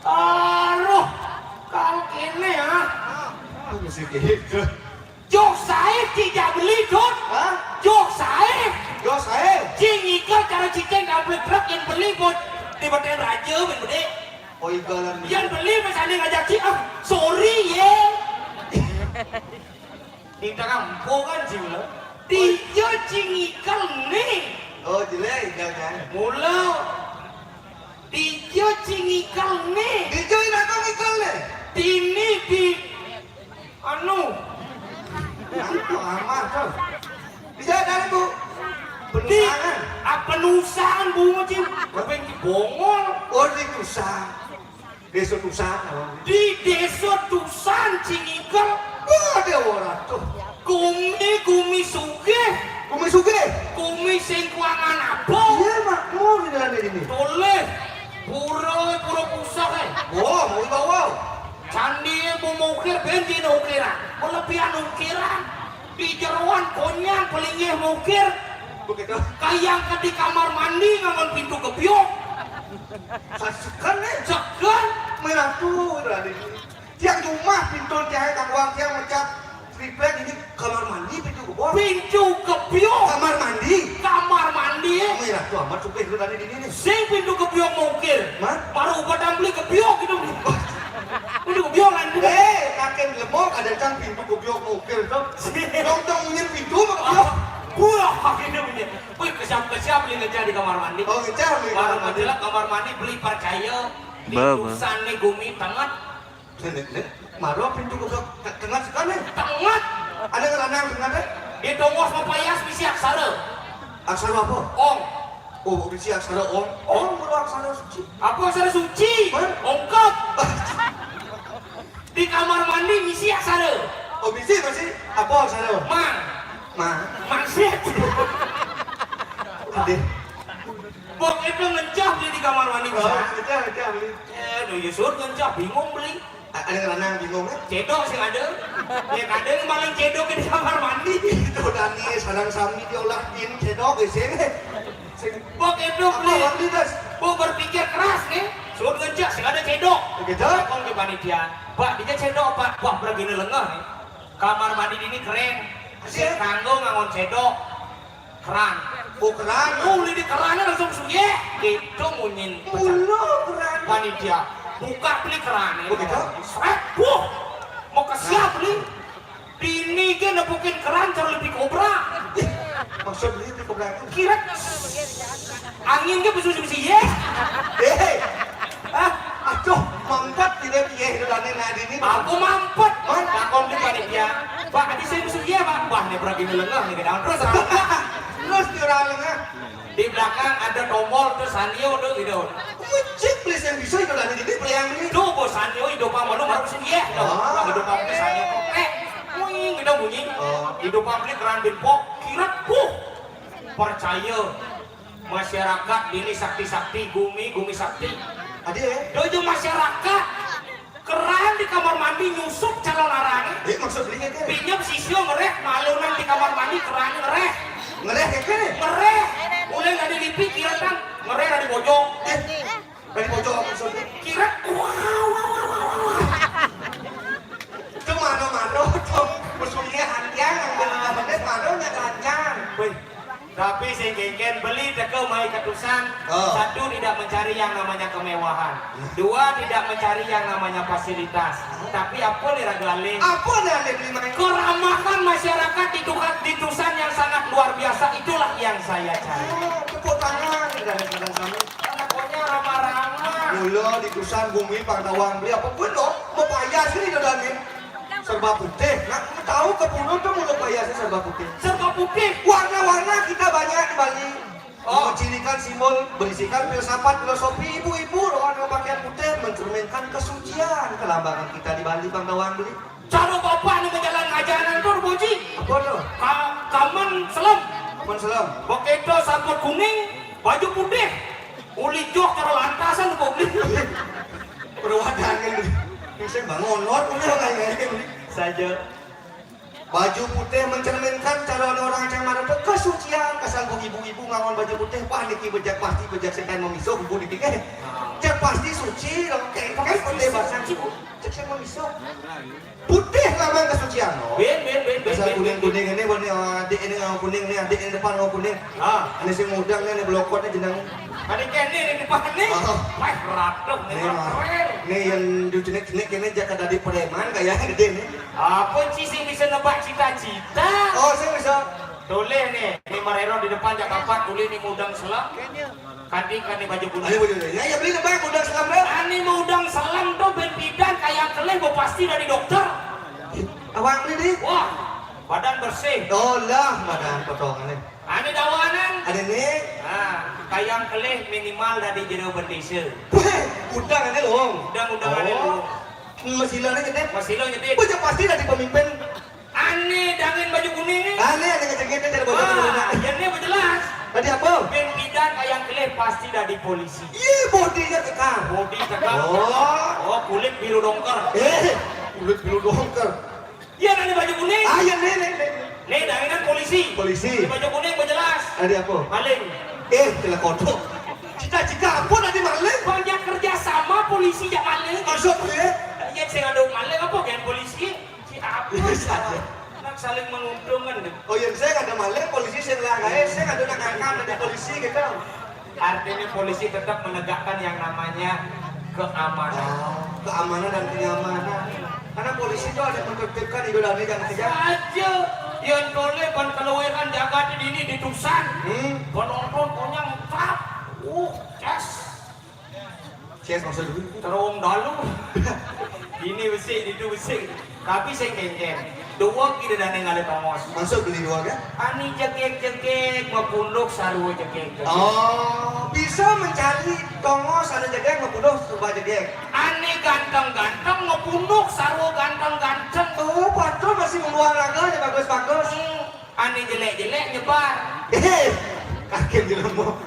Aduh, kalau kene ya. Mesti gitu. Jok sae cicing beli, Dut. Hah? Jok sae. Jok sae. Cing ikel cara cicing kablik gerak yang beli, Bud. Di beten raja, men bede. Oh, igelan. Yang beli, mas, ada ngajak cing, ah, sorry, ye. Minta kampungan sih, lo. Dia cing ikel nih. Oh, jelek ikel kan? Mula. Dia cing ikel nih. Dia ini apa ikel nih? Dini di anu. Apa amat tuh? Bisa dari, Bu? Di penusangan. Ah, penusangan, Bu, cing. Kuping bongol. Oh, di Tusan. Desa Tusan, apa? Di desa Tusan, cing ikel. Wah, ada orang tuh. Kumi, kumi sugih. Kumi sugih? Kumi sing kuangan apa? Iya, makmur di dalam ini. Toleh. Pura, pura pusah, eh. Wah, mau dibawa. Candi mau mukir, benjin ukiran. Melebihan ukiran. Di jeroan konyang, pelinggih mukir. Begitu. Kayang ke di kamar mandi, ngangon pintu kebiok. Sasekan, eh. Sekan. Menantu, berani. Tiang rumah pintu tiang tangguang tiang mecat triplek ini kamar mandi pintu kebon. Pintu kebiok. Kamar mandi. Kamar mandi, eh. Merah tuh amat suka itu tadi di sini. Sing pintu kebiok mungkir. Mah? Baru ubat beli kebiok gitu. Pintu kebiok kan. Eh, kakek lemok ada cang pintu kebiok mungkir tuh. Dong dong munyin pintu mah kebiok. Wah, gitu, gitu. Wih, kesiap-kesiap beli ngejar di kamar mandi. Oh, ngejar beli kamar mandi. Baru kamar mandi beli percaya. Di Tusan nih gumi tenget. Nek, nek, maro pintu ke, ke, tengah sekali. Tengah. Ada ngelanang tengah deh. Di tongos mapayas bisi aksara. Aksara apa? Ong. Oh, bisi aksara ong. Ong, bro, aksara suci. Apa aksara suci? Hah? Ongkot. Di kamar mandi bisi aksara. Oh, bisi masih? Apa aksara? Mang. Mang. Mangsit. Adeh. Bok itu ngencah beli di kamar mandi. Oh, bisa. Ngencah, ngencah beli. Eh, do Yusuf ngencah bingung beli. A-, ada lanang bingung, eh? Cedok sing ada. Ya, kadang paling cedok di kamar mandi. Itu Dani, sarang sami diolah bin cedok di sini. Sing bok itu beli. Apa beli, Das? Bok berpikir keras nih. Suruh ngejak sing ada cedok. Begitu? Kong di panitia. Pak, dia cedok, Pak. Wah, pergi lengah nih. Kamar mandi ini keren. Sing kanggo ngangon cedok. Keran. Oh, keran. Uli di kerannya langsung suyeh. Gitu munyin. Mula keran. Panitia. Buka beli keran. Oh, gitu? Sret, buh. Mau ke siap beli. Bini ge nepukin keran cara lebih kobra. Ih, maksud beli lebih kobra itu? Kira angin ge besusi-susi ye. Eh. Hah? Aduh, mampet tidak dia itu tadi nah dini. Aku mampet. Hah? Takon di panitia. Pak, tadi saya musuh iya, Pak. Wah, ini berarti ini lengah nih, kenapa? Terus, terus di orang lengah. Di belakang ada tombol, terus sanyo tuh gitu. Mucik, please, yang bisa itu tadi, jadi beli yang ini. Tuh, bos sanyo, hidup apa lu, baru musuh iya. Tuh, ah. Hidup apa sanyo. Eh, bunyi, gitu bunyi. Oh. Hidup apa keran bin pok, kira, huh. Percaya. Masyarakat dini sakti-sakti, gumi, gumi sakti. Adi, eh? Dojo masyarakat. Keran di kamar mandi nyusup calon arang. Eh, maksud belinya kan? Pinjam sisio ngereh malunan di kamar mandi keran ngereh. Ngereh ya kan? Ngereh. Mulai dari lipi kira kan ngereh dari bojong. Eh, dari bojong maksudnya. Kira. Itu mano-mano tuh. Musuhnya hantiang yang benar-benar mano nggak lancar. Wih. Tapi sing kengken beli teke mai ketusan. Oh. Satu, tidak mencari yang namanya kemewahan. Iya. Dua, tidak mencari yang namanya fasilitas. Tapi apa nih raga alih? Apa nih ada beli mai? Keramahan masyarakat di Tuhan, di Tusan yang sangat luar biasa, itulah yang saya cari. Oh, tepuk tangan dari teman kami. Pokoknya ramah-ramah. Mula di Tusan bumi pangdawang beli apa pun loh, mau payah sini dadamin. Serba putih. Nah, kamu tahu ke Pulau tuh mulut payasnya serba putih. Serba putih. Warna-warna kita banyak di Bali. Oh. Mencirikan simbol, berisikan filsafat, filosofi ibu-ibu, roh ada pakaian putih mencerminkan kesucian kelambangan kita di Bali, Bang Dawang beli. Cara bapak nih berjalan ngajaran tuh, Boji. Apa tuh? Ka-, kaman selam. Kaman selam. Pakai itu sabut kuning, baju putih. Uli joh cara lantasan kok beli. Perwadangan. Saya bangun, not, udah, udah, udah. Saja. Baju putih mencerminkan cara orang cang maré tuh kesucian. Kasar ku ibu-ibu nganggon baju putih, wah niki bejak pasti bejak sétan mamisuh, ibu niki téh. Cék pasti suci, loh. Kayak putih basang ibu. Cék saya mamisuh. Putih lambang kesucian, loh. Bin, bin, bin, bin, kasar bin, kuning, bin, bin. Kuning ini warna adik ini, eh, kuning ini adik ini depan, oh, kuning. Ah. Ini sing mudang ini, ini belokotnya jenang. Ada kéné di depan nih. Oh. Wah, ratuh nih, nih, mah. Keren. Nih yang dicenik-cenik ini jaka dadi preman kayak gede nih. Apa sih sing bisa nebak cita-cita? Oh, sing bisa. Tulis nih, ini marero di depan jak papat, tulis nih mudang selam. Kanti, kanti baju kuning. Ayo, baju kuning. Ya, ya, beli nebak mudang selam, Bro. Ani mudang selam tuh ben pidan kayak kelih, mau pasti dari dokter. Awak beli nih. Wah, badan bersih. Oh lah, badan potongan nih. Ani dawanan. Ada nih. Nah, kayang kelih minimal dari jero bendésa. Wéh, udang ada loh. Udang, udang ada loh. Masilah nih gede. Masilah gede. Bocah pasti dari pemimpin. Ani dangin baju kuning nih. Ani ada ngecengit dari bocah kuning. Wah, ya ini apa jelas? Tadi apa? Pimpinan kayang kelih pasti dari polisi. Iya, bodinya kekar. Bodi kekar. Oh. Oh, kulit biru dongker. Eh, kulit biru dongker. Iya, dari baju kuning. Ah, iya, nih, nih, nih. Nih, dari kan polisi. Polisi. Di baju kuning, jelas. Ada apa? Maling. Eh, celah kodok. Cita-cita apa tadi maling? Banyak kerja sama polisi ya maling. Maksud gue? Iya, sing ada maling apa kan polisi? Si apa? Iya, saja. Nak saling menguntungkan deh. Oh, iya, saya ada maling, polisi sing lah, eh, saya ada nak angkat dari polisi gitu. Artinya polisi tetap menegakkan yang namanya keamanan. Oh, keamanan dan kenyamanan. Karena polisi itu ada menertibkan hidup dan yang ketiga. Saja. Yang tole ban keluaran jaga di ini ditusan. Hmm. Penonton punya ngecap. Uh, yes. Yes, maksud gue. Terowong dalu. Ini besik, itu besik. Tapi saya kéngkén. Dua kita dah ngalih tongos. Maksud beli dua kan? Ani jegég-jegég, mapunduk sarua jegég-jegég. Oh, bisa mencari tongos anu jegég, mapunduk sarua jegég. Ani ganteng-ganteng, mapunduk sarua ganteng-ganteng. Oh, patut masih membuang raga ya bagus-bagus. Hmm. Ani jelek-jelek nyebar. Hehe, kaget jelema.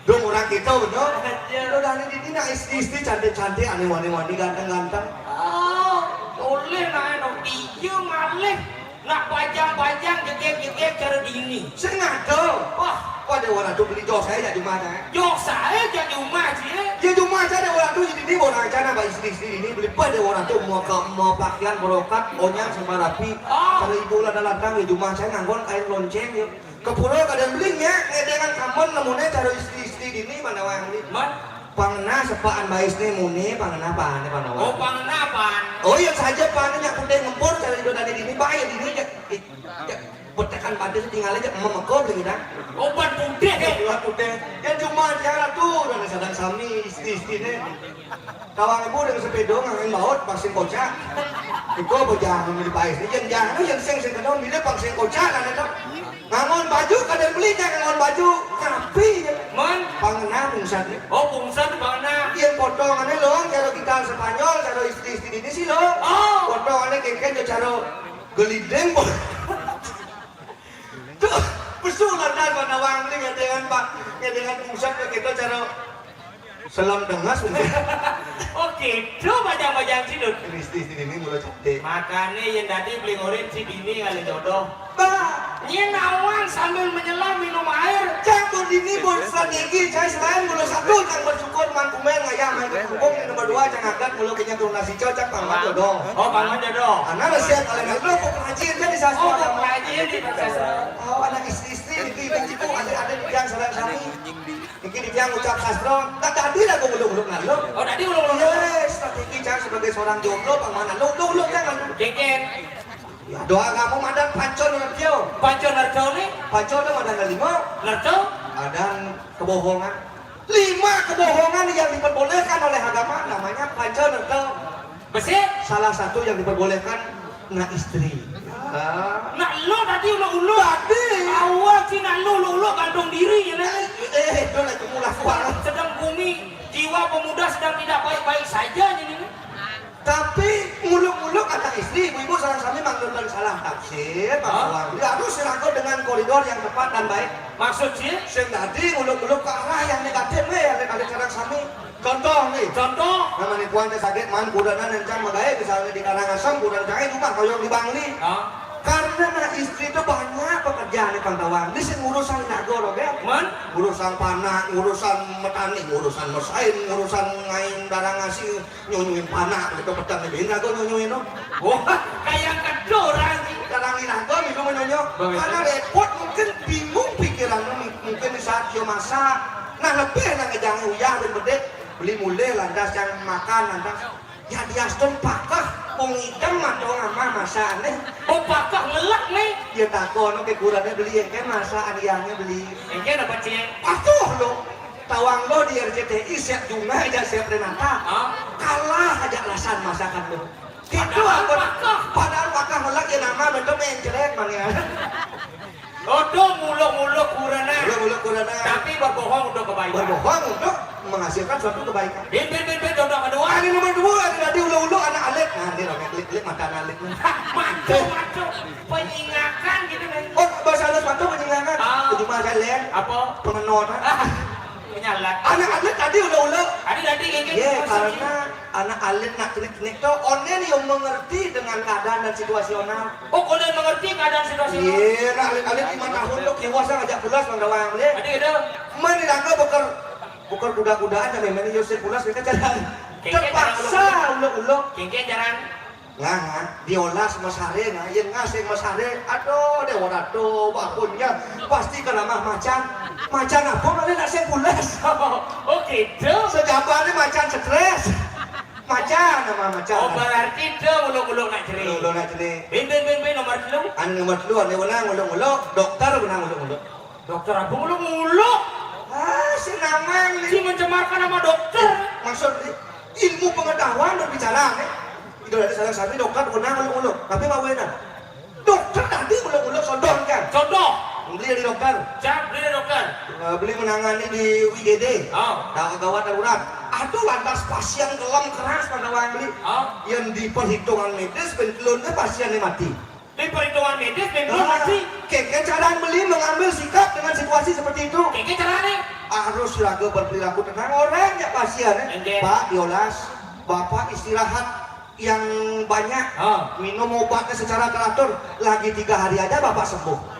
Dong orang kita bener. Iya. Udah nih di dina istri-istri cantik-cantik, ane wani-wani, ganteng-ganteng. Oh, boleh nah, no. Iya malih. Nak bajang-bajang, jegég-jegég cara dini. Sing ada. Wah. Wah, ada orang tuh beli jos saya jadi mana? Jos saya jadi rumah sih. Ya cuma saya ada orang tuh jadi di orang cana, mbak, istri-istri ini beli pada orang tuh mau ke, mau pakaian berokat, onyang sama rapi. Oh. Kalau ibu lada lantang di rumah saya nganggon kain lonceng ya. Ke pura kadén beli nya, ngedéngan kamen nemuné cara istri-istri dini mana wayang beli. Man? Pangenah sepaan bais né muné, pangenah pané, pangenah. Oh, pangenah paan. Oh, iya saja pané nya putih ngempur cara ido dadi dini, baé dini ja. Ih, ja. Betekan panté tinggal aja, memeko beli dah. Obat putih. Obat putih. Ya cuma cara tuh, dan sadang sami istri-istri né. Kawang ibu dengan sepeda ngangin baut, pang sing kocak. Iko bejang di pais. Yang jangan yang sing sing kedong bila pang sing kocak kan itu. Ngangon baju kadén beli nya ngangon baju. Tapi ya. Man? Pangenah pungsat ni. Oh, pungsat pangenah. Yang potongannya loh, cara kita Spanyol, cara istri-istri ini sih loh. Oh. Potongannya kengken ya cara gelinding, boh. Tuh, pesu lantas panawang ni ngedéngan, Pak. Ngedéngan pungsat ke kita cara selam dengas, udah. Oh gitu, bajang-bajang cidut. Istri-istri ini mulai cantik. Makanya yang tadi beli ngorin si bini kali jodoh. Bah, nyé nawang sambil menyelam minum air. Campur dini pun strategi, saya selain mulu satu, yang bersyukur, man kumen, ngayah, main ke kampung, yang nomor dua, cang adat, mulu kenyang turun nasi, cocok, pang man jodoh. Oh, pang man jodoh. Karena resep kalian itu, kok pengajian kan di sastra. Oh, kok pengajian di sastra. Oh, anak istri-istri, niki ibu-ibu, adik-adik, yang saudara kami. Niki dia ngucap sastra, tak tadi lah gua uluk-uluk ngaluk. Oh, tadi uluk-uluk. Yes, strategi cara sebagai seorang jomblo, pang mana? Uluk-uluk jangan. Keken. Ya, doa kamu madan Panco Nerjo. Panco Nerjo ni? Panco tu madan lima. Nerjo? Madan kebohongan. Lima kebohongan yang diperbolehkan oleh agama namanya Panco Nerjo. Besi? Salah satu yang diperbolehkan nak istri. Ah. Nak lo tadi uluk-uluk. Tadi. Awak si nak lo uluk-uluk gantung diri ya, nak. Eh, itu nak kamu lah kuat. Sedang bumi, jiwa pemuda sedang tidak baik-baik saja ini. Tapi nguluk-nguluk anak istri, ibu-ibu salah sami manggil dan salah tafsir, Pak. Hah? Bawang. Ya, harus serago dengan koridor yang tepat dan baik. Maksud sih? Sing tadi nguluk-nguluk ke arah yang negatif, weh, yang negatif sareng sami. Contoh nih. Contoh? Nama nih kuan teh sakit man kudanan encang magaé misalnya di Karangasem kudanan cangé cuma koyong di Bangli. Hah? Karena nah istri itu banyak pekerjaan di Pangkawang. Di sini ngurusan jago, Roger. Man? Ngurusan panak, ngurusan metani, ngurusan mesain, ngurusan ngain darang ngasih, nyunyuin panak, itu petang di bini aku nyunyuin, no. Wah, kayak kedua orang sih. Kadang di naga, minggu menyonyo. Karena repot, mungkin bingung pikirannya, mungkin di saat dia masak. Nah, lebih enak ngejang uyah dan bedek, beli mulai lantas yang makan, lantas. Ya, dia stun pakah, wong idem atau ngama masakan, eh. Oh, pakah ngelak, nih. Dia takon, oke, kurangnya beli, ya, kan masakan iangnya beli. Engke dapat, Cing? Patuh, lo. Tawang lo di R C T I, siap Juna aja, siap Renata. Hah? Kalah aja alasan masakan lo. Gitu. Padahal apa? Pakah. Padahal pakah melak ya nama bentuk mencrek, Bang, ya. Odo muluk-muluk kurana. Muluk-muluk kurana. Tapi berbohong untuk kebaikan. Berbohong untuk menghasilkan suatu kebaikan. Bin, bin, bin, bin, contoh kedua. Ini nomor dua, ini tadi uluk-uluk anak alit. Nah, ini rame, klik, klik mata anak alit. Maco, maco. Penyingakan gitu kan. Oh, bahasa halus maco penyingakan. Ah. Itu mah saya, Len. Apa? Pengenot. Penyalat. Anak alit tadi uluk-uluk. Tadi, tadi, kayak gitu. Iya, maksudnya. Karena anak alit nak kenik-kenik tuh, onen yang mengerti dengan keadaan dan situasional. Oh, kau yang mengerti keadaan situasional? Iya, nak alit-alit lima tahun tuh, kiwasa ngajak pulas, Bang Dawang, deh. Tadi gitu. Mana nih, bukan, bukan kuda-kudaan, tapi mana Yosef pulas, mereka jalan. Kengke. Terpaksa jalan uluk-uluk. Kengke jalan. Nah, nah, diolas masare, nah, yang ngasih masare, aduh, dewa ratu, bakunya, pasti kena mah macan. Macan apa, mana nak saya pulas? Oh, gitu? Sejabarannya macan stres. Macan nama macan. Oh, berarti dia uluk-uluk nak cerai. Uluk-uluk nak cerai. Bin, bin, bin, bin, nomor telu. Anu nomor telu, anu menang uluk-uluk, dokter menang uluk-uluk. Dokter apa uluk-uluk? Ah, si namang ni. Si mencemarkan nama dokter. Maksud ni, ilmu pengetahuan berbicara ni. Itu dari salah satu dokter menang uluk-uluk. Tapi mau enak. Dokter tadi uluk-uluk, contoh kan? Contoh. Beli dari dokter. Cak, beli dari dokter. Eh, beli menangani di U I G D. Oh. Tahu gawat darurat. Aduh, lantas pasien kelam keras pada orang beli. Oh. Yang di perhitungan medis, ben telun ke pasiennya mati. Di perhitungan medis, ben telun mati. Keke cara beli mengambil sikap dengan situasi seperti itu. Keke cara nih. Harus raga berperilaku tenang, orang ya pasien, eh. Pak, diolas. Bapak istirahat yang banyak, minum obatnya secara teratur, lagi tiga hari aja Bapak sembuh.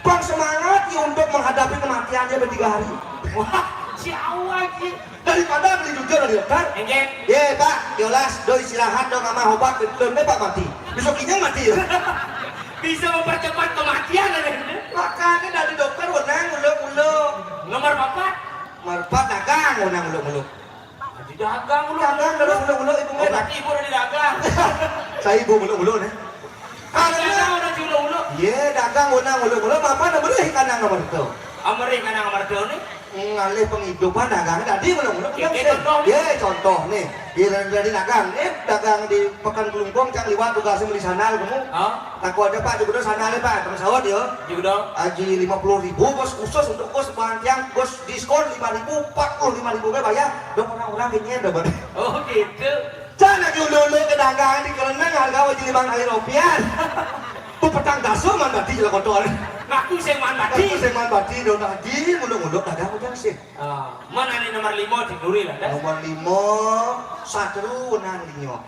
Bang semangat ya untuk menghadapi kematiannya bertiga hari. Wah, si awal sih. Daripada beli jujur dari dokter. Enggak. Ye, Pak, yolas, do istirahat, do ngamah obat, belum deh, Pak, mati. Besok ini mati ya. Bisa mempercepat kematian ada. Makanya dari dokter wenang ulo-ulo. Nomor papat? Nomor papat dagang wenang ulo-ulo. Jadi dagang ulo. Dagang terus ulo-ulo ibu. Oh, berarti ibu udah dagang. Saya ibu ulo-ulo nih. Karena orang ulo-ulo. Iya, dagang wenang ulo-ulo, apa namanya ikan yang nomor itu? Ameri kan yang nomor itu nih. Ngalih penghidupan dagang tadi ulo-ulo. Oke, contoh nih. Iya, contoh nih. Iya, dari dagang. Nih, dagang di Pekan Kelungkung, cang liwat tugasnya beli sandal kamu. Hah? Takut aja, Pak, juga sandalnya, Pak, teman sawat ya. Juga. Aji lima puluh ribu, bos, khusus untuk bos, bahan tiang, bos, diskon lima ribu, empat puluh lima ribu bayar. Dong orang-orang kayaknya dapat. Oh, gitu. Jangan lagi ulo-ulo ke dagang di kereneng harga wajib lima kali rupiah. Tuh petang daso man bati jelas kotor. Ngaku saya man bati. Ngaku saya man bati, dong lagi ulo-ulo dagang udah sih. Ah, mana nih nomor lima, cek dulu lah, dah. Nomor lima, satru nang linyo.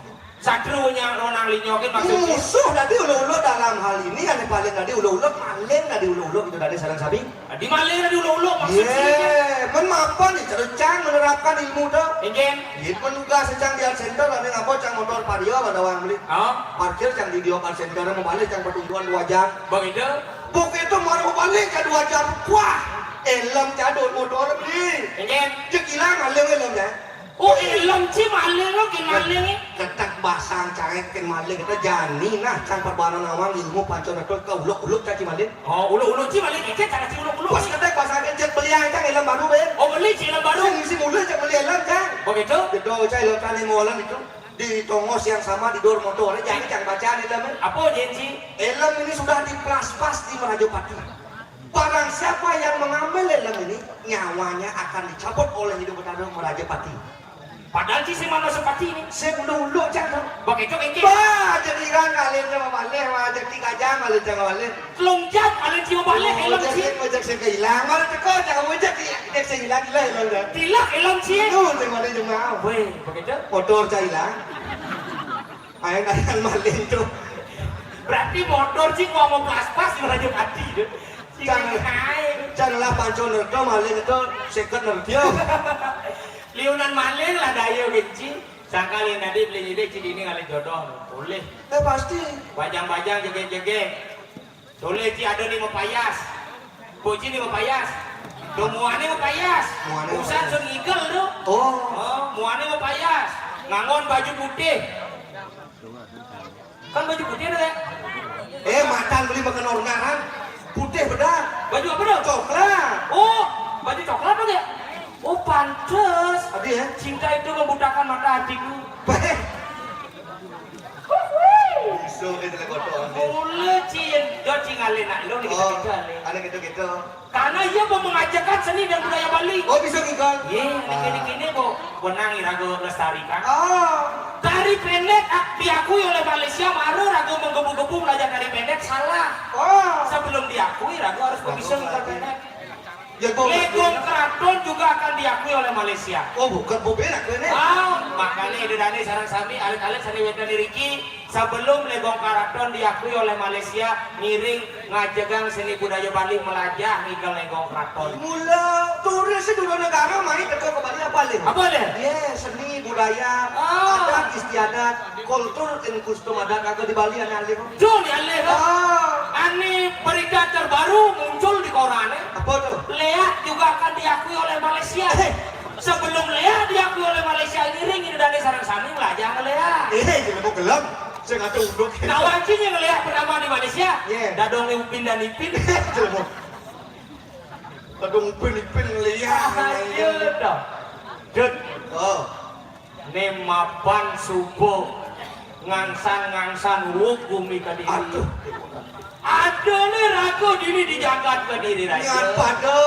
Satrunya ronang linyo ke maksudnya? Musuh tadi ulo-ulo dalam hal ini, yang paling tadi ulo-ulo, maling tadi ulo-ulo gitu tadi sareng sami. Di maling tadi ulo-ulo maksudnya? Iya, men mapan nih, cara cang menerapkan ilmu tuh. Enggak. Iya, men nugas cang di art center, tapi ngapa cang motor Vario, ada orang beli. Oh. Parkir cang di Dio art center, mau balik cang pertumbuhan dua jam. Begitu? Pokoknya itu mau balik ke dua jam, wah, elem cadul motor beli. Enggak. Cek hilang, maling elem ya. Oh, elem ci maling lo, kin maling, eh? Ketek basang cangek kin maling, kita jani nah, cang perbanan awang ilmu pancon atau ke uluk-uluk caci maling. Oh, uluk-uluk ci maling, ike cara ci uluk-uluk. Pas ketek basang cek beli yang cang elem baru, Ben. Oh, beli ci elem baru. Sing isi mulu cek beli elem, cang. Begitu? Gitu, cang elem kan mau elem itu. Di tongos yang sama di dor motor, jadi cang baca nih elem. Apa janji? Elem ini sudah diplaspas di Merajopati. Barang siapa yang mengambil elem ini, nyawanya akan dicabut oleh Hidup Betara Merajapati. Padahal ci si mana sepati ini? Saya ulo-ulo cang. Pakai cok engke. Bah, jadi irang kalian sama balik, wah, jadi tiga jam kalian sama balik. Telung jam kalian ci balik elem ci. Jadi ngojek saya kehilang, malah teko cang ngojek di ngojek saya hilang gila elem dah. Tilak elem ci. Itu saya mana cuma. Weh, pakai cok. Motor saya hilang. Ayo nanya maling tuh. Berarti motor cing mau, mau plaspas di Raja Pati deh. Cing. Jangan, aing. Janganlah panco nerda maling itu seket nerdia. Liunan maling lah daya genci. Sangka liun tadi beli nyidek cing ini ngalih jodoh. Boleh. Eh, pasti. Bajang-bajang jegek-jegek. Boleh cing ada nih mau payas. Bocin nih mau payas. Tuh muane mau payas. Muane mau payas. Usan sun ngigel tuh. Oh. Oh, muane mau payas. Ngangon baju putih. Kan baju putih ada, Teh? Eh, matan beli makan orngaran. Putih bedak. Baju apa dong? Coklat. Oh, baju coklat dong ya? Oh, pantes. Tadi ya? Cinta itu membutakan mata hatiku. Beh. Iso kita kotor. Boleh, Cin. Jod, Cin, ngalih nak lu nih, kita. Oh, kita nih. Ada gitu-gitu. Karena ia mau mengajarkan seni dan budaya Bali. Oh, bisa ngigel. Iya, ini kini-kini mau benang irago lestarikan. Oh. Tari pendek ak-, diakui oleh Malaysia, mara rago menggebu-gebu belajar tari pendek, salah. Oh. Sebelum diakui, rago harus bisa ngigel pendek. Ya, kok Legong Keraton juga akan diakui oleh Malaysia. Oh, bukan, bukan aku ini. Ah, makanya ida dane sareng sami, alit-alit sani wedan riki, sebelum Legong Keraton diakui oleh Malaysia, ngiring ngajegang seni budaya Bali, melajah ngigel Legong Keraton. Mula turis itu dua negara main teko ke Bali apa, Lim? Apa, Lim? Iya, seni budaya, ah, adat istiadat, kultur and custom adat kagak di Bali, ane alih. Tuh, nih, alih, tuh. Ah. Ane berita terbaru muncul di koran, eh. Apa tuh? Leak juga akan diakui oleh Malaysia. Eh. Sebelum Leak diakui oleh Malaysia, ngiring ida dane sareng sami melajah ngeleak. Eh, jelema gelem. Sing atuh unduk. Tahu anjing yang ngeleak pertama di Malaysia? Iya. Dadong Upin dan Ipin. Jelema. Dadong Upin Ipin ngeleak. Ayo, dong. Dut. Oh. Né mapan suba ngangsan-ngangsan wuk gumi Kediri. Aduh. Ada né raga dini di jagat Kediri, Raja. Nyat pada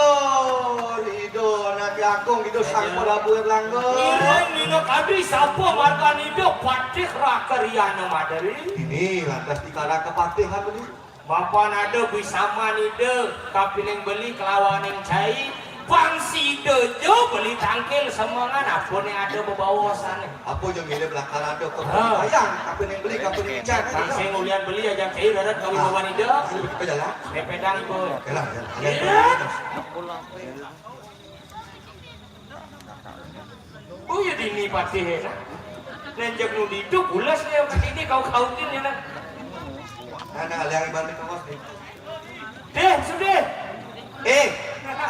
Ida Nabi Agung Ida Sang Prabu Erlangga. Ngiring nina kadi sapa margan Ida Patih Rakariana Madari. Ini lantas dikara kepatihan ini. Mapan ada bisaman Ida kapining beli kelawaning cai, pang sida ja beli tangkil semengan, apa né ada bebaosané. Apa ja mirip lakar ada. Ha. Bayang kapining beli kapining cai. Pang sing ulian beli aja cai darat kawibawan Ida. Ayo kita jalan. Pepedang pun. Jalan, jalan. Iya. Oh ya dini patih ya, nah. Nenjek nu ditu pulas ya, patih ini kau kautin ya, nah. Nah, nah, liang balik ke pos nih. Deh, sudah. Eh,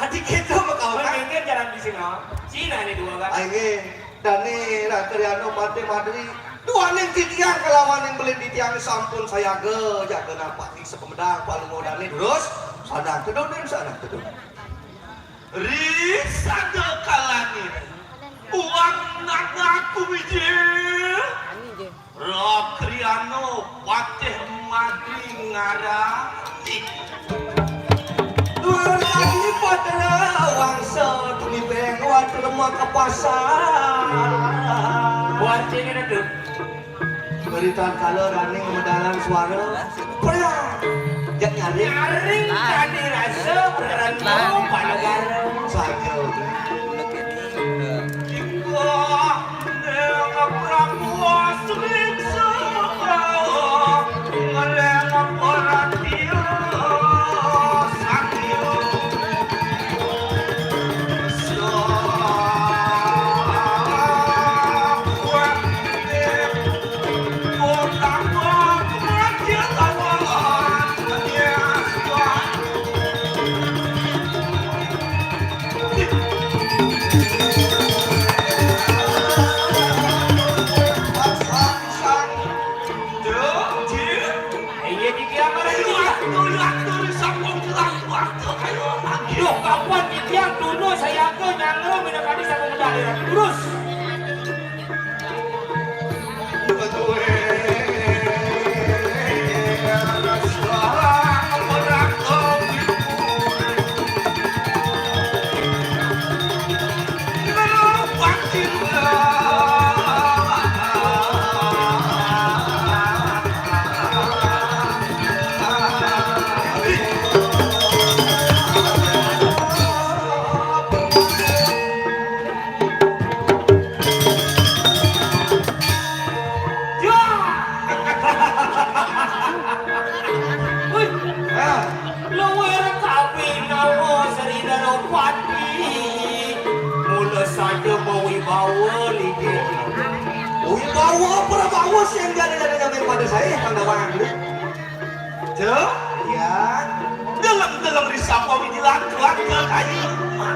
adik kita mau kau kan? Mungkin jalan di sini, oh. Cina ini dua kan? Ayo, Dani, Rakriano, Patih Madri. Dua ning titiang kelawan ning belin titiang sampun sayaga, jaga napak di sepemedang, palungguh Dani, durus. Sana, tedunin, sana, tedunin. Ri sada kalani uang nagaku wiji. Rakriano Patih Madri ngarati. Lurus lagi patela wangsa tumi beng water maka pasar. Buat sini, Dut. Beritan kala raning medalan suara. Pria. Jak nyaring. Nyaring tadi rasa renung panegara. Saja. Iya, di dia mana dia? Yo, kapan di dia dulu saya ke nyangro minum kami sama medali terus. Saja mawibawa, Lidi. Wibawa, prabawa, sing jani-jani nyambi pada saya, Pandhawa. Cek, ya. Deleng-deleng risapa wijilan, keluarga kaya.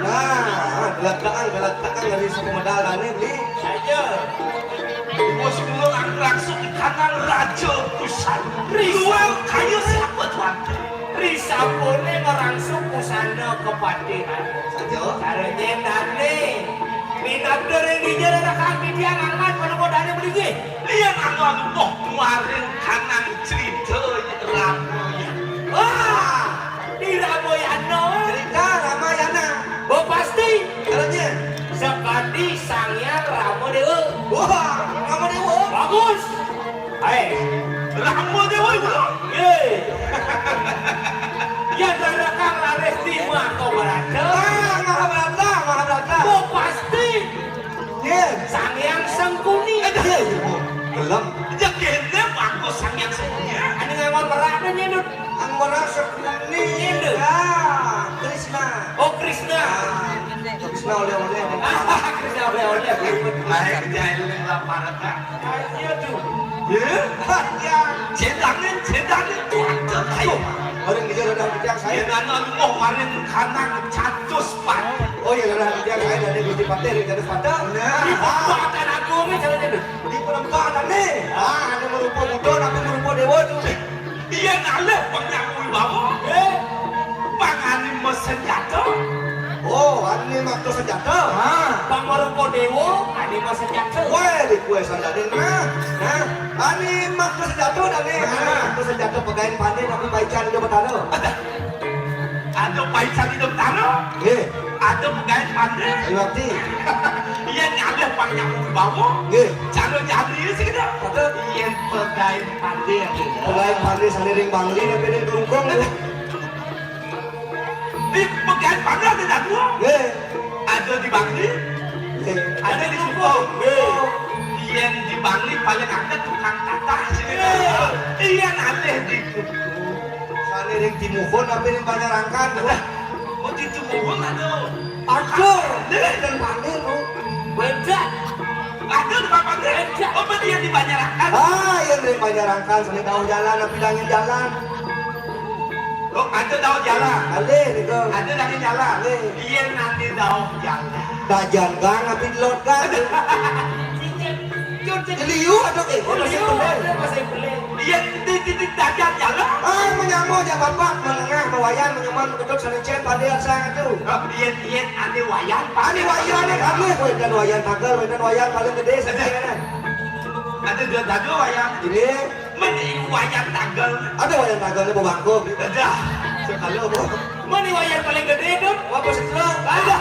Nah, geletekan, geletekan dari suku medal tadi, Bli. Saja. Bos kula ngrangsuk kanan Raja Pusana. Luar kaya siapa, Tuan? Risapane ngrangsuk pusana kepatihan. Saja. Cara nyendane. Minabda ring dija rerakan titiang angkat panemu dane mlinggih. Lian anu anu moh maring kanang cerita Ramayana. Wah, di Ramayana. Cerita Ramayana. Bo pasti. Caranya. Sakadi Sang Hyang Rama Dewa. Wah, Rama Dewa. Bagus. Hai. Rama Dewa itu. Ye. Yang rarakan lareh di Mahabharata. Ah, Mahabharata, Mahabharata. Bo pasti. Ye. Sang Hyang Sangkuni. Ada ya, Bu. Belum. Ya kene bagus Sang Hyang Sangkuni. Ane ngamon merak ne nyendut. Anu merak Sangkuni. Nyendut. Ya, Krishna. Oh, Krishna. Ah, Krishna oleh-oleh. Krishna oleh-oleh. Baik, jahil lapar, Kak. Iya tuh. Ya? Ya. Cedangin, cedangin tuh ada kayu. Orang dia udah bilang saya. Yen anu mau maring kanang catus pati. Oh iya, udah bilang saya dari Gusti Patih, dari catus pati. Nah. Di perempatan aku nih, cara jadi. Di perempatan nih. Ah, ada merupa muda, tapi merupa dewa tuh. Yen alih pang Hyang Wibawa. Eh, pang Anima Senjata. Oh, Anima Senjata. Ha. Pang marupa dewa, Anima Senjata. Weh, di kue sandalin, nah. Nah, Anima Senjata dah nih. Nah. Anima Senjata pegain pandai tapi baikan udah bertara. Ada paican di Deptara, nggih. Ada pegaen pandai. Ngerti. Iya, ngalih pang Hyang Wibawa. Nggih. Cara nyari sih kita. Betul. Iya, pegaen pandai, nggih. Pegaen pandai sane ring Bangli, tapi ning Klungkung, nggih. Di pegaen pandai ada dua. Nggih. Ada di Bangli, nggih. Ada di Klungkung. Nggih. Iya, di Bangli paling ada tukang tatah sih. Nggih. Iya, ngalih di Klungkung. Sane ring Timuhun apa ring Banjarangkan, Bu? Oh, di Timuhun ada. Ada, dan Panir, Bu. Beda. Ada di Papanir. Beda. Oh, berarti yang di Banjarangkan. Ah, yang ring Banjarangkan, sane dauh jalan, apa bilangin jalan? Oh, ada dauh jalan. Ada, gitu. Ada lagi jalan. Ada. Iya, nanti dauh jalan. Dajan gang, apa lot gang? Liu atau eh, oh, liu, ada masih beli. Iya, di, di, di, dajan jalan. Ah, menyamo aja bapak, menengah, mewayan, menyeman, betul, sana cen, pada yang sangat tu. Oh, iya, iya, ada wayan, Pak. Ada wayan ni, kami, wayan wayan tagal, wayan wayan paling gede, sana. Ada dua, ada dua wayan. Ini. Meni wayan tagal. Ada wayan tagal ni, bebangko. Ada. Sekali, Bu. Meni wayan paling gede tu. Apa setelah? Ada.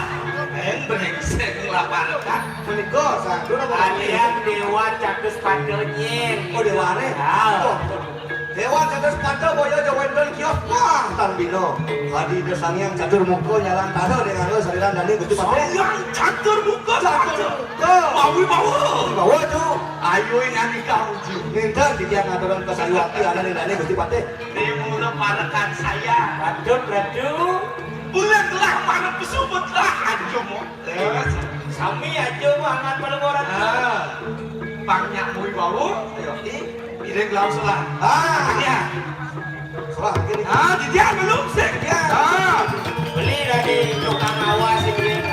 Eh, brengsek, lapar, kan? Menika, satu nama. Kalian Dewa Catus Pada nyen. Oh, Dewa ne? Ah. Oh. Dewa Catus Pada boyo aja wonten kios. Wah, tan bina. Adi Ida Sang Hyang Catur Muka nyalang tanah dengan lo saliran dani Gusti Patih. Sang Hyang Catur Muka. Catur Muka. Mawi bawa. Bawa tu. Ayo ing anika uji. Ninten titiang ngaturan kasayuakti ana ning dani Gusti Patih. Di mula parekan saya. Patut, Ratu. Bulan telah, panas pesubut telah, anjum. Sami aja mah angan pada orang. Ah. Pang Nyak Mui wau. Ayo, di piring lawan selah. Ah, ya. Selah, begini. Ah, di dia belum sih. Ya. Ah. Beli dari tukang awas ini.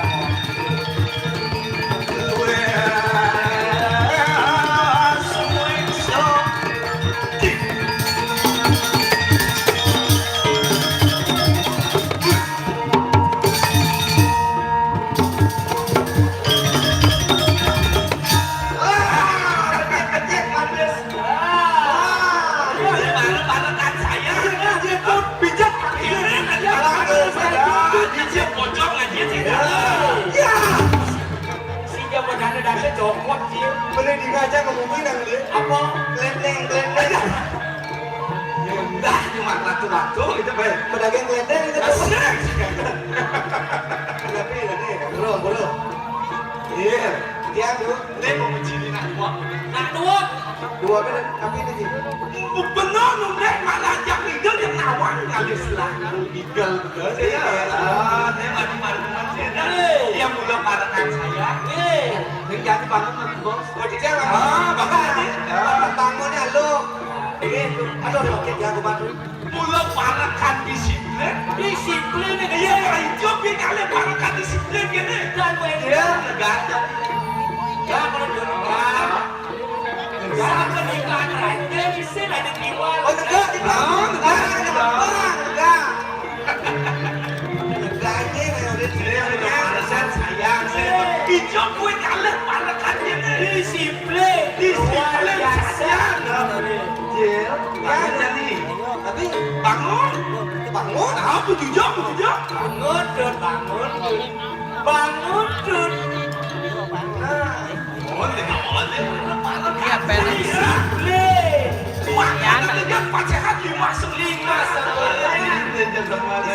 Sing jaman dana dasar cokot, Cil. Bener di ngaca ngomongin yang ini. Apa? Klendeng, klendeng. Dah, cuma ratu-ratu gitu, Bay. Pedagang klendeng gitu. Asik. Tapi ini, bro, bro. Iya. Dia tuh, ini mau mencili nak dua. Nak dua. Dua kan, tapi ini sih. Benar, nundek, mana ajak legal yang nawang, ngalir silakan. Legal, betul. Iya. Ah, dia maju-maju, maju. Yang mula parekan saya. Nggih. Ning jani bangun lagi, Bos. Oh, di jalan. Ah, Bapak ini. Ya, bangunnya lo. Ini tuh. Aduh, aduh, oke, ya, aku bantu. Mula parekan disiplin. Disiplin iki. Iya, ya, ijo piye kalih parekan disiplin kene. Dan kowe dia negara. Ya, kalau dulu. Saben iklan raja isin ada kiwal. Oh, tegak, tegak. Oh, tegak, tegak. Tegak. Tegak iki kaya urip dhewe, parekan sayang. Ijo kuwi kalih parekan kene. Disiplin. Disiplin. Luar biasa. Sayang. Jil, ya, jadi. Tapi bangun. Bangun. Ah, betujuk, betujuk. Bangun, Dut, bangun. Bangun, Dut. Nah. Disiplin.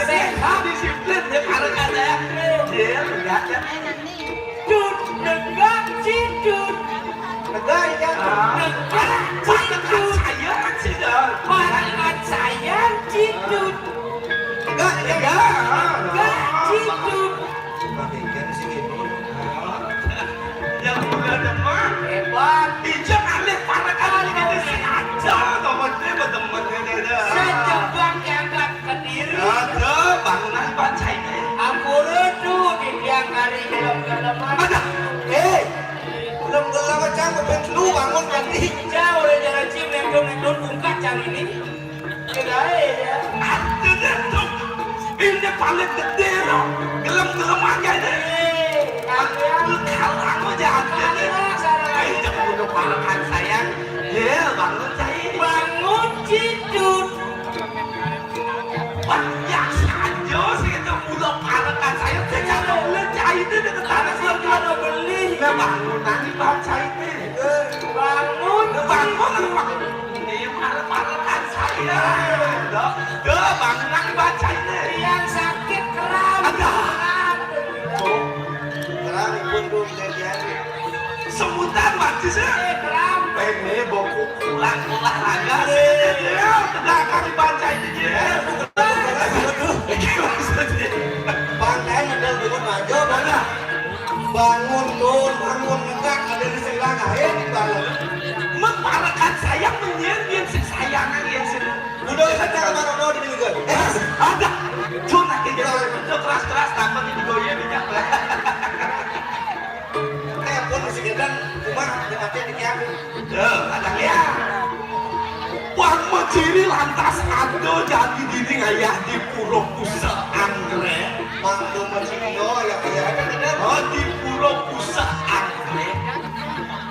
Sehat. Disiplin, ya, karena ada. Dut, negak, cidut. Negak, ya. Negak, cidut. Parekan saya, cidut. Negak, ya. Negak, cidut. Yang udah demam. Hebat. Ijo kalih parekan iki sing aja to, Mas, teman-teman ini. Sejebak yang kediri. Aduh, bangunan baca ini. Ampura tuh di tiang hari gelem-geleman. Ada. Eh, gelem-gelem aja, aku pengen lu bangun tadi. Jauh oleh jalan cim, nendun-nendun, bungkak cang ini. Kirae ya. Artine, Dok, ini paling gede, Dok. Gelem-gelem aja deh. Eh, kalian. Kalau aku jahat, ini. Ayo, jangan bunuh parekan saya. Ya, bangun, Cai. Bangun, Cidut. Wah, ya saja sih itu bunuh parekan saya. Saya kalau boleh, Cai itu di tetangga saya ada beli. Nah, bangun, nanti, Bang, Cai itu. Bangun. Bangun, bangun. Ini marah-marahkan saya. Dah, dah, bangunan baca ini. Yang sakit keram. Ada. Keram. Keram, ipun, Bu, jadi. Semutan, Pak, sih. Eh, keram. Ini buku pulang olahraga sih. Ya, tegakkan baca ini, ya. Bukan. Ini maksudnya. Pantai, ada, bukan, maju, mana? Bangun, Dul, bangun, negak, ada di sebelah, nah, eh, di bawah. Meparekan sayang menyen, yen sing sayangan, yen sing. Udah, saya cara mana mau di minggu? Eh, ada. Cun, lagi dia, keras-keras, takut ini goyang minyak. Eh, pun masih gedang, cuma dia mati di kiamat. Ya, ada ya. Wah, Meciri lantas ado jadi dinding ayah di pura pusat anggrek. Mangko Meciri, oh, ya, ya, ada benar. Oh, di pura pusat anggrek.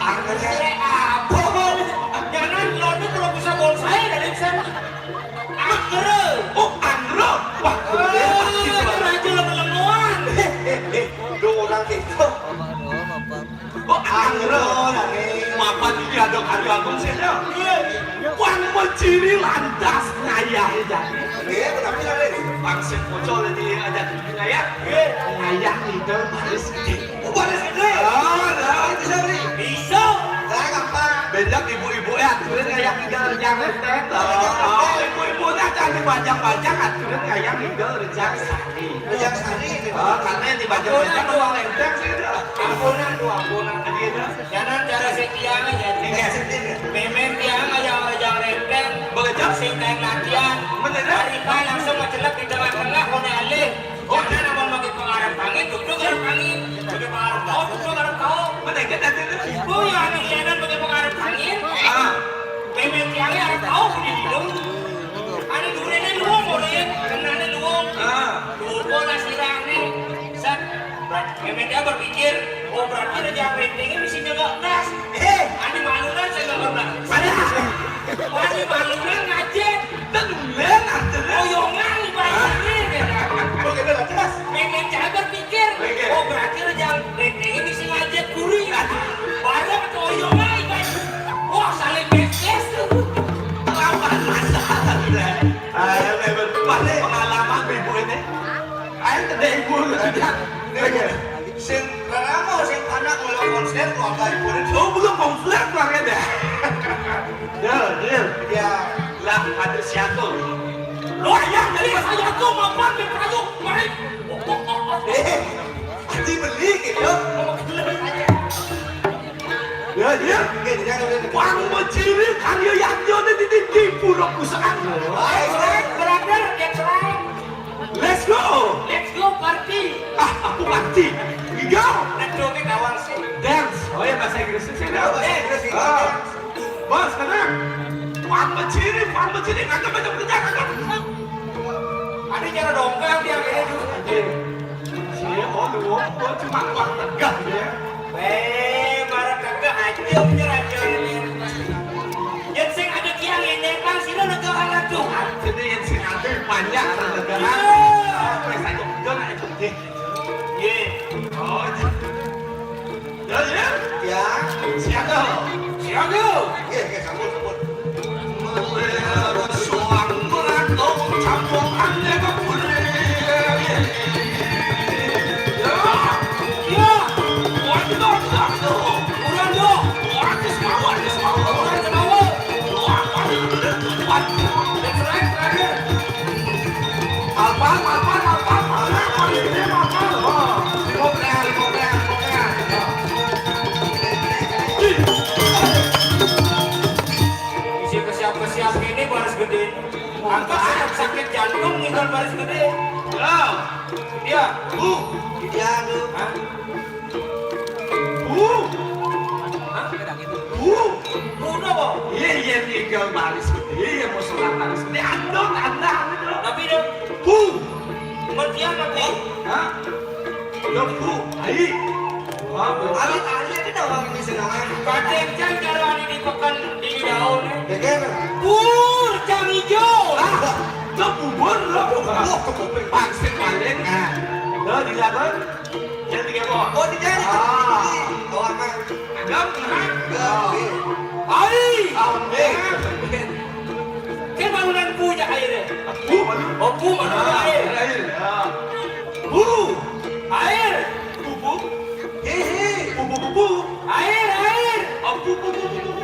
Anggrek apa? Jangan lo itu pura pusat bonsai dari sana. Anggrek. Oh, anggrek. Wah, oh, bener. Raja lo penemuan. Eh, eh, eh, dua orang itu. Oh, anggrek. Mapan ini ada kali aku sih, ya. Wah, Meciri lantas ngayahi jadi. Nggih, kenapa lali? Pangsit pocol ini aja ngayah. Nggih. Ngayah ngidel baris gede. Oh, baris gede. Oh, nah. Bisa, Bri? Bisa. Lah, gampang. Bejak ibu-ibu ya, terus ngayah ngidel rejang renteng. Oh, ibu-ibu nah, jangan dibajang-bajang, aturan ngayah ngidel rejang sari. Rejang sari, ini. Oh, karena yang dibajang-bajang uang renteng sih, udah. Ampunan, tuh, ampunan. Jadi, itu. Jangan cara sing tiyang aja. Iya. Memen tiyang aja orang jangan renteng. Bekerja? Sing kain latihan. Bener, ya? Hari kan langsung mencelak di tengah-tengah, kone alih. Oh. Jangan amun pakai pengarap angin, duduk ngarep angin. Pakai pengarap kau, duduk ngarep kau. Bener, ya, tadi itu? Oh, ya, anu, jangan pakai pengarap angin. Ah. Memen tiyangnya arep kau, kudu hidung. Anu, durene luwung, ora ya? Kenane luwung. Ah. Lupa lah sirahne. Set. Memen dia berpikir, oh, berarti rejang rentengnya mesti nyegak beras. Eh. Andi malunan saya nggak beras. Mana? Andi malunan ngajet. Tenulen artinya. Oyongan ibaratnya. Oke, beres. Memen dia berpikir, oke, oh, berarti rejang rentengnya mesti ngajet kuri. Bareng atau oyongan ibaratnya. Wah, saling bes-bes tuh. Lawan masalah, Bre. Ah, ya, ya, ya. Pengalaman ibu ini. Ayo, tadi ibu lu tidak. Sing raramo, sing anak mula konser, keluarga ibu ini. Oh, belum konser, keluarga deh. Ya, iya. Ya. Lah, ada siapa? Lu ayah, jadi pas ayah tuh mapan di perahu, mari. Eh. Dibeli gitu. Ya, ya. Oke, jadi ada. Pang beciri karya yatyané di, di, di pura pusekan. Baik, baik, brother, that's right. Let's go. Let's go party. Ah, aku party. We go. Let's go ke kawan sih. Dance. Oh ya, bahasa Inggris sih. Bahasa Inggris sih. Ah. Bos, kenapa? Pang beciri, pang beciri, kagak banyak kerja, kagak. Ada cara dongkang dia kayak gitu. Anjir. Sia, oh, lu, oh, cuma kuat tegak ya. Eh, marah kagak aja, bener aja. Yang sing ada tiang yang nempang sini negara tuh. Jadi yang sing ada banyak negara. Iya. Apa saja, jangan itu. Ye. Oh, iya. Ya, ya. Ya. Siaga. Siaga. Iya, iya, sambut, sambut. Suang merantau campuran. Ya. Ya. Wah, itu, itu, itu. Urang, yo. Wah, itu semua, itu semua. Urang semua. Wah, itu, itu, itu. That's right, terakhir. Alpan, Alpan, Alpan, Alpan, Alpan, ini Alpan. Oh, lima belas, lima belas, lima belas. Isi kesiap-kesiap ini baris gede. Angkat sakit, sakit jantung ngintal baris gede. Ya, dia, bu, dia tuh. Hah? Bu. Hah? Bu. Bu apa? Iya, iya, tinggal baris gede, iya, mau sholat baris gede, andon, andang gitu. Tapi dia bu. Pengertian apa? Hah? Ya, bu, ai. Wah, bu. Alit, alit, kita orang ini senang. Kadang kan kalau hari di pekan di daun. Bener. Pur, cang hijau. Ah, itu bubur, loh. Wah, kepuping pangsit paling. Nah, lo dilihat, kan? Jadi kayak apa? Oh, di jari. Ah. Oh, apa? Agam, kan? Agam. Ai. Amin. Kan bangunan punya airnya. Bu, mana? Oh, bu, mana air? Air, ya. Bu. Air. Bu, bu. Hehe. Bu, bu, bu, bu. Air, air. Oh, bu, bu, bu, bu, bu,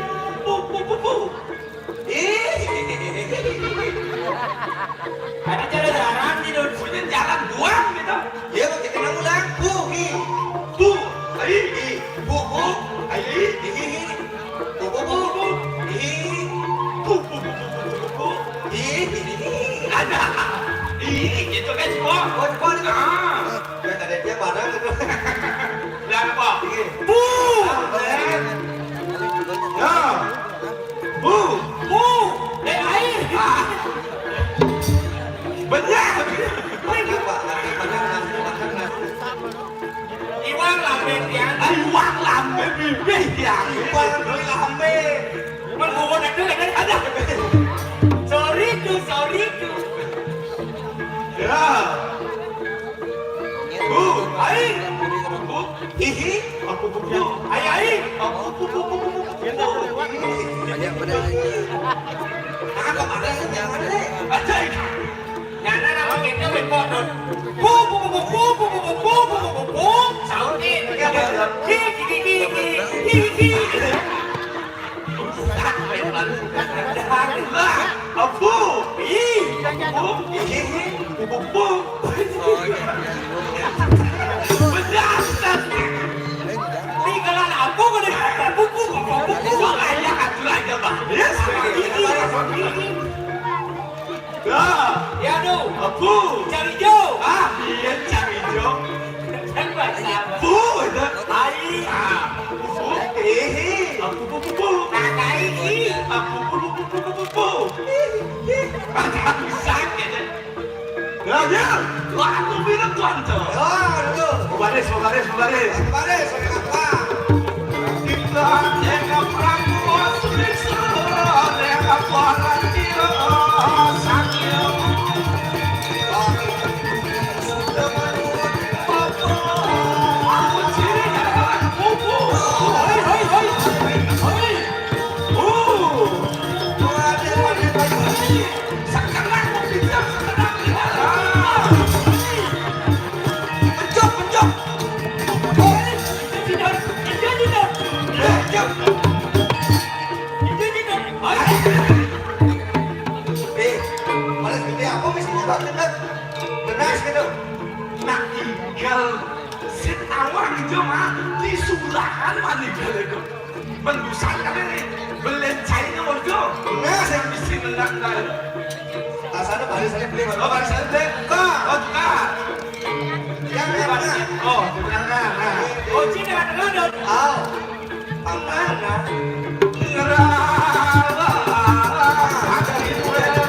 bu, bu, bu, bu. Ih. Ada jalan-jalan gitu. Punya jalan buang gitu. Ya, kita nang ulang. Bu, hi. Bu. Ai. Hi. Bu, bu, bu. Bu, bu, bu. Hi. Bu, bu, bu, bu, bu, bu, bu. Hi. Ada. Ih, gitu kan, Ciko. Oh, Ciko nih. Ah. Ya, tadi dia mana gitu. Udah apa? Iya. Bu. Ya. Bu. Bu. Eh, air. Ah. Bener. Bener, Pak. Bener, bener, bener. Iwang lambe, ya. Ah, iwang lambe, bibih, ya. Iwang lambe. Cuman gua mau naik dulu, kan? Ada. Sorry tuh, sorry tuh. Ya. Bu, ai. Bu, hihi. Aku, bu, bu. Ai, ai. Aku, bu, bu, bu, bu, bu, bu. Banyak bener. Nah, kok ada yang jangan, deh? Ajaib. Nyana nama kita berpodot. Bu, bu, bu, bu, bu. Sautin. Iya, bener. Hi, hi, hi, hi, hi, hi, hi. Abu. Ih, abu. Ih, abu. Benar. Ini kalau abu, kalau abu, abu, abu, abu. Gua kayak atuh aja, Bang. Yes. Ya. Ya, aduh. Abu. Cari Jo. Ah, iya, cari Jo. Bu, itu. Ai. Ah, bu. Ih. Aku bu, bu, bu. Pakai, ih. Aku bu, bu, bu. Ada bisa, gitu. Ya, ya. Wah, aku bilang tuan tuh. Ya, aduh. Baris, baris, baris. Baris, baris apa? Kita tengok perang, bos, bisa. Tengok perang, dia, sakit. Kan mani balik. Menggusak kan ini. Belen cairnya mau jo. Nah, saya mesti menang kan. Rasanya balik saya beli. Oh, balik saya beli. Kak. Oh, kak. Yang mana? Oh, di tengah. Nah. Oh, sini ada, ada. Oh. Mana? Ngerah. Ada di luar.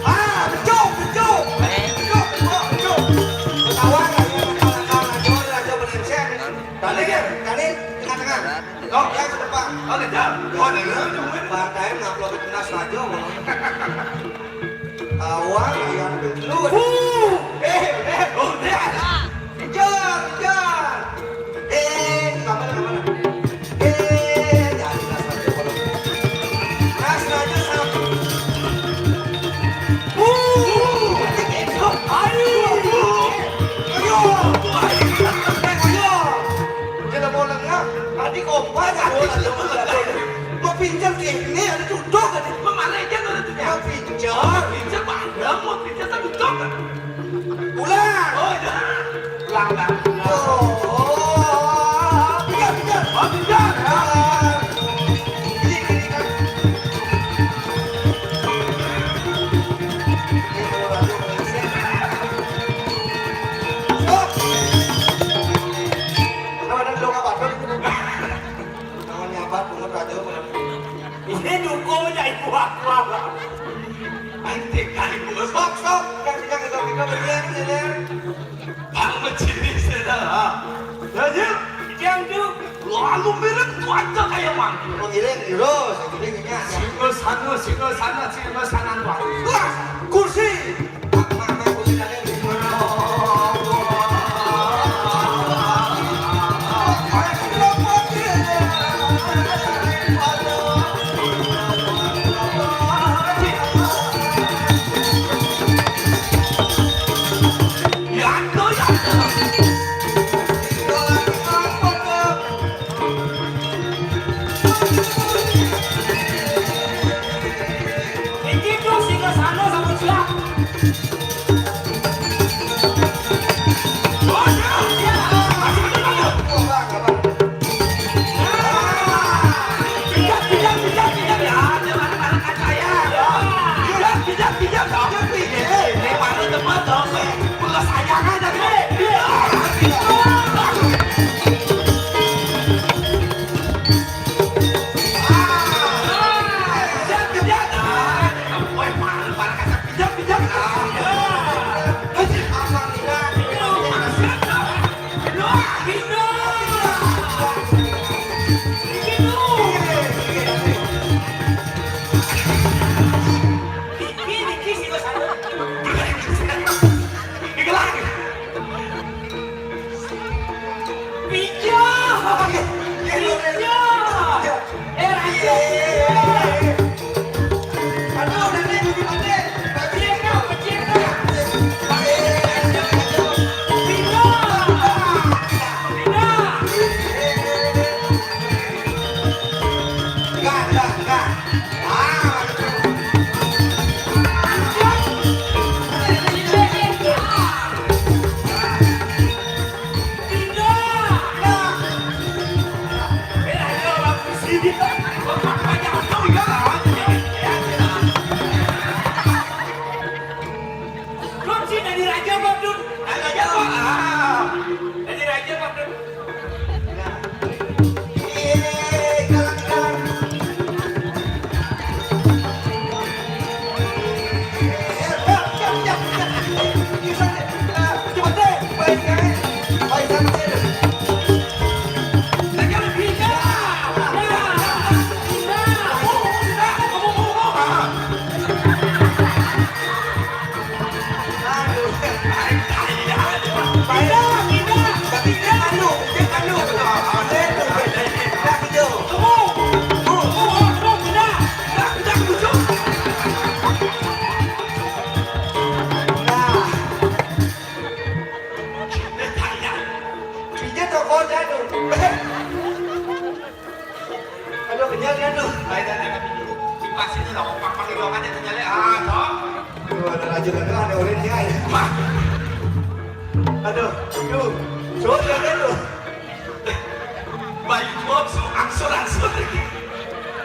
Ah, bencong, bencong. Bencong, bencong, bencong. Ketawa nggak ya, anak-anak, aja, aja, bencong. Tadi, tadi, tengah-tengah. Oh, yang ke depan. Oh, kejar. Oh, ada lu, nungguin. Partai ngupload ke Nas Rajo, ngomong. Awal yang dulu. Uh, eh, eh, oh, eh. Kejar, kejar. Eh, kemana, kemana? Eh, jadi Nas Rajo kalau. Nas Rajo sama. Uh, ayo. Ayo. Eh, ayo. Dia udah mau lengah. Tadi kompak, aduh, aduh, aduh. Mau pinjam ke ini, ada duduk tadi. Mau mana aja tuh, tuh, ya? Mau pinjam. Mau pinjam, ada, mau pinjam, tak duduk. Ulang. Oh, iya. Ulang, ulang. Oh, oh, oh, oh, pinjam, pinjam. Oh, pinjam. Ah. Ini, ini, kan. Ini, kalau ada yang mau ngisi. Stop. Kenapa ada belum apa-apa? Tangannya apa? Bunga raja, bunga. Ini dukung aja ibu aku apa? Antik kali, Bu. Stop, stop. Kan kita, kita, kita berhenti, ini. Bang Mecili, saudara. Lanjut. Yang tu. Lalu mirip tu aja kayak mang. Mengiring terus, mengiring ini aja. Singgah sana, singgah sana, singgah sana, Tuan. Wah, kursi. Iki tuh singgah sana sama Jangan ada orang nyai. Mah. Aduh, duh. Suwun ya, duh. Bayu tuh angsur-angsur lagi.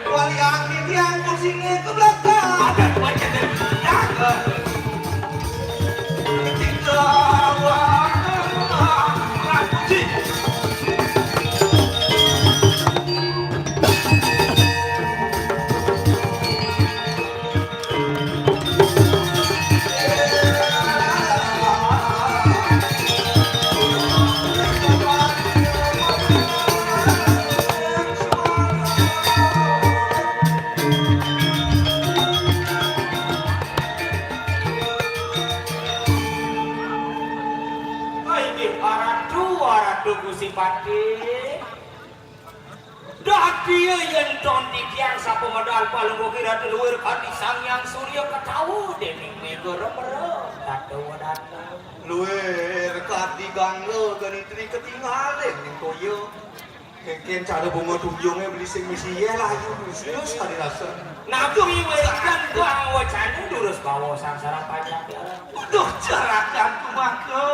Wali angin yang pusingnya ke belakang. Ada wajah dari belakang. Ketika wah, puji. Inggih, aratu, aratu Gusti Patih. Dadi yen ton titiang sapa medal palungguh kirata luwir kadi Sang Hyang Surya ketawa dening mega remera. Ketawa dateng. Luwir kadi gangga geni tri ketinggalin ning toya. Kengken cara bunga tunjunge beli sing misi yeh layu terus kadi rasa. Nabi wedan bang wacana durus bawa sangsara panjang. Duh, jerakan tumaka.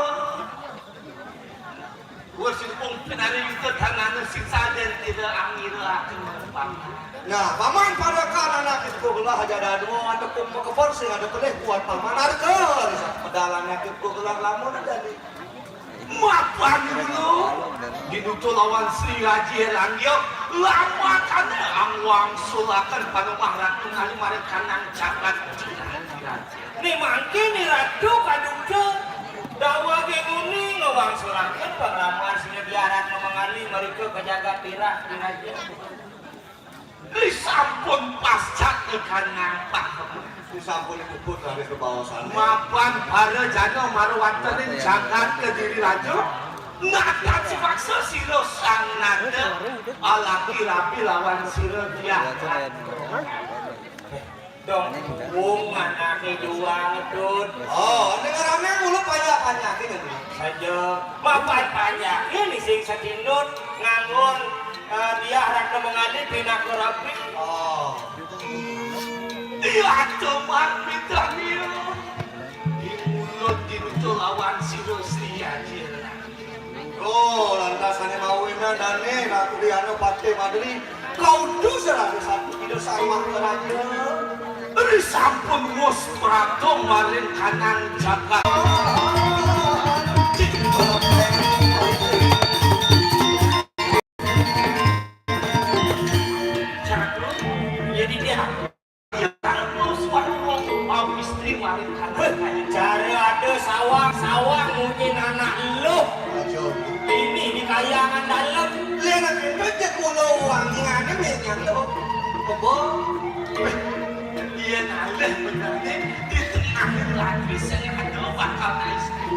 Wes pung pinari yuta tanana sing saden tidak angira aku paman. Nah, paman pada kan anak itu gelah aja ada dua ada pung mekeper sing ada pelih kuat paman harga. Pedalannya itu gelah lamun jadi. Mapan dulu. Dinutul lawan Sri Raji Langgia. Lama kan angwang sulakan panumah ratu ngali mari kanang jagat. Ni mangke ni ratu kaduka. Dawa ge nguni ngewang sulakan pangramar sing diaran mengali mereka ke jagat tirah di raja. Disampun pasca ikan ngampak. Disampun puput dari kebawasan. Mapan para jana marwantening jagat Kediri Raja. Nadat sipaksa sira sang nanda alaki rabi lawan sira dia. Dong, wong anake juang, Dut. Oh, ning rame mulu panjak-panjake kan. Saja mapan panjake ni sing satindut nganggon, eh, dia raka mengadi pinaka rapi. Oh. Iya, coba minta dia. Di mulut di lawan sira Sri Aji. Oh, lantas ane mau ina dane, nak kuwi anu Patih Madri. Kau tu serah satu tidak sama raja. Ri sampun mus prapta maring kanan jagat. Jadi dia. Terus waktu mau istri maring kanan. Weh, cara ada sawang-sawang munyi anak lu. Ini di kayangan dalam. Lena pintu cek mulu wangi ada minyak lu. Kebo. Weh, dia nalih bener nih. Di tengah lagi saya ada bakal istri.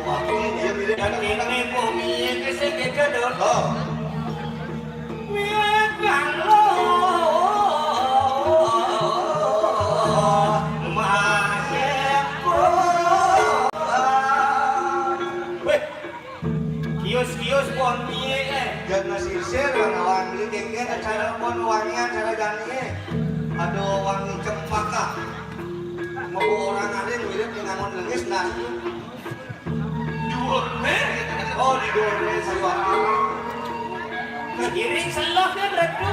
Waktu dia mirip ada ini bumi ke sing beda dong. Oh. Weh, kios-kios pon piye, eh? Jan masisir, manawan beli kengken, acara pon wangian, acara jani, eh. Aduh, wangi cempaka. Mau orang alim mirip dengan lengis, nah. Dhuwurne. Oh, di dhuwurne Sriwati. Iring selok ya, Ratu.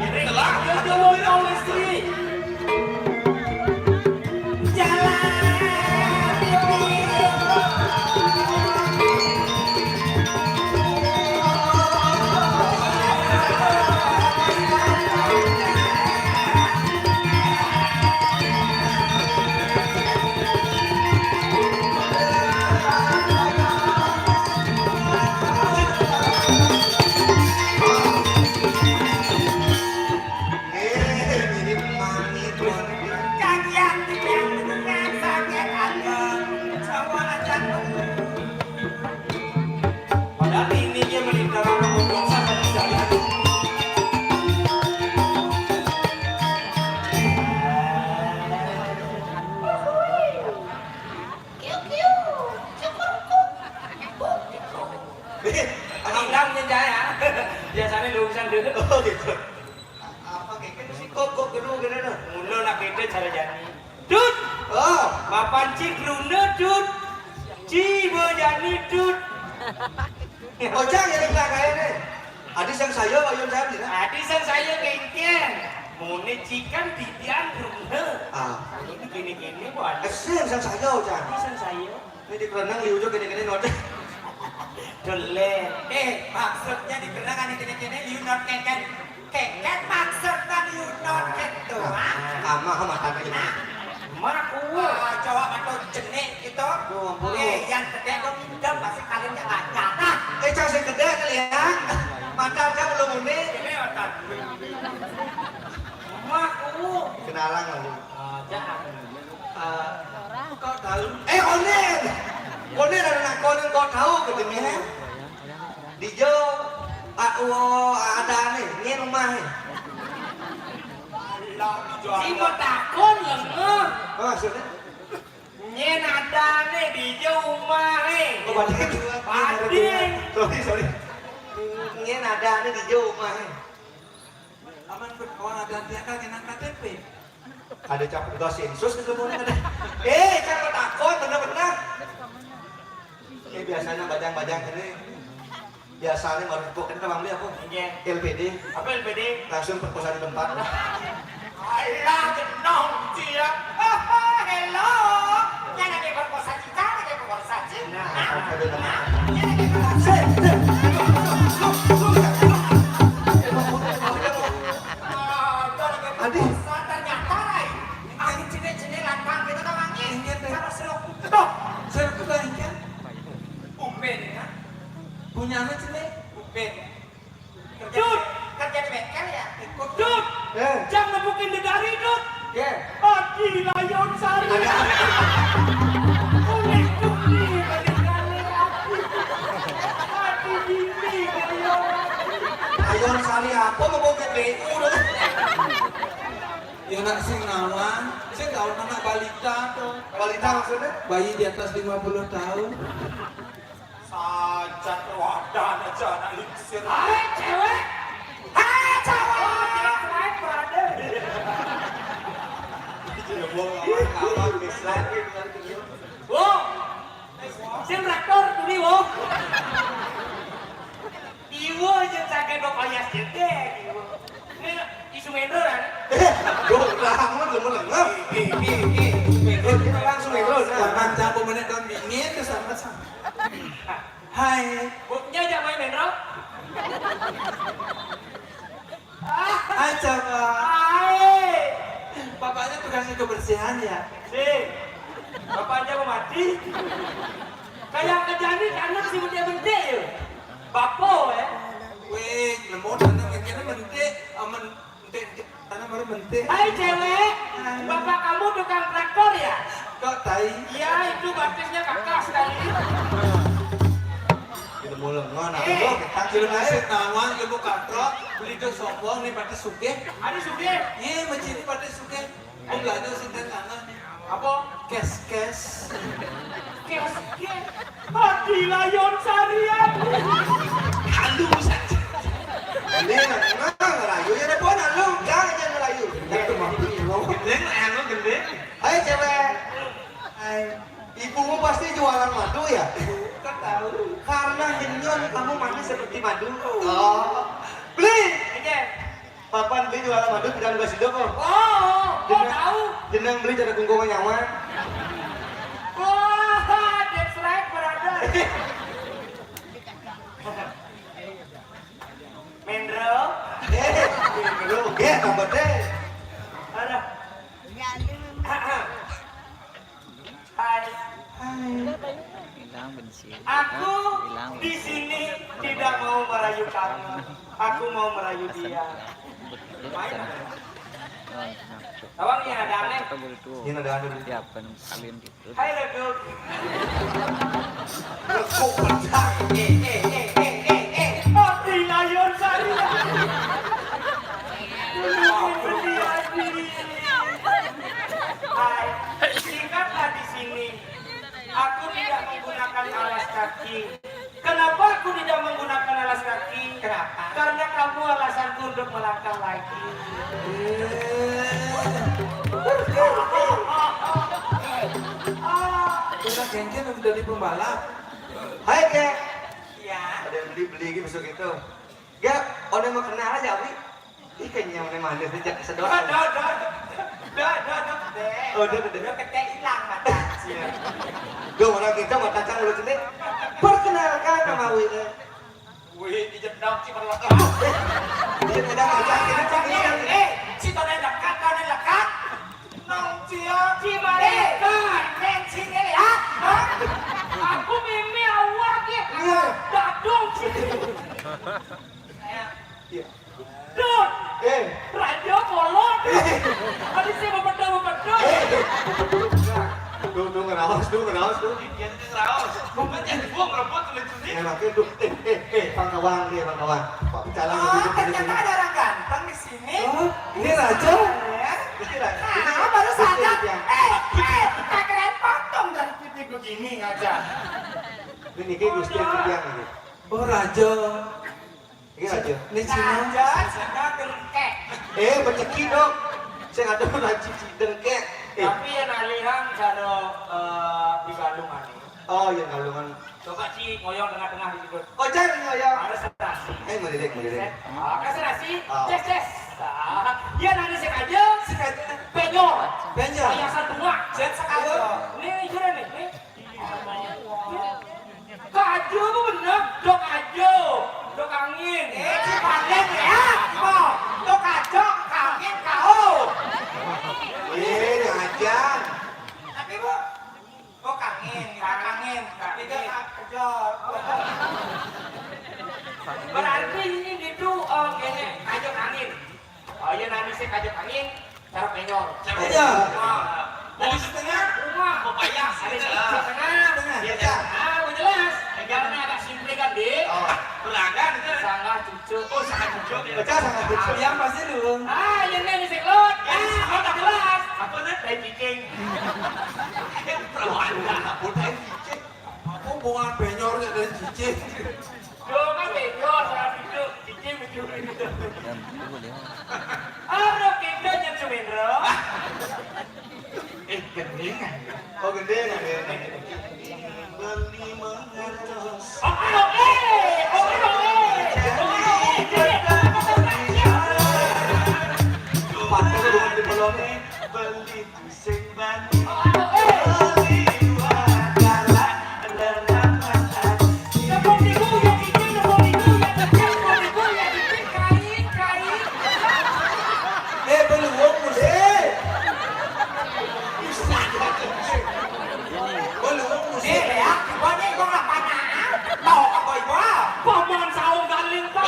Iring selok. Aduh, mau istri. Jalan pipi. Oh, mapan ci kruna, Dut. Ci bejani, Dut. Ojang ya, enggak kaya nih. Adi sang saya, ayun saya beli, nah. Adi sang saya kengkeng. Mone cikan bibian kruna. Ah. Ini gini-gini, Bu Adi. Esen sang saya, Ojang. Adi sang saya. Ini di kerenang liu juga gini-gini, nodeh. Dole. Eh, maksudnya di kerenang ini gini-gini, liu not kengkeng. Keket maksudnya di Yunus gitu, ah. Ama mata kayak gimana? Mak kuwe. Ah, coba mata jenik gitu. Duh, ampun. Eh, yang gede tuh pindah pasti kalian yang aja. Nah, eh, cang sing gede kali ya. Mata aja belum uni. Ini otak. Mak kuwe. Kenalan lagi. Ah, jangan. Eh, kok tahu? Eh, konen. Konen ada nak konen kok tahu gitu nih. Dijo, ah, wo, ada nih, nyen umah nih. Si mau takon lengo. Oh, maksudnya? Nyen ada nih, dijo umah nih. Oh, bading. Bading. Sorry, sorry. Nyen ada nih, dijo umah nih. Aman, bet, orang ada tiaka kena K T P. Ada cap tugas sensus di kebun ada. Eh, cara takon bener-bener. Eh, biasanya bajang-bajang ini biasanya baru bukan ke beli apa? Iya. L P D. Apa L P D? Langsung perkosaan tempat. Alah, jenong, Ci, ya. Hello. Yang lagi perkosa kita, lagi perkosa Ci. Nah, apa dia namanya? Yang lagi perkosa. Sip, sip. Adi. Ternyata, Rai. Angin cine-cine lantang kita tuh angin. Ingat, Rai. Sama seruk. Tuh, seruk tuh ingat. Umben, ya. Punya anak cine. Umben. Kerja Dut. Kerja di bengkel, ya? Ikut. Dut. Eh. Jangan nepukin dedari, Dut. Ye. Adi layon sari. Ada. Oleh kuli balik kali aku. Adi bini layon. Layon sari apa mau bawa ke B U dah. Ya nak sing nawang, sing nawang anak balita tuh. Balita maksudnya? Bayi di atas lima puluh tahun. Sajan wadah aja anak lingsir. Hai cewek. Hai cewek. Hai brother. Iya, mau ngawak-ngawak, bisa. Wo. Sing traktor tuli, wo. Iwo jeung saged kok oyas jedeg, iwo. Ini isu mendor, kan? Eh, duh, lamun, lamun, lamun. Ih, ih, ih, ih, isu mendor. Ini langsung mendor, nah. Jangan jago menit kan dingin, terus sama, sama. Hai. Buknya aja main mendor. Hai, Caka. Hai. Bapaknya tugasnya kebersihan, ya? Sih. Bapaknya mau mati. Kayak kejani anak si mentik-mentik, ya? Bapo, ya? Weh, nemu tanah mikirnya mentik, amen mentik, mentik, tanah baru mentik. Hai, cewek. Hai. Bapak kamu tukang traktor, ya? Kok tai? Iya, itu batisnya kakak sekali. Kita mulai, mana? Eh. Kita kirim aja. Nawang, ibu katrok, beli do sombong, nih, pati sugih. Ada sugih? Iya, macam ini pati sugih. Om belanja sinten tanah. Apa? Kes, kes. Kes, kes. Hati layon sarian. Halus aja. Ini, nah, ngerayu ya, deh, pon, lu. Jangan, jangan ngerayu. Itu mah. Gendeng, anu, gendeng. Hai, cewek. Hai. Ibumu pasti jualan madu, ya? Kok tahu? Karena nyenyon kamu manis seperti madu. Oh. Beli. Oke. Papan beli jualan madu, tidak lupa sido kok. Oh, kok tahu? Jenang beli cara kungkung nyawa. Wah, that's right, brother. Mendro. Eh, Mendro, ya, tambah deh. Ada. Hai. Hai. Hilang bensin. Aku hilang di bensin. Sini tidak mau merayu kamu. Aku mau merayu dia. Main. Tawang yang ada aneh. Yang ada aneh. Ya, bukan kalian gitu. Hai, Rego. Rego pecah. Eh, eh, eh, eh, eh, eh. Mati layon saya. Hai, singkatlah di sini. Aku tidak menggunakan alas kaki. Kenapa aku tidak menggunakan alas kaki? Kenapa? Karena kamu alasanku untuk melangkah lagi. Eh. Jadi pembalap. Hai, Kek. Iya. Ada yang beli-beli gitu, besok itu. Gak, orang mau kenal aja, Wi. Ih, kayaknya mana mana sejak sedot. Aduh, aduh, aduh. Aduh, aduh, aduh, gede. Oh, udah gede. Udah gede hilang mata. Iya. Duh, orang kita mata cang lu sini. Perkenalkan nama Wi. Wih, dijedok si berlekar. Dia tidak ngajak kita cang ini. Eh, si tone lekat, tone lekat. Nong cio si malaikat. Eh, neng sini ya. Hah? Aku mimi awak ya. Iya. Dadung. Iya. Dut. Eh. Raja Bolot. Eh. Tadi saya mau betul, mau betul. Eh. Tuh, tuh, ngeraos, tuh, ngeraos, tuh. Iya, tuh, ngeraos. Bukan jadi gua ngerebut tuh, lucu sih. Ya, makanya tuh, eh, eh, eh, pangkawang dia, pangkawang. Pak Pecalang. Oh, gitu, ternyata gitu. Ada orang ganteng di sini. Oh, ini Raja. Ya. Ini Raja. Nah, ini baru sadar. Ini Raja. Eh, eh, tak keren potong dari pipi begini aja. Ini kayak Gusti Tiang ini. Oh, Raja. Iya, Cina. Ini Cina. Nah, Cina dengkek. Eh, beceki, Dok. Saya nggak tahu lagi, Ci, dengkek. Eh. Tapi yang alihang cara, eh, di Galungan ini. Oh, iya, Galungan. Coba, Ci, ngoyong tengah-tengah di situ. Oh, jangan ngoyong. Harus serasi. Eh, melirik, melirik. Ah, kasih nasi. Ah. Ces, ces. Ah, dia nanya si aja. Si aja. Penyor. Penyor. Perhiasan bunga. Jet sekali. Iya. Ini juga nih, nih. Kajo apa bener? Dok ajo, dok angin. Eh, si paling ya, mau. Dok ajo, angin kau. Eh, jangan. Tapi, Bu, dok angin, dok angin. Tapi dia kajo. Berarti ini itu, eh, kayaknya kajo angin. Oh iya, nanti saya kajo angin. Cara penyor. Iya. Nah. Tadi setengah. Rumah. Pepaya. Ada setengah. Setengah. Iya, iya. Ah, gua jelas. Karena agak simpel kan, Dik? Oh. Beragam itu. Sangat cucuk. Oh, sangat cucuk. Pecah sangat cucuk. Yang pasti lu. Ah, yang ini seklot. Yang seklot tak jelas. Apa nih? Tai cicing. Perawan. Apa tai cicing? Apa hubungan penyornya dan cicing? Yo, kan bego, salah duduk, cicing mencuri gitu. Aduh, kita nyesuin, bro. Eh, gendingan. Oh, gendingan, ya. Beli mengantos. Oke, oke. Oke, oke. Oke, oke. Mantap, bukan di kolom. Beli Eh, belum, Mus. Eh. Belum, Mus. Eh, ya, gua nih, gua nggak pernah. Tahu apa gua? Paman saung galing, Pak.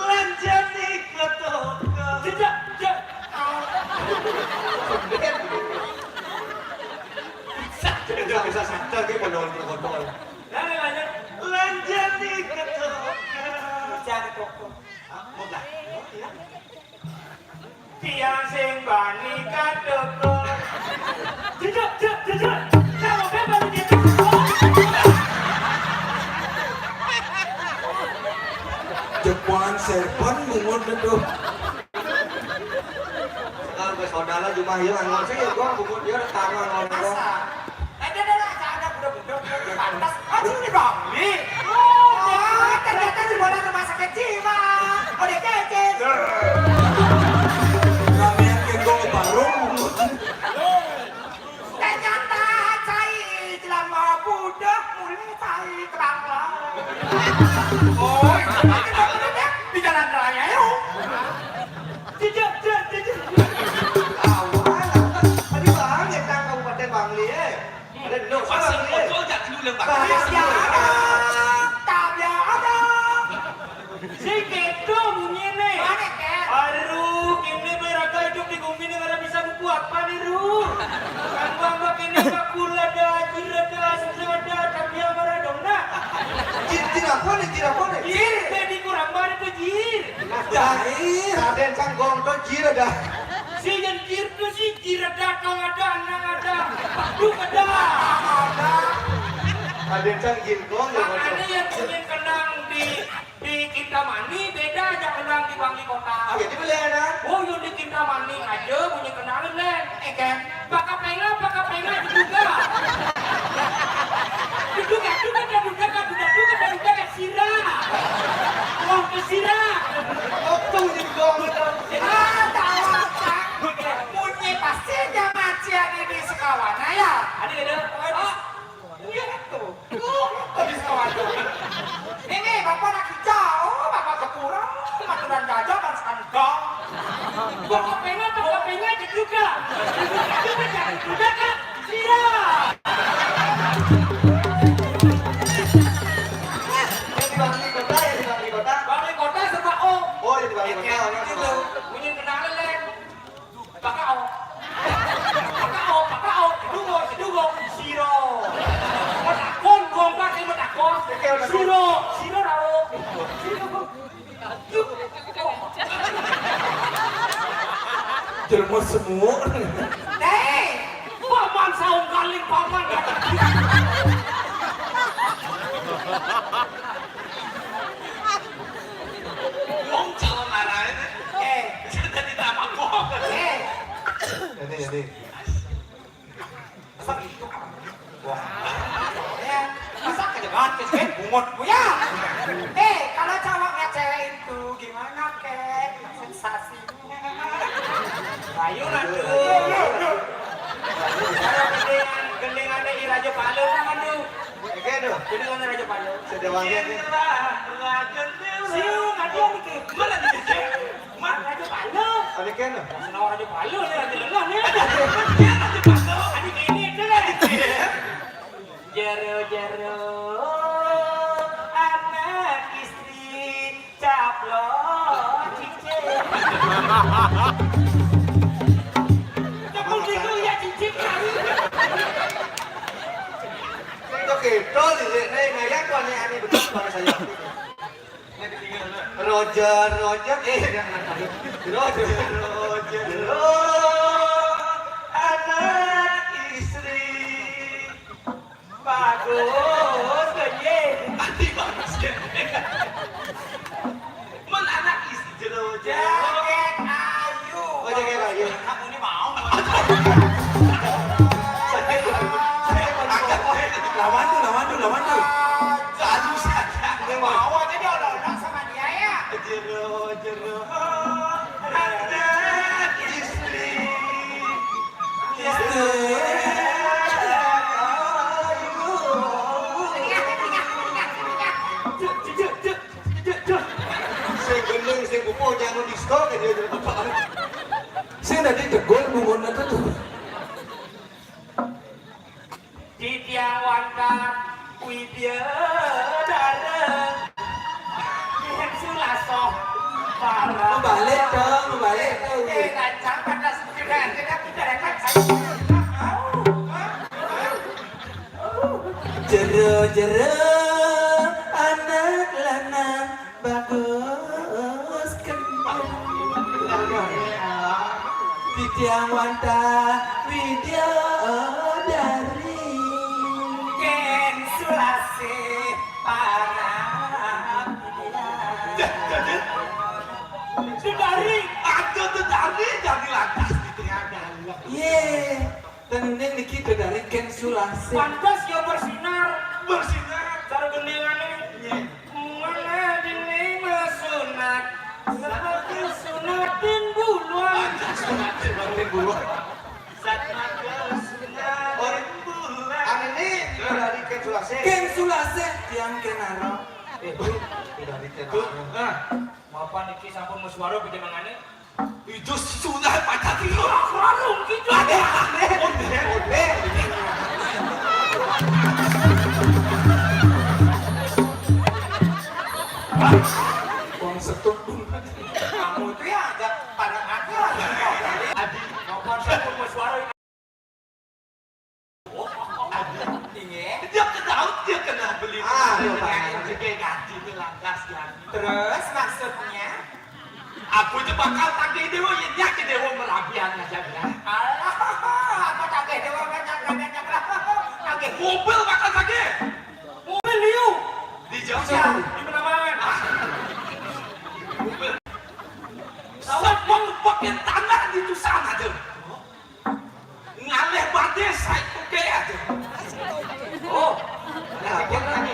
Lanjani ke toko. Jejak, jejak. Bisa, bisa, bisa santai, dia mau nonton kotor. Lanjut, lanjut. Lanjani ke toko. Jejak ke toko. Hah? Mau lah? Tiang sing bani ka toko. Jejak, jejak, jejak. Kalau bebas di toko. Jepan serban bungut itu. Kalau ke saudara cuma hilang, nggak sih ya, gua bungut dia udah tangan, kalau gua. Masa? Ada, ada, ada, ada, budak-budak, budak pantas. Ah, cuma di Bangli. Oh, ternyata di mana rumah sakit jiwa. Oh, dia kece. Ramean ke gua ke Barung. Ternyata cai jelema budak mulai cai ke Bangla. Oh, di jalan raya, yo. Jejak, jejak, jejak. Awan, awan. Tadi Bang, ya, tang Kabupaten Bangli, eh. Ada dulu, Pasang Bangli, eh. Ojol, jangan dulu, Bang. Bahaya ada. Tapi ada. Si kéto bunyiné. Mané, Kén? Aduh, kéné baé raga idup di gumi né kada bisa buku apa nih, Ru? Kan Bang, kéné bakul ada, jir ada, sendang ada, tapi yang ada dong, nah. Jir, jir apa nih? Jir apa nih? Jir, jadi kurang banget tuh, jir. Nah, Raden Sanggong tuh jir ada. Si yang jir tuh si jir ada, kang ada, anang ada, duk ada. Ada. Raden Sanggong, ya, Bang. Makanya yang punya kenang di Di Kintamani beda aja kenang di Bangli Kota. Ah, jadi boleh ada? Oh, yo di Kintamani aja bunyi kenang, Lén. Eh, kan? Baka penga, baka penga, duduga. Duduga, duduga, duduga, duduga, duduga, sira. Wong ke sira. Waktu di gong. Ah, tahu apa? Bunyi pasti aja macet di sekawana ya. Ada, ada. Oh, iya tuh. Tuh, habis kawan. Ini bapak nak hijau, bapak kepura, maturan gajah, bangsa kandang. Bapak pengen, bapak pengen, itu juga. Itu juga, itu juga, Kak. Iya. Yang di Bangli Kota, yang di Bangli Kota. Bangli Kota sama O. Oh, yang di Bangli Kota, sama O. Bunyi kenal, Lén. Pakao. Pakao, pakao. Dungo, dungo. Siro. Metakon, gombak yang metakon. Siro, siro rao. Siro. Jelema semua. Hei, paman saung kaling paman. Wong calon arahnya. Eh. Jadi nama gua. Eh. Ini, ini. Masa gitu, Kak? Wah. Ya, masa kerja banget, Kak? Bungut, Bu, ya. Eh, kalau cowoknya cewek itu gimana, Kak? Sensasinya. Ayo, aduh. Gendingan, gendingan ada di Raja Palu, kan, aduh. Oke, aduh. Gendingan ada Raja Palu. Sudah wangi, nih. Siung, aduh, nih, Kak. Mana di Mana Raja Palu? Ada kena. Senawar Raja Palu nih, Raja Lengah nih. Raja Palu. Ada ini deh. Jero-jero anak istri caplok cicing. Tepung tiku ya cicing kali. Itu gitu, Lili. Nih, ngayang tuh aneh-aneh betul pada saya. Roger, Roger, eh, jangan. Roger, Roger, oh, anak istri bagus, ye. Tadi bagus, ya. Men anak istri, Roger. Jaket ayu. Oh, jaket ayu. Aku ini mau. Lawan tuh, lawan tuh, lawan tuh. Aduh, sayang. Mau aja dia udah sama dia ya. Jero, jero, anak istri. Istri. Cek, cek, cek, cek, cek, cek. Sing gendeng, sing kupu, jangan diskon aja jadi apa. Sing tadi tegol bungun itu tuh. Titiang wantah Widya Dara. Yang sulasoh para. Membalik dong, membalik dong. Eh, kancang pada sebulan. Kita, kita, kita, Jero-jero anak lanang bagus kendang. Titiang wantah widya dari. Kén Sulasih parab. Dedari, aduh, dedari, jadi lantas gitu. Iya. Tending niki dedari Kén Sulasih. Pantes ya bersinar. Bersinar. Cara gendingané. Iya. Mana dini sunat. Seperti sunatin buluan. Aja sunatin buluan. Satmaka sunatin buluan. Anu ini dedari Kén Sulasih. Kén Sulasih, tiang Kén Aro. Udah diterang. Tuh, ah, mapan niki sampun muswara pijenengane. Itu sudah pacar itu. Aku warung gitu. Ade, ade, ade. Wong Setun. Kamu itu ya agak pada aku aja. Adi, mapan sampun muswara. Inggih. Dia ke laut, dia kena beli. Ah, iya, Pak. Rezeki gaji itu lantas ya. Terus maksudnya? Aku aja bakal tagih dewa, ya dia ke dewa merabian aja ya. Alah, apa tagih dewa banyak banyak lah. Tagih. Mobil bakal tagih. Mobil liu. Di Jogja. Di mana? Mobil. Sawat mau pakai tanah di tusan aja. Ngalih badé saikuké aja. Oh, ngalih apa nang?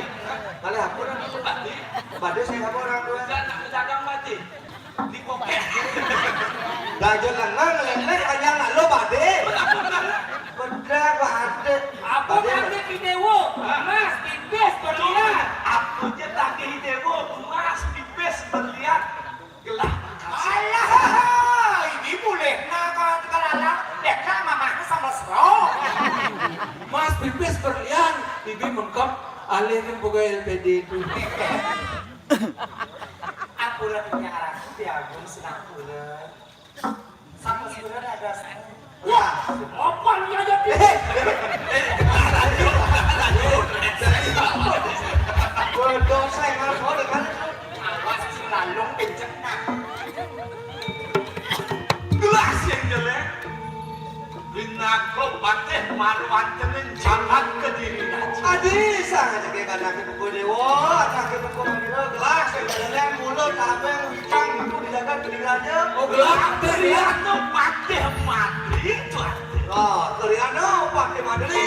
Ngalih apa nang? Badé. Badé sing apa orang tua? Udah nak dagang badé. Di poké. Belajar lengang, lelek, kanyang, lo badé. Bedak, badé. Apa badé? Tagih dewa? Emas, pipis, berlian. Apa aja tagih dewa? Emas, pipis, berlian. Gelah. Alah, ini boleh. Nah, kalau kita lalang, deka mamahnya sama sero. Mas, pipis berlian, bibi mengkep, alih kan pegawai L P D itu. Ampura dunia arah, Gusti Agung, sinampura. Sama sira ada. Wah, apa nih aja? Bodoh saya, kalau mau dengan awas sing lalung kenceng, nah. Gelas yang jelek. Winako patih marwantening jagat Kediri. Adi, sang aja kayak anak ibu dewa, anak ibu dewa, gelas yang jelek, mulut, tabeng, wicang, itu dijaga Kediri aja. Oh, gelas. Kediri aja. Patih mati, tuh. Oh, Kediri aja, patih mati.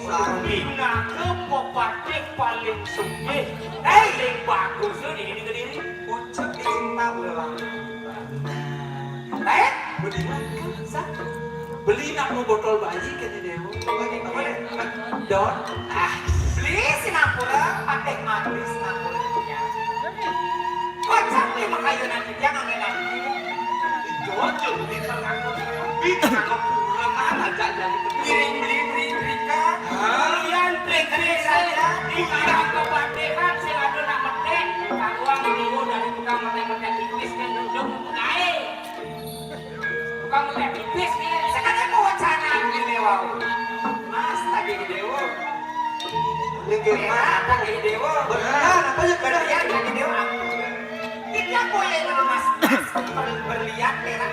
Sang. Pinaka pepatih paling sugih, paling bagus tuh di, di Kediri. Pucuk cinta ulang. Eh, beli nak mau botol bayi ke di dewa. Bagi apa deh? Don. Ah, beli Singapura, pakai mati Singapura punya. Kocak nih makayunan dia ngambil nanti. Jojo bisa ngaku, bisa ngaku kurang aja jadi. Ngiring beli beli beli kan. Hah? Kalian trik-trik saja. Di dalam kebadean sing ada nak metek. Karuang dulu dari tukang metek-metek tipis kan duduk. Naik. Tukang metek tipis nih. Sekarang mau wacana ini, wau. Mas, tagih dewa. Ini gimana? Tagih dewa. Beneran, apa ya, bener? Ya, tagih dewa. Kita boleh emas, emas, ber-, berlian, perak.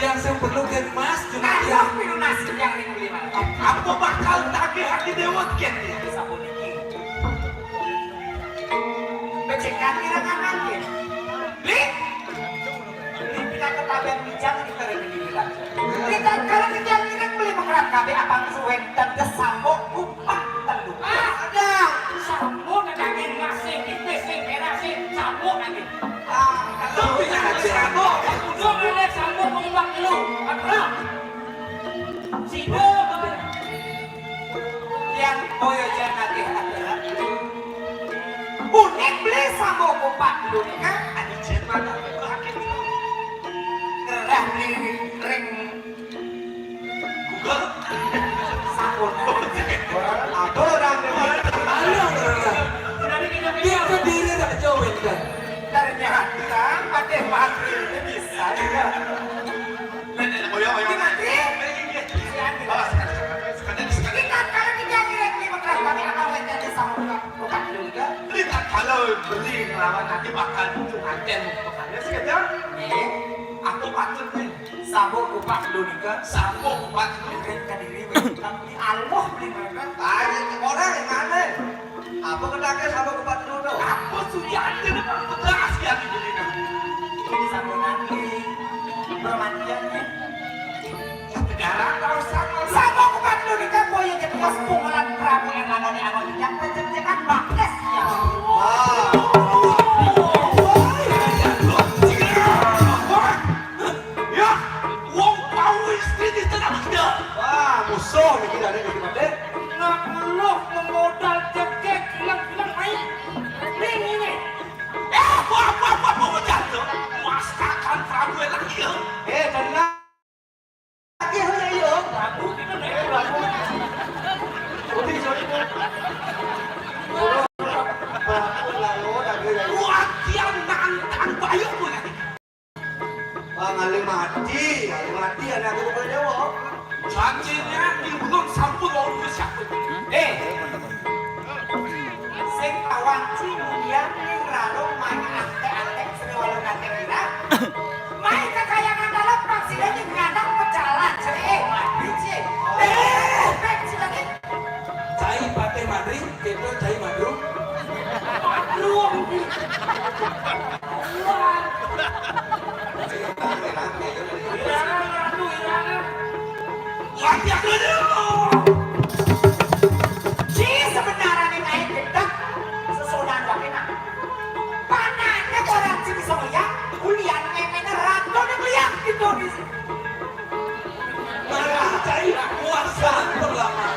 Yang sing perlu kan emas, cuma nah, yang pilunas yang ring beli mana? Apa bakal tagih hati dewa, kan? Bisa boleh. Becek kaki rekaman, ya. Beli. Beli pinaka tabeng bijang di kering di bilang. Kita kalau kita ngiring beli mekerap kabeh abang suwenten ke sambok kupat telu. Ah, ada. Sambok nedakin masih tipis sing merah sing sambok lagi. Ah, kalau kita sambok. Udah ngeliat sambok mengupak telu. Apa? Sida. Yang boyo jan nagih adalah unik beli sambok kupat telu nika. Adi jen mana? Ngerah beli ring Google. Sampun. Apa orang? Ayo, ngerah. Dia ke diri tak jauh kan? Ternyata pakai mati ini bisa juga. Nenek, nenek, boyo, boyo. Gimana? Awas, sekali, sekali, sekali. Kita kalau kita ngiring di Mekah, kami akan rencana sama bukan, bukan juga. Lihat kalau beli ngelawan nanti bakal butuh anten, bukan ya, sekejap. Nih, aku patut nih. Sambok kupat dulu nih, Kak. Sambok kupat dulu. Keren ke diri, bukan di Allah beli mereka. Ayo, orang yang mana? Apa kedake sama kupat dulu? Apa sujati depan pedas ya di beli nih? Ini sambok nanti. Permandian nih. Sekarang kau sama. Sama kupat dulu nih, Kak. Boyo jadi kos pungulan Prabu Erlangga di Agung Ijang. Penjemjekan bakes ya. Wah. Ya, wong pau istri di tengah benda. Wah, musuh niki dari niki mate. Nak meluh memodal jegeg bilang-bilang main. Ning ini. Madri, kéto cai madru. Madru. Irangan, Ratu, irangan. Mati aku dulu. Ci sebenarnya naik gedeg sesudah gua kena. Panahnya orang ci bisa melihat, kuliah ngemena ratu nih melihat gitu di sini. Malah cai kuasa perlamaan.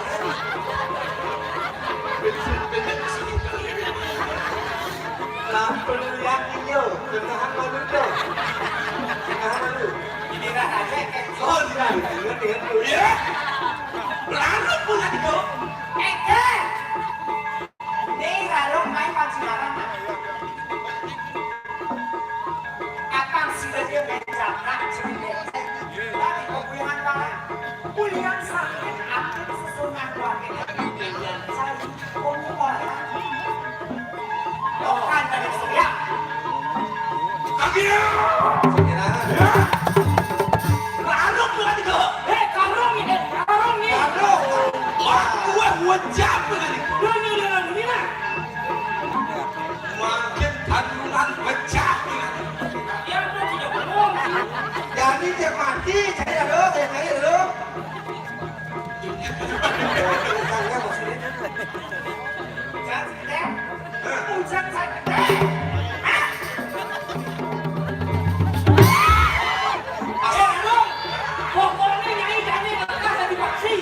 Nah, perlu yakin yo, kenahan malu tuh. Kenahan malu. Ini dah ada. Oh, tidak, tidak, tidak. Iya. Lalu pula itu. Eh, eh. Nih, lalu main pacaran. Kapan sih dia main catak, cerita? Dari pembulihan barang. Bulihan sakit, aktif sesungan warga. Saya, komo orang. Bukan dari Surya. Kagak. Ya. Lalu pula itu. Eh, karung ini, karung ini. Karung. Wah, gua, gua capek tadi. Lu, lu, lu, lu, ini lah. Makin kandungan pecah. Yang tuh tidak bohong sih. Jadi dia mati, saya lo, saya kaya lo. Bukannya maksudnya. Jangan, eh, ujang saya. Eh, ah. Eh, lu, pokoknya Nyai Jani nggak kasih dipaksa.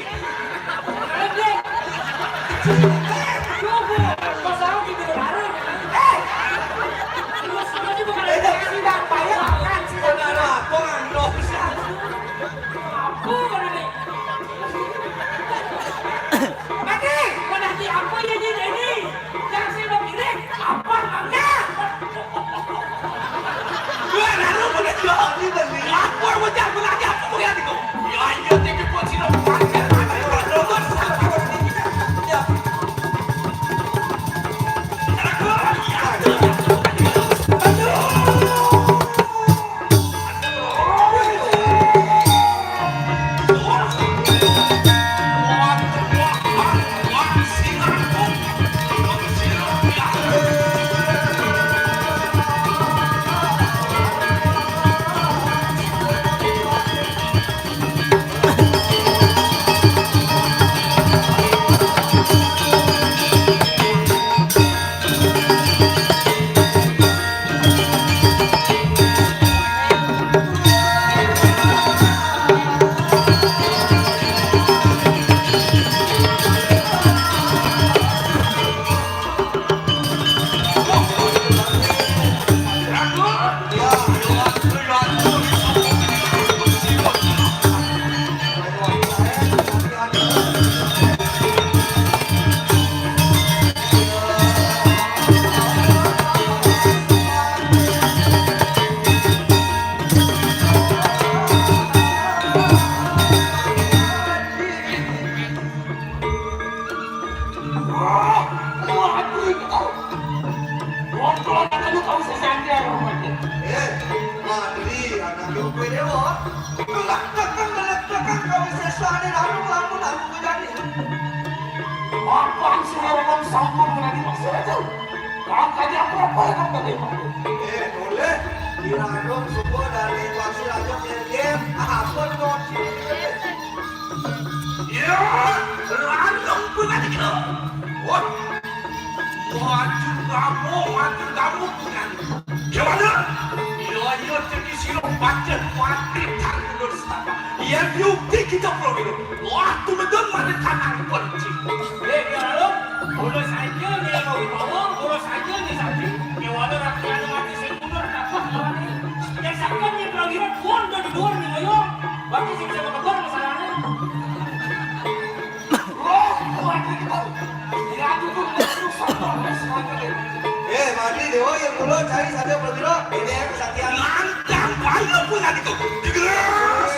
Wah, wah, aduh, itu tahu. Ngobrol aja lu tahu sesantai apa aja. Eh, Madri, anak lu gue dewa. Melek-lekan, melek-lekan, kau bisa sehari lalu, lamun aku jadi. Apaan sih orang sampun menjadi maksud aja? Makanya aku apa yang kamu tadi? Eh, boleh. Diranum semua dari Pasir Aja, Mergen, apa, Don? Ya, lalu pun aja gitu. Wah, maju kamu, maju kamu, bukan. Gimana? Iya, iya, jadi siro pancen mati kan menurut siapa? Iya, bukti kita pulang dulu. Waktu betul mati tanah kunci. Eh, ya lalu, udah saja nih, mau dibawa, udah saja nih, saja. Gimana rakyatnya mati sih? Yang sangkan nih, kalau lihat, gua udah di luar nih, ayo. Berarti sih bisa keluar masalahnya. Wah, gua aja gitu. Dia aja tuh, dia tuh sama, dia sengaja deh. Eh, Madri, Dewa, yang dulu cari saja, belum dulu. Ini yang kesatian. Lantang, banyak pun tadi tuh. Digelas.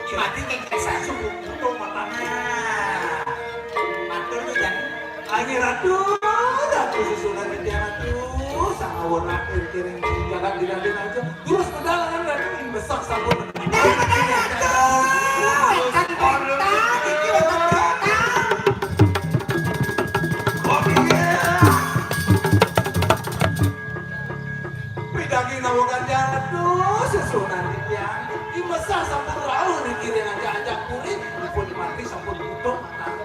Mati kengkeng sasu, untung matana. Matur nuwun. Ayo Ratu, Ratu susunan titiang Ratu, sangawon akhir kiring jagat dinaden aja. Terus medal kan Ratu, ing besak sampun. Medal, medal, Ratu. Wonten berita, niki wonten berita. Kopiye? Pidagi nawa ganjar, aduh, sesunan titiang. Imesah sampun rauh niki ring ancak-ancak puri, ipun mati sampun butuh.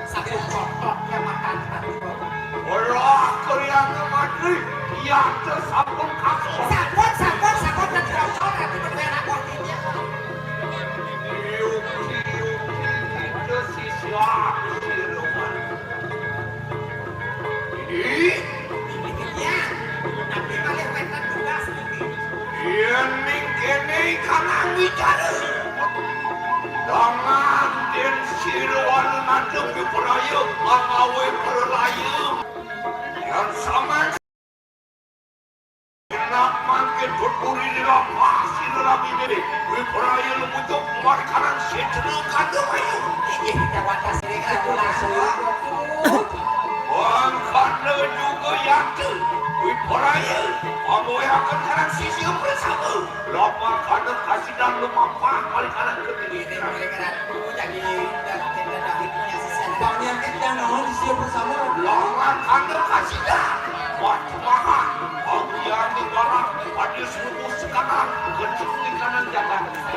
Saking kotoke matan tadi, Bapak. Ora, Kriana Matri, yata sampun kasus. Sampun, sampun, sampun, dan cocok, nanti berbeda kok ini. Yuki, yuki, kita siswa, sirungan. Ih, Iya, tapi malih wénten tugas niki. Yén ning kéné kanang wicara. Dangan dén sira alun-adun wipraya angawé pralaya. Yén sampeyan nak mangkin tuturi di lapas sira laminé, wipraya lumucuk markanan sétra kandung ayu. Inggih, kita watas ring Ratu Langkung. Mangkana juga yata, wipraya, pamulayaken karang sisia prasama. Lamakana kasidan lumampah markanan kediri. Ini, ini, Ratu, jadi, dan kita dah punya sisia. Bang Yakin, jangan naon sisia prasama. Lamakana kasidan, wah, cemahan, awian di barang, pada seluruh sekanan, kecil di kanan jalan. Ini,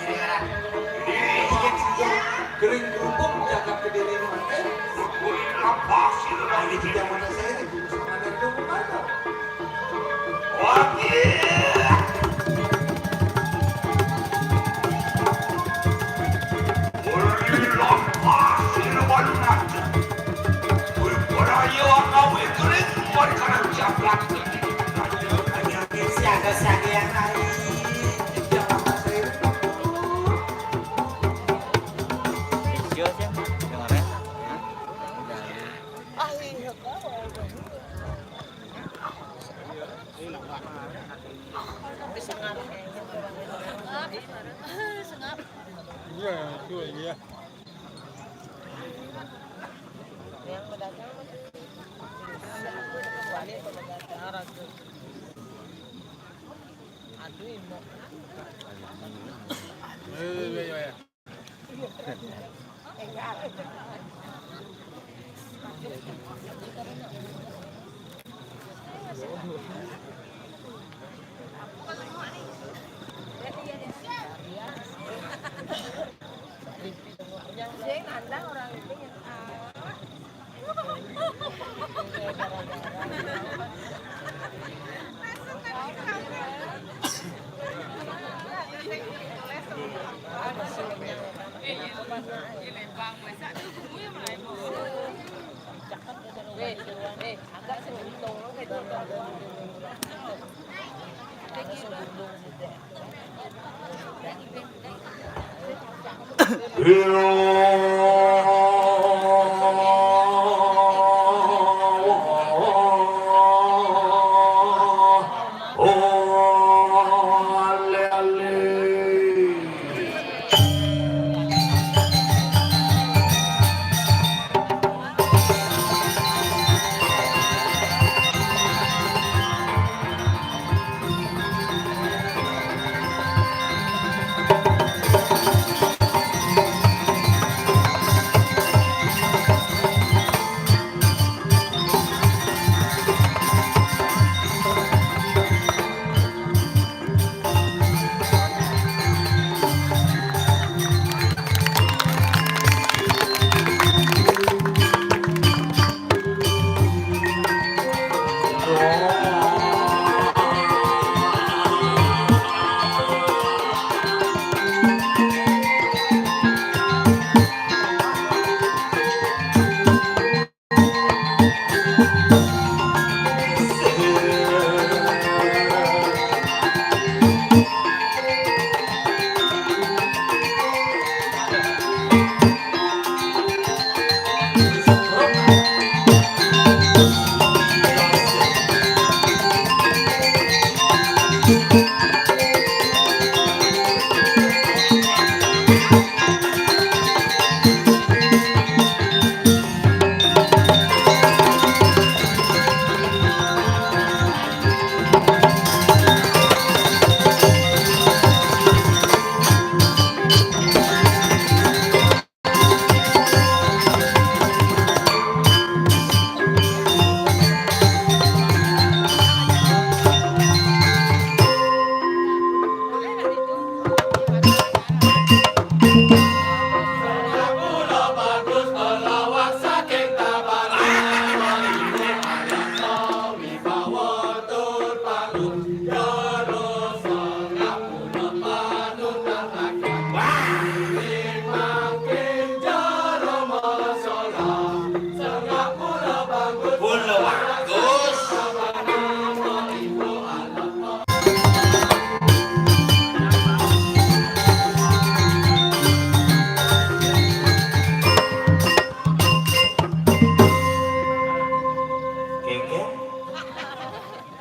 ini, Ratu. Ini, ini, Ratu. Kering kerupuk jagat kediri mangke. Kuwi lampah sira. Ayo kita mana saya di gunung mana itu mana? Wah, iya. Kuwi lampah sira, walu nanti. Kuwi ora yo angawé kering, kuwi karang jagat. Siaga-siaga yang lain. Kita mana saya. Iya, sih. Dengerin. Hah? Udah. Iya, itu iya. Yang mendatang masih. Aduh, Imo. Iya, iya, iya. Sing nandang orang itu yang, ah.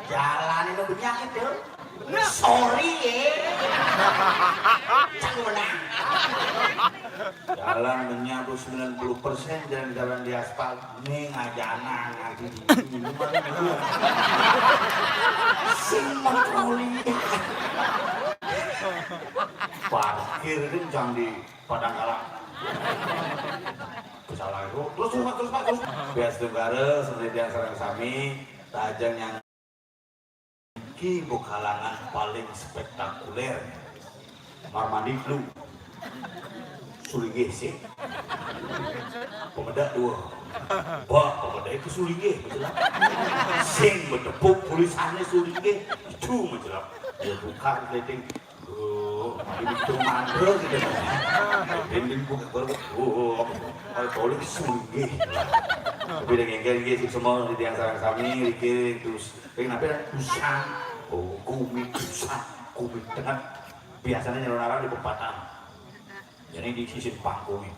Jalan itu banyak itu. Sorry ya. Cang menang. Jalan menyapu sembilan puluh persen jalan-jalan di aspal. Ning ajanan nanti di minuman dulu. Sing mengkuliah. Parkir kencang di Padang Kalang. Salah itu. Terus, terus, terus, terus. Bias Tunggara, seperti yang sareng sami, tajeng yang iki mbok kalangan paling spektakuler. Marmandi lu. Sulinggih sih. Pemedak dua. Bah, pemedak itu sulinggih, menjelap. Sing bedepuk tulisannya sulinggih. Itu menjelap. Dia buka, leting. Oh, ini itu mandel gitu. Dinding buka baru. Oh, kalau tolong sulinggih. Tapi dengan kayak gitu semua di yang sareng sami, dikit terus. Pengen apa ya? Usang. Oh, kumis usang, kumis tengah. Biasanya nyelonarang di pepatah. Jadi di sisi pangkungnya.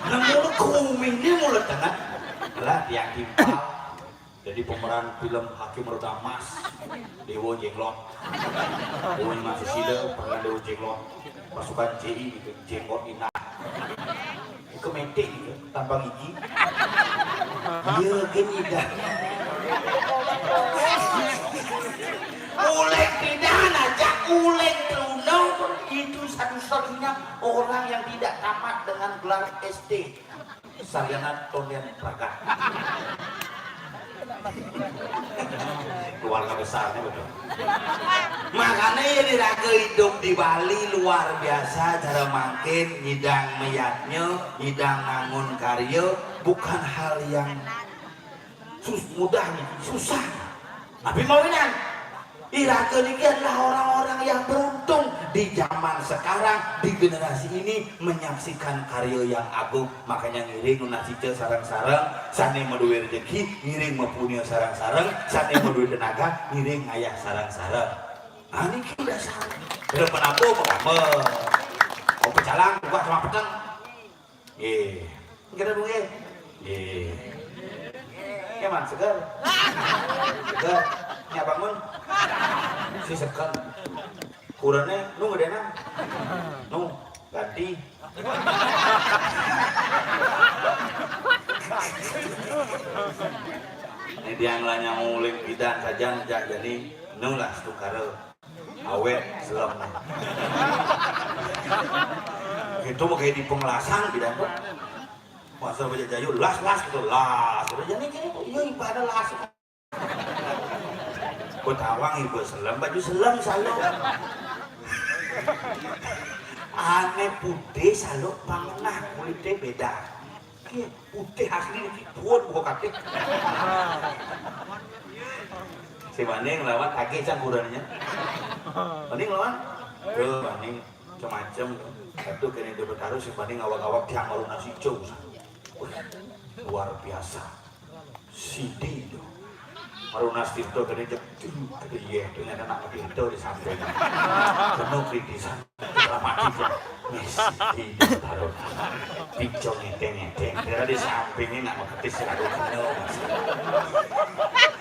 Nemu kumisnya mulai tengah. Lah, tiang timpal. Jadi pemeran film Hakim Roda Emas, Dewa Jenglot. Dewa Emas Susila, pernah Dewa Jenglot. Pasukan J I gitu, Jenglot Indah. Kemetik gitu, tanpa gigi. Iya, kan tidak. Oleh tidak aja, oleh Bruno itu satu-satunya orang yang tidak tamat dengan gelar S D. Sarjana Tondian Praga. Keluarga besarnya betul. Makanya ya, diraga hidup di Bali luar biasa cara mangkin, nyidang meyatnya, nyidang ngangun karya, bukan hal yang sus mudah nih, susah. Tapi mau ini, iraga niki adalah orang-orang yang beruntung di zaman sekarang, di generasi ini menyaksikan karya yang agung. Makanya ngiring nunas ica sareng-sareng, sane maduwe rejeki ngiring mapunia sareng-sareng, sane maduwe tenaga ngiring ngayah sareng-sareng. Nah, niki dasar. Belum penampu apa kamu? Mau pecalang, buka sama peteng. Nggih. Nggih, Bu, nggih. Nggih. Nyaman, seger. Seger. Nyak bangun. Si seger. Kurane nu gedena. Nu ganti. Ini dia ngelanya nguling bidan saja, jani nu lah setukara. Awet, selem. Itu mah kayak di pengelasan bidan tuh. Masa baca jayu, las, las gitu, las. Udah jadi kayak itu, iya ibadah las. Betawang ibu selem, baju selem selalu. Ane putih selalu pangenah kulitnya beda. Iya, putih asli iki buat buka kate. Si Maning lawan tagih campurannya. Maning lawan? Tuh, Maning macam-macam. Satu kene dia bertaruh si Maning awak-awak tiang malu nasi jauh. Wih, luar biasa. Sidi itu. Malu nasi itu kene jep. Iya, ternyata nak itu di samping. Penuh kritisan. Dramatik ya. Messi, taruh pincong ngenteng-ngenteng. Kira di sampingnya nggak mau ketis, lalu kenal.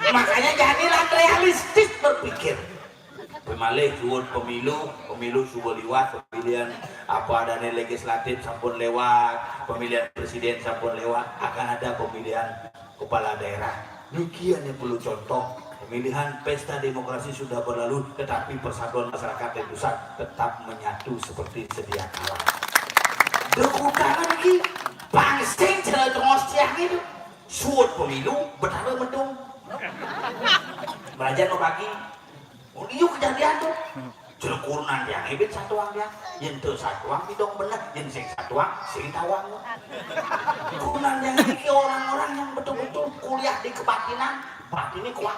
Makanya jadilah realistis berpikir. Pemalih suwun pemilu, pemilu sudah lewat, pemilihan apa adanya legislatif sampun lewat, pemilihan presiden sampun lewat, akan ada pemilihan kepala daerah. Niki hanya perlu contoh. Pemilihan pesta demokrasi sudah berlalu, tetapi persatuan masyarakat di pusat tetap menyatu seperti sedia kala. Dekutangan iki pangsing cara tengos tiang itu. Suut pemilu, betara mendung. Belajar mau pagi. Oh, iya kejadian tuh. Jelekurunan yang ibit satuang dia, yen tuh satuang bidong bener, yen sing satuang sing tawang. Kunan yang iki orang-orang yang betul-betul kuliah di kebatinan, batinnya kuat.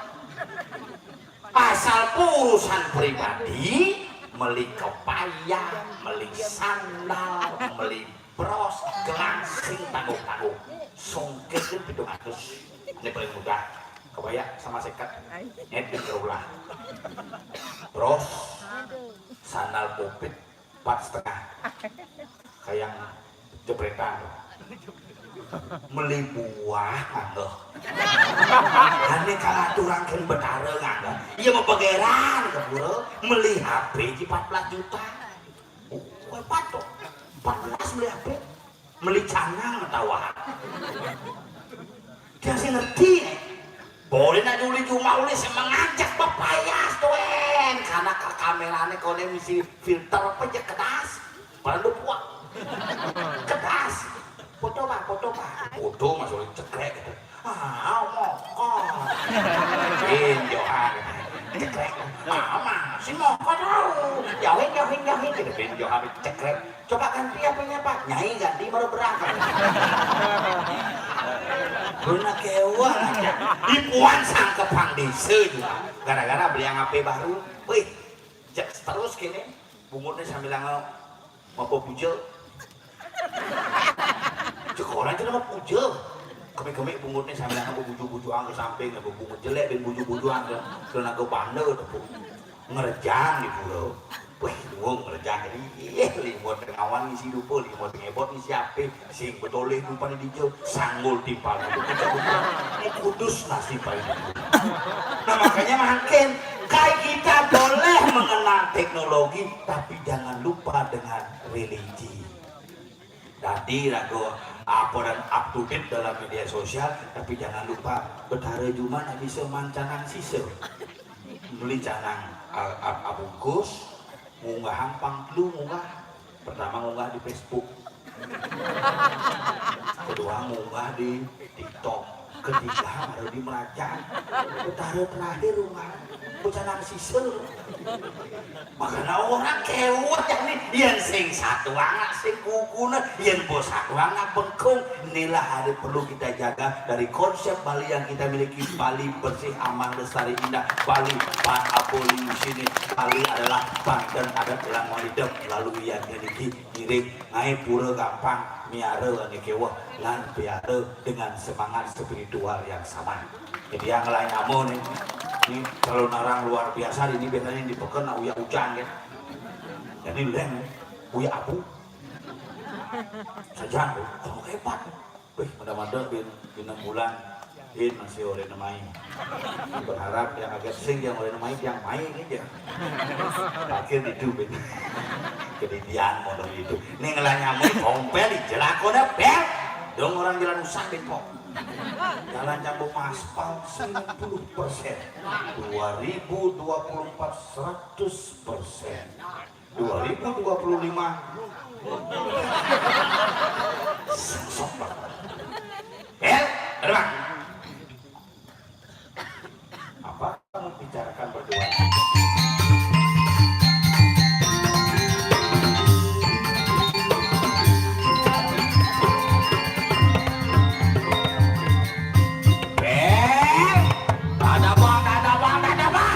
Asal urusan pribadi, meli kepaya, meli sandal, meli bros, gelang sing tanggung-tanggung. Songket kan pitung atus. Ini paling mudah. Kebaya sama seket. Ini berulah. Bros, sandal popit, empat setengah. Kayak jepretan. Meli buah nganggo. Ane kalah aturang kén Betara nganggo. Iya, mabegeran ka pura, meli H P di empat belas juta. Oh, hebat tuh. Empat belas meli H P. Meli canang tawah. Dia sih ngerti. Boleh nak juli cuma ulih sih mengajak bepayas tuh, en. Karena ka-, kamerane koné misi filter apa aja kedas. Padahal lu puak. Kedas. Foto, Pak, foto, Pak. Foto masuk cekrek gitu. Ah, mokor. Bin Johan. Cekrek. Mama, si mokor tahu. Jauhin, jauhin, jauhin. Gitu, Bin Johan cekrek. Coba ganti apanya, Pak? Nyai ganti baru berangkat. Guna kewang aja. Ipuan sangkepang desa juga. Gara-gara beli yang H P baru. Wih, cek terus kene. Bungutnya sambil ngomong, "Mau puja?" Cek orang cina mau puja. Kemik-kemik bungutnya sambil ngomong buju-bujuan ke samping, bungut jelek dan buju-bujuan ke, ke naga bandel tepuk. Ngerjang di pura. Wih, wong ngerjang jadi, ih, limut ngawan ngisi dupa, limut ngebot ngisi ape, sing betoleh dupa di dija, sanggul timpal. Ini kudus nasib baik. Nah, makanya makin, kai kita boleh mengenal teknologi, tapi jangan lupa dengan religi. Dadi raga apa dan up to date dalam media sosial, tapi jangan lupa Betara Juma nak bisa mancanang sisa. Beli canang a-, a-, abungkus, ngunggahang pang telu ngunggah. Pertama ngunggah di Facebook. Kedua ngunggah di TikTok. Ketiga baru di Meracan. Betara terakhir ngunggah. Becanang sisa. Makanya orang kewat ya nih, yang sing satu anak sing kukuna, yang bos satu anak bengkung. Inilah harus perlu kita jaga dari konsep Bali yang kita miliki. Bali bersih, aman, lestari, indah. Bali pan apa liu sini. Bali adalah pan dan adat orang hidup melalui yang miliki ngiring ngai pura gampang miara ane kewah lan piara dengan semangat spiritual yang sama. Jadi yang lain amo nih, ini kalau narang luar biasa ini biasanya di peken nak uyak ujan kan. Jadi leng uyak abu. Saja tuh, oh, hebat. Wih, mada-mada bin, bin enam bulan, bin masih oleh nemai. Berharap yang agak sing yang oleh nemai, yang main aja. Akhir itu bin. Kedidian modal itu. Ini ngelah nyamuk, tompel, di jelako dah, bel. Dong orang jalan usah bin pok. Jalan nyambung aspal sembilan puluh persen. Dua ribu dua puluh empat seratus persen. Dua ribu dua puluh lima. Sok, Pak. Bel, ada, Pak. Apa kamu bicarakan berdua? Bel, ada apa, ada apa, ada apa?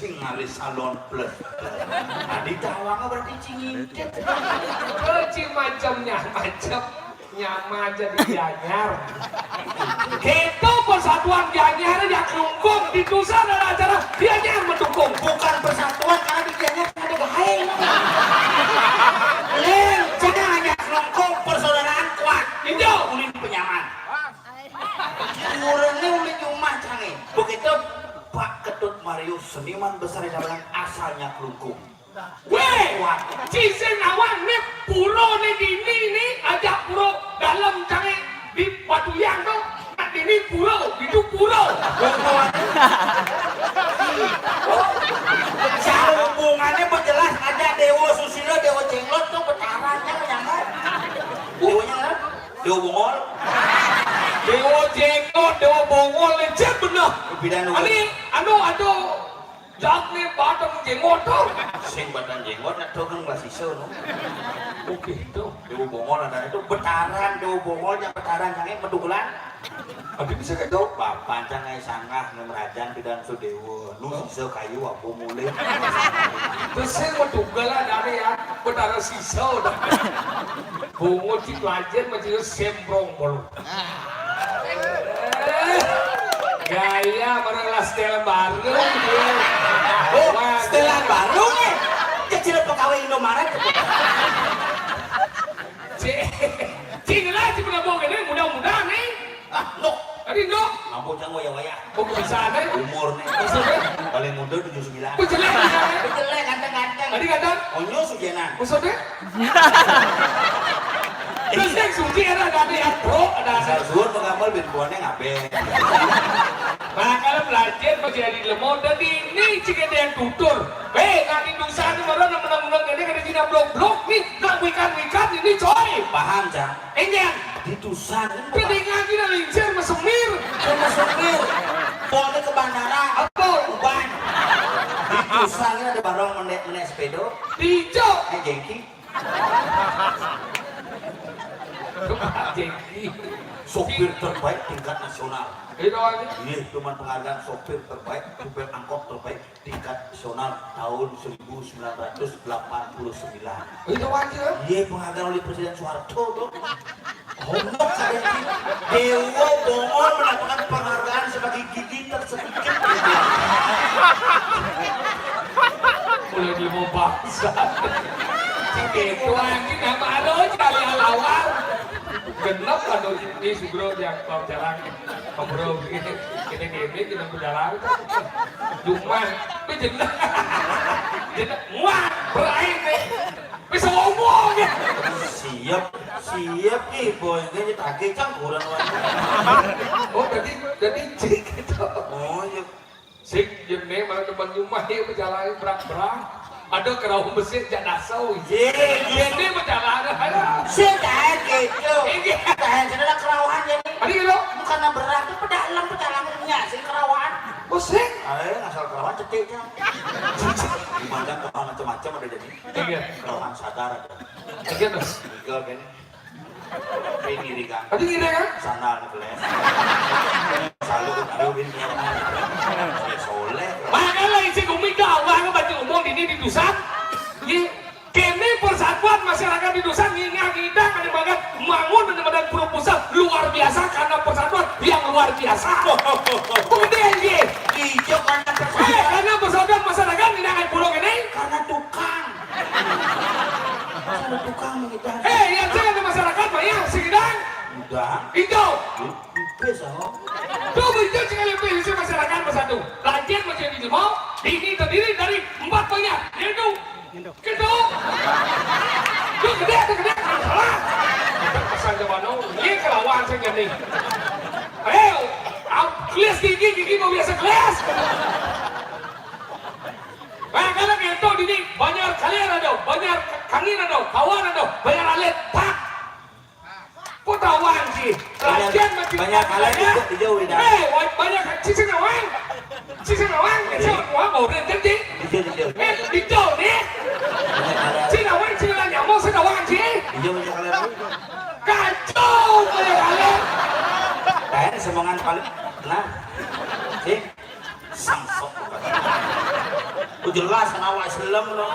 Sing ngalih Salon Plus. Tadi tawangnya berarti cing intip. Oh, cing macamnya macam. Nyama jadi Gianyar. Kita persatuan Gianyar yang nungkung di Tusan ada acara Gianyar mendukung. Bukan persatuan, karena di Gianyar ada gahae. Lain, cenah hanya nungkung persaudaraan kuat. Itu. Ulin penyaman. Urangnya ulin nyumah canggih. Begitu Pak Ketut Mario, seniman besar di Tabanan, asalnya Klungkung. Wéh, cicing awang né pura né dini né ajak pura dalem cangé di Batuyang to. Nak dini pura, itu pura. Sahubungannya berjelas aja Dewa Susilo, Dewa Jenglot tuh betarannya nyamuk. Dewanya kan? Dewa Bongol. Dewa Jenglot, Dewa Bongol, cek bener. Bidang Ani, anu, aduh. Jak né batang jenggot to. Sing batang jenggot nak to kan kelas iso no. Oke itu. Dewa Bongol ada itu betaran, Dewa Bongol yang betaran sange betulan. Tapi bisa kayak itu. Bapak sange sangah ngemerajan pidan sudewa. Nu sisa kayu apa mulai. Terus saya mau tunggal lah dari ya. Betara sisa udah. Bungut si pelajar masih semprong bolu. Eh, gaya mana lah setelan baru gitu. Oh, setelan baru nih. Kecil pegawai Indomaret. Cing, cing lah si penabung ini mudah-mudahan nih. Ah, no. Tadi no. Mampu cang waya-waya. Oh, bisa ada. Umur nih. Maksudnya? Paling muda tujuh sembilan. Kok jelek ya? Jelek, ganteng-ganteng. Tadi ganteng? Onyo sujenan. Maksudnya? Terus yang suci ada, ada yang pro, ada, ada. Suwun menggambar bin buahnya ngabe. Nah, kalau belajar masih ada di lemot, dan ini jika ada yang tutur. Hei, nanti dosa ini malah menang-menang ini kada Cina blok-blok nih, nak wikan-wikan ini coy. Paham, Cang? Enggak. Di Tusan. Pedingan kita lincir mesemir. Cuma semir. Bawa ke bandara. Apa? Uban. Di Tusan ini ada barong menek-menek sepeda. Di hijau. Eh, jengki. Coba jengki. Sopir terbaik tingkat nasional. Itu aja. Iya, cuman penghargaan sopir terbaik, sopir angkot terbaik. Tingkat nasional tahun seribu sembilan ratus delapan puluh sembilan. Itu wajar. Iya, penghargaan oleh Presiden Soeharto tuh. Honok kali ini. Dewa Bongol mendapatkan penghargaan sebagai gigi tersedikit. Mulai di mau bangsa. Itu lagi nama ada kali alawar. Genep aduh ini sugro yang kau jarang. Ngobrol gini, gini, gini, gini, berjalan. Cuma, tapi jenak. Jenak, wah, berair nih. Bisa ngomong ya. Siap, siap nih, boy. Ini tagih cang kurang lagi. Oh, jadi, jadi cik gitu. Oh, iya. Sing, jene malah demen nyumah ya berjalan berak-berak. Ada kerau mesir jak dasau. Ye, ye, ini berjalan ada. Sing, tahan gitu. Iya. Tahan, sana kerauhan jadi. Tadi gitu. Bukan berat, itu pedalem, pedalem punya sing kerauhan. Oh, sing. Eh, ngasal kerauhan cetik ya. Di Padang kerauhan macam-macam ada jadi. Iya. Kerauhan sadar ada. Iya, tuh. Legal kan? Tapi ngiri kan? Tadi ngiri kan? Sandal ngebeles. Selalu ketahui ini. Soleh. Makanya isi gumi dah, Allah baca umum ini di Tusan. Ye, kene persatuan masyarakat di Tusan ngingah ngidang ada banget mangun ada badan pura pusat luar biasa karena persatuan yang luar biasa. Kemudian ye, hijau karena persatuan. Eh, karena persatuan masyarakat ngidang pulau ini karena tukang. Ada tukang mengidang. Eh, yang saya ada masyarakat mah ya, si ngidang. Udah. Hijau. Pipis, oh. Tuh, hijau sekali pipis masyarakat bersatu. Latihan masih di mau. Ini terdiri dari empat banyak, yaitu gitu. Tuh gede, tuh gede, salah. Pesan ke mana? Ini kelawan saya nih. Ayo, kelas gigi, gigi mau biasa kelas. Nah, kalau ngentok ini banyak kalian ada, banyak kangin ada, kawan ada, banyak alit, pak. Kok tawan sih? Banyak, latihan masih banyak alit banyak. Dijauh, dijauh, tidak. Eh, wa-, banyak sisi nawang. Sisi nawang, sisi nawang, mau berhenti. Dijauh, dijauh. Eh, dijauh nih. Banyak alit. Sisi nawang, sisi nawang, nyamuk, sisi nawang sih. Dijauh, banyak alit. Kacau, banyak alit. Kayak semangat paling, nah, sih. Sangsok bukan. Jelas kan awak selem no.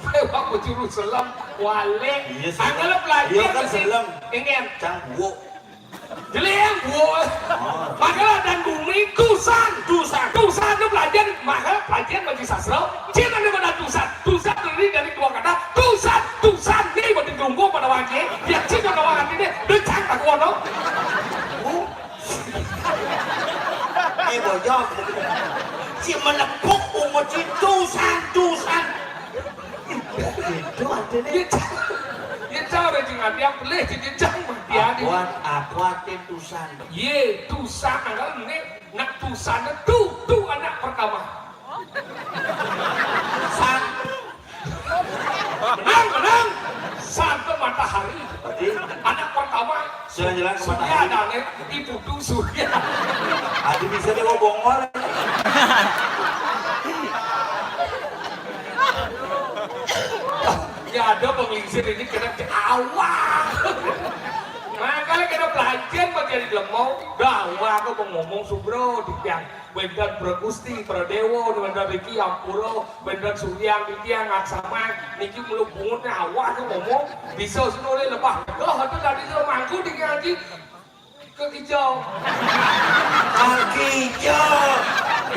Awak bejuru selem, walik. Iya, selem. Angel belajar. Iya kan, selem. Ingin. Cang buuk. Jelek, buuk. Oh. Makalah dan bumi, tusan. Tusan. Tusan tu belajar, maka belajar bagi sastra. Cina ni mana tusan? Tusan terdiri dari dua kata. Tusan, tusan ni berarti tunggu pada wajib. Yang Cina kawan hati ni, dia cang tak kuat tau. Oh. Eh, boyok. Si melepuk umur si tusan, tusan. Itu artinya. Ya, cara jing ada yang boleh jadi jang dia ni. Apa, apa arti tusan? Ye, tusan adalah ni, nak tusan tu, tu anak pertama. San. Menang, menang. San ke matahari. Berarti anak pertama. Jalan-jalan ke Surya matahari. Dan, eh, ibu tu Surya. Adi bisa dia bawa bongol. Ya ada penglingsir ini kena ke awak. Nah, kalau kena pelajar macam di lemau, dah awak aku mau ngomong subro di tiang. Wénten Pragusti, Pradewa, wénten Riki Ampura, wénten Suryang Titiang Aksama, niki melu bungut awak tu ngomong, bisa senulih lebah. Dah tu tadi tu mangku di ngaji ke kijau. Kal kijau.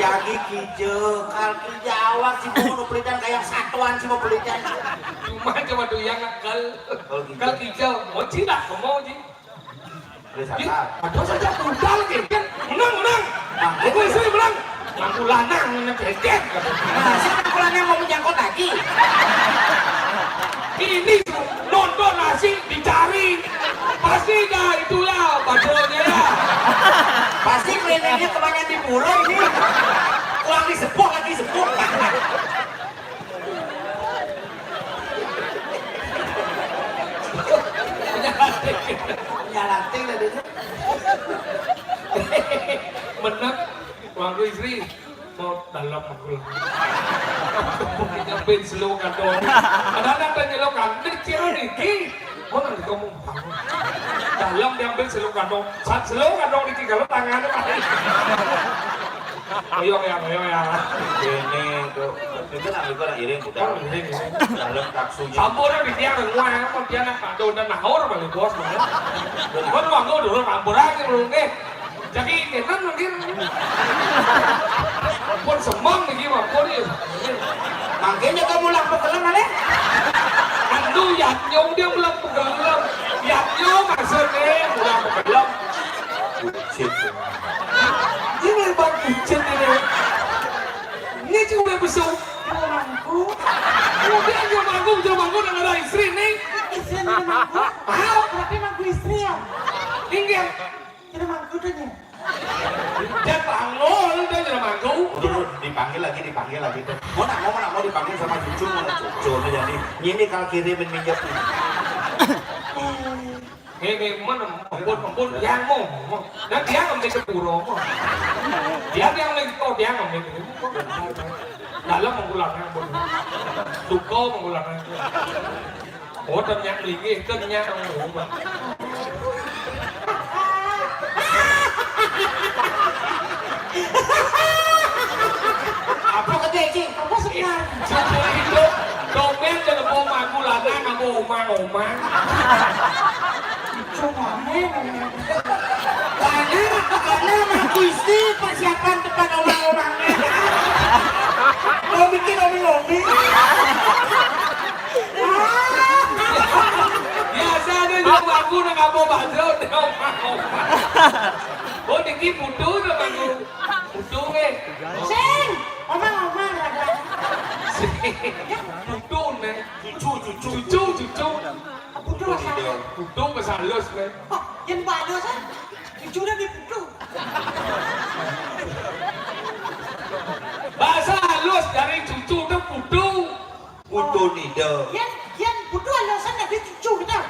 Jagi kijau, kal kijau awak si bungut pelitan kayak satuan si mau pelitan. Cuma cuma tu yang kal, oh, gitu. Kal kijau, mau cilak, mau ji. Boleh salah. Ada saja budal, kan? Menang, menang. Aku istri menang. Aku lanang, menang, kan? Nah, siapa aku lanang mau menjangkau lagi? Ini nonton nasi dicari. Pasti dah itulah pacarnya. Pasti kliniknya kebanyakan di pura ini. Kurang disepuh lagi sepuh. Nyalanting tadi tu. Menang, wangku istri, mau dalam aku lah. Nyampein selo kantong. Padahal nak nyelo kantong, kira niki. Mau nanti kamu bangun. Dalam diambil selo kantong. Saat selo kantong niki kalau tangannya mati. Ayo ya, ayo ya. Ini tu, itu nak, itu nak iring budal. Oh, iring, iring. Dalam taksunya. Sampurna di tiang rumah, apa tiang nak ada udah nahor balik bos mana. Benar. Kan wangku dulu sampurna aja belum deh. Jadi kenan mungkin. Pun semang lagi mah pun ya. Mangkanya kamu lah pekelam mana? Anu yatnyong dia belum pekelam. Yatnyong maksudnya belum pekelam. Bucin. Ini bang bucin ini. Ini cuma besok. Mangku. Udah aja mangku, udah mangku dengan ada istri nih. Istri ini mangku. Ah, berarti mangku istri ya? Enggak. Kira mangku tu nya. Dia panggul, dia kira mangku. Udah, udah, dipanggil lagi, dipanggil lagi tu. Mau nak, mau nak, mau dipanggil sama cucu, mau nak cucu, mau jadi. Ini kalau kirimin minyak ni. Eh, eh, mana? Ampun, ampun, tiang mau, mau. Dan tiang ambil ke pura, mau. Dia tiang lagi, oh, tiang ambil ke pura. Dalam mengulangnya, ampun. Duka mengulangnya. Oh, dan nyak melinggih, kan nyak, oh, mau. Apa kata, Cik? Apa sebenarnya? Cucu itu, dompet telepon aku lanang, aku omang-omang. Cuma, eh, karena, karena aku istri persiapan tempat omang-omang. Mau bikin oming-oming. Biasa ada di rumah aku, nak apa, Pak Zul? Dia omang-omang. Oh, niki putu tu, Pak Zul. Putu, eh. Sing, omang-omang, Raga. Sing. Putu, eh. Cucu, cucu. Cucu, cucu. Putu bahasa halus. Putu bahasa halus, eh. Oh, yang bahasa halus, eh? Cucu dah diputu. Bahasa halus dari cucu tu putu. Putu nida. Yang, yang putu alasan nak cucu kita.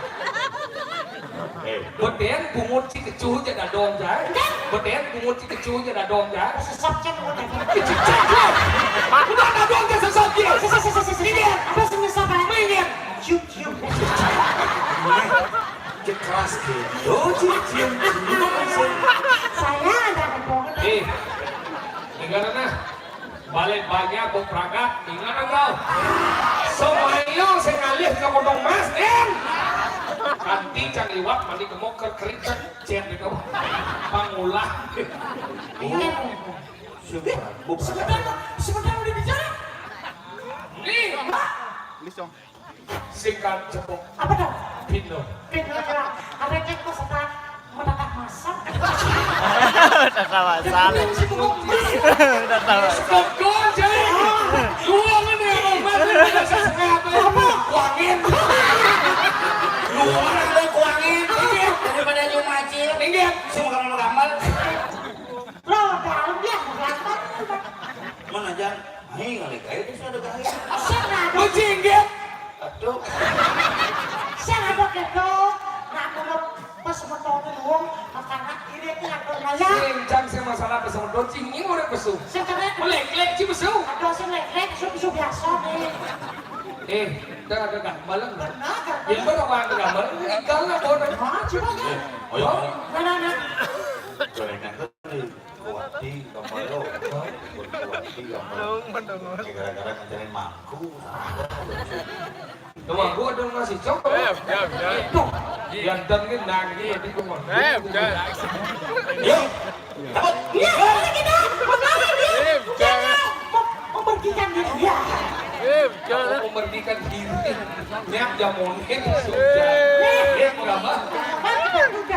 Eh. Beten bungut si kecuh je dadong je. Kan? Beten bungut si kecuh je dadong je. Sesap je bungut tadi. Cicak je. Udah dadong je sesap je. Sesap, sesap, sesap. Ini dia. Apa sesap, eh? Main dia. Cium, cium. Dia keras gitu, cium, cium, cium. Saya ada kebohongan. Eh, negara nah. Balik banyak bau pragat, ingat kau. Semaya sing ngalih ka Gunung Mas, em. Kanti cang liwat mani kemok ker kerincet, cen kau. Pangulah. Iya. Sumpah, bu. Sebentar, Pak. Sebentar udah bicara. Nih. Lisong. Singkat cepuk. Apa tuh? Pino. Pino ya. Ada cek peserta mendadak masak. Mendadak masak. Mendadak masak. Sekolah, jadi. Dua menit, Mas. Apa? Kuangin. Dua menit, kuangin. Daripada nyumacil. Ingat. Semua kamu gambar. Lo dalam dia, gampang. Mana, Jan? Aing ngalih ka itu sudah ka aing. Siapa? Kucing dia. Aduh. Siapa gitu? Nah, kalau pas motor tuh, karena ini tuh aku nanya. Sing, Cang, sing masalah pesu motor, cing, ini udah pesu. Sekarang melek-lek, cing, pesu. Aduh, sing lek-lek, pesu, pesu biasa nih. Eh, dah, dah, dah, malam. Pernah, kan? Ya, mana orang dah malam? Ini ikan lah, bodoh. Hah, coba kan? Eh, ayo, ayo. Mana, mana? Gorengan tuh. Kuati, kamaro. Kuati, kamaro. Gara-gara nganterin mangku. Tuh, mangku ada nasi cok. Eh, udah, udah. Tuh, jantan kan nangis, nanti ke mangku. Eh, udah. Yuk, cabut. Iya, kita. Makasih, dia. Eh, udah. Mem-, mempergikan diri dia. Eh, udah. Mempergikan diri. Nyak jamonin, sudah. Eh. Dia mau apa? Apa kita juga?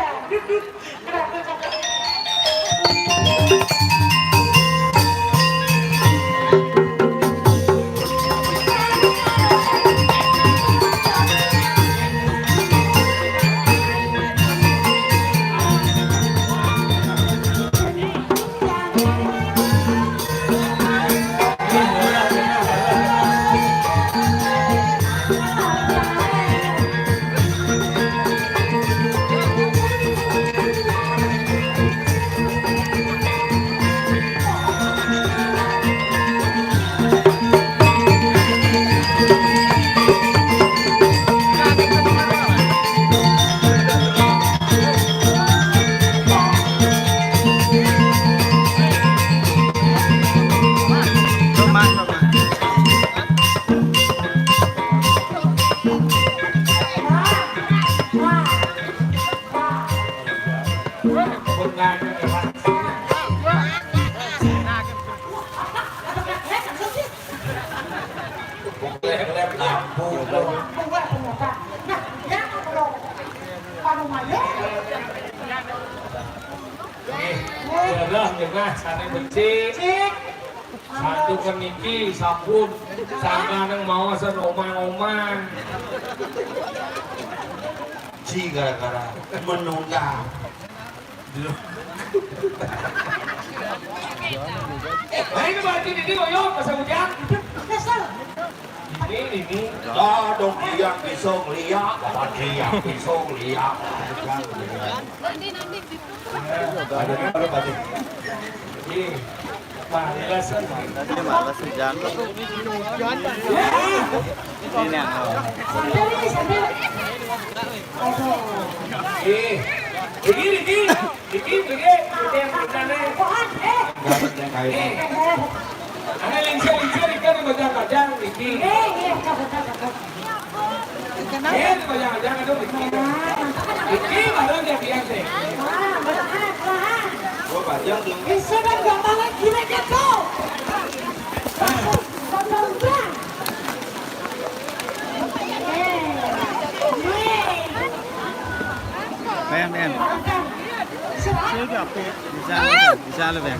Nih, darah nyengah, sana becik. Satu ke niki, sampun. Sangka nang mawa sen omang-omang. Ci gara-gara menunda. Eh, ini berarti ini loh, yo, pasang hujan. Ini, ini. Lah, dong, dia bisa ngeliat, apa dia bisa ngeliat. Nanti, nanti. Ada apa tadi? Ini. Males. Tadi males hujan. Ini yang. Eh, ini, ini, ini, ini, ini, yang mana? Eh, ada lincir-lincir ikan yang bajang-bajang, ini. Eh, itu bajang-bajang, aduh, ini. Ini baru dia biasa. Gua bajang, belum. Bisa dan gampang gila gitu. Gampang, gampang. Pen, pen. Bisa lu, pen. Bisa lu, pen.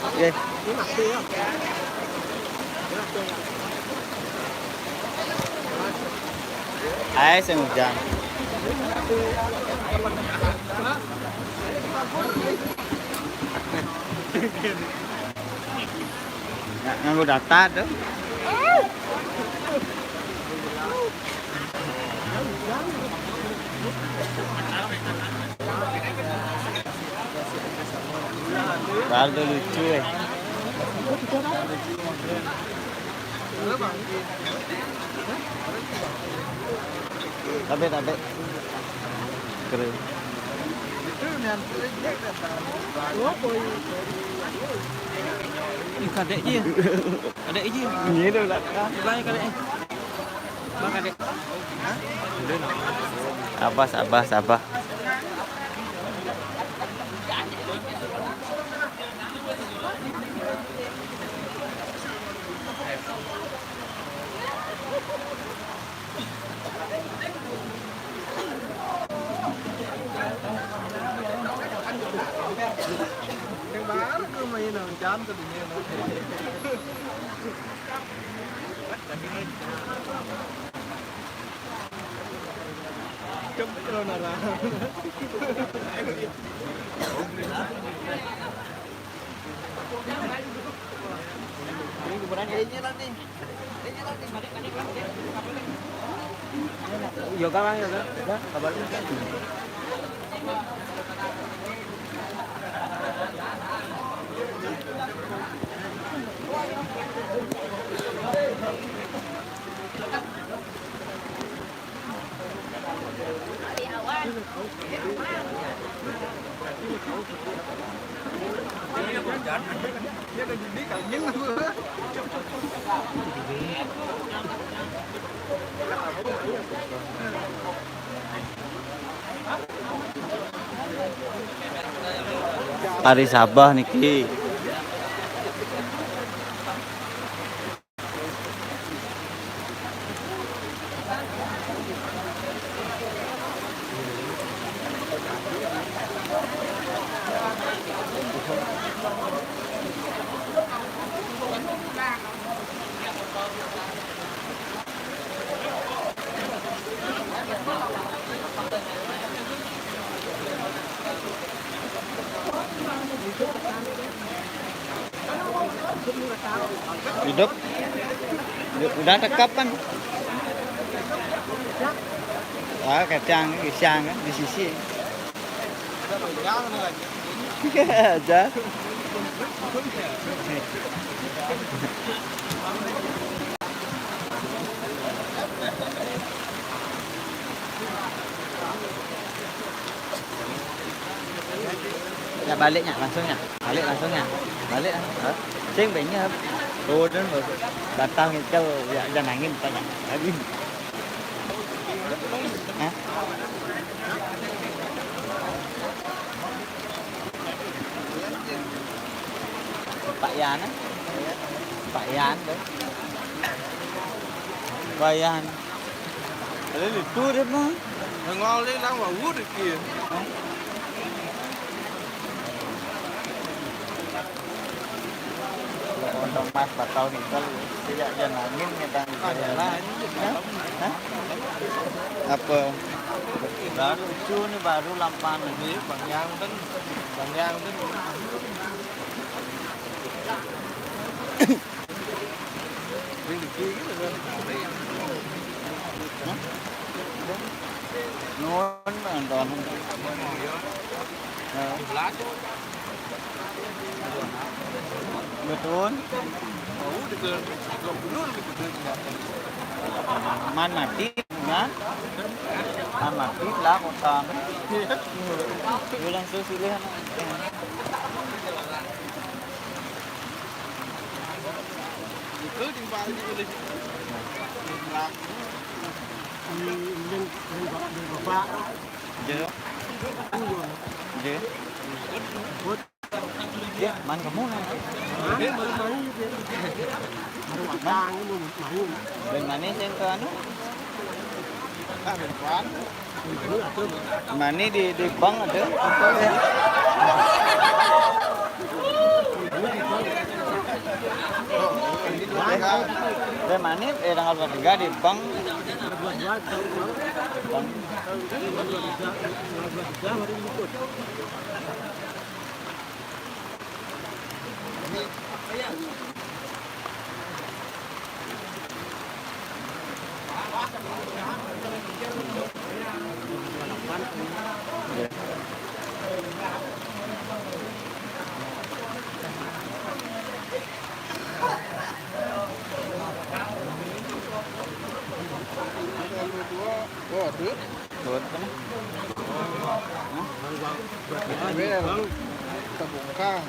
Oke. Ae sing hujan. Nggak nganggo data tuh. Ronaldo lucu, eh. Tabe, tabe. Keren. Ih, kadek je. Kadek je. Ini dah belakang. Sebelah kadek. Bang, kadek. Sabar, sabar, sabar. Yang baru ke main, jam ke dunia. Cepet lo, Nara. Ini kuburan ini lagi. Yoga, Bang, yoga. Yoga, kabar. Ari Sabah niki. Hidup. Udah tekap kan? Ah, kacang, pisang kan di sisi. Aja. Ya, baliknya langsungnya. Balik langsungnya. Balik lah. Hah? Sing banyak. Oh, dan datang itu ya, jangan angin banyak. Lagi. Hah? Pak Yan, eh? Pak Yan, tuh. Pak Yan. Ada lucu dia, Bang. Ngol dia lang wawud dia. Hah? Untuk Mas bakal ninggal, tidak dia nangin, kita ninggal. Adalah, ini. Hah? Hah? Apa? Baru lucu nih, baru lampan. Iya, Bang Yang kan, Bang Yang kan. Nun, nonton. Nah. Betul. Man mati, ya. Man mati lah kota. Dia langsung silih anak. Itu di balik itu. Di belakang. Di, di, di, di bapak. Iya. Iya. Buat. Ya, man kamu lah. Mana baru main gitu. Baru matang, baru main. Dan mana yang ke anu? Ah, depan. Mani di, di bank ada. Dari mana? Eh, tanggal dua puluh tiga di bank. Bank. Tuwad ka na. Ha? Well, sa bungkang.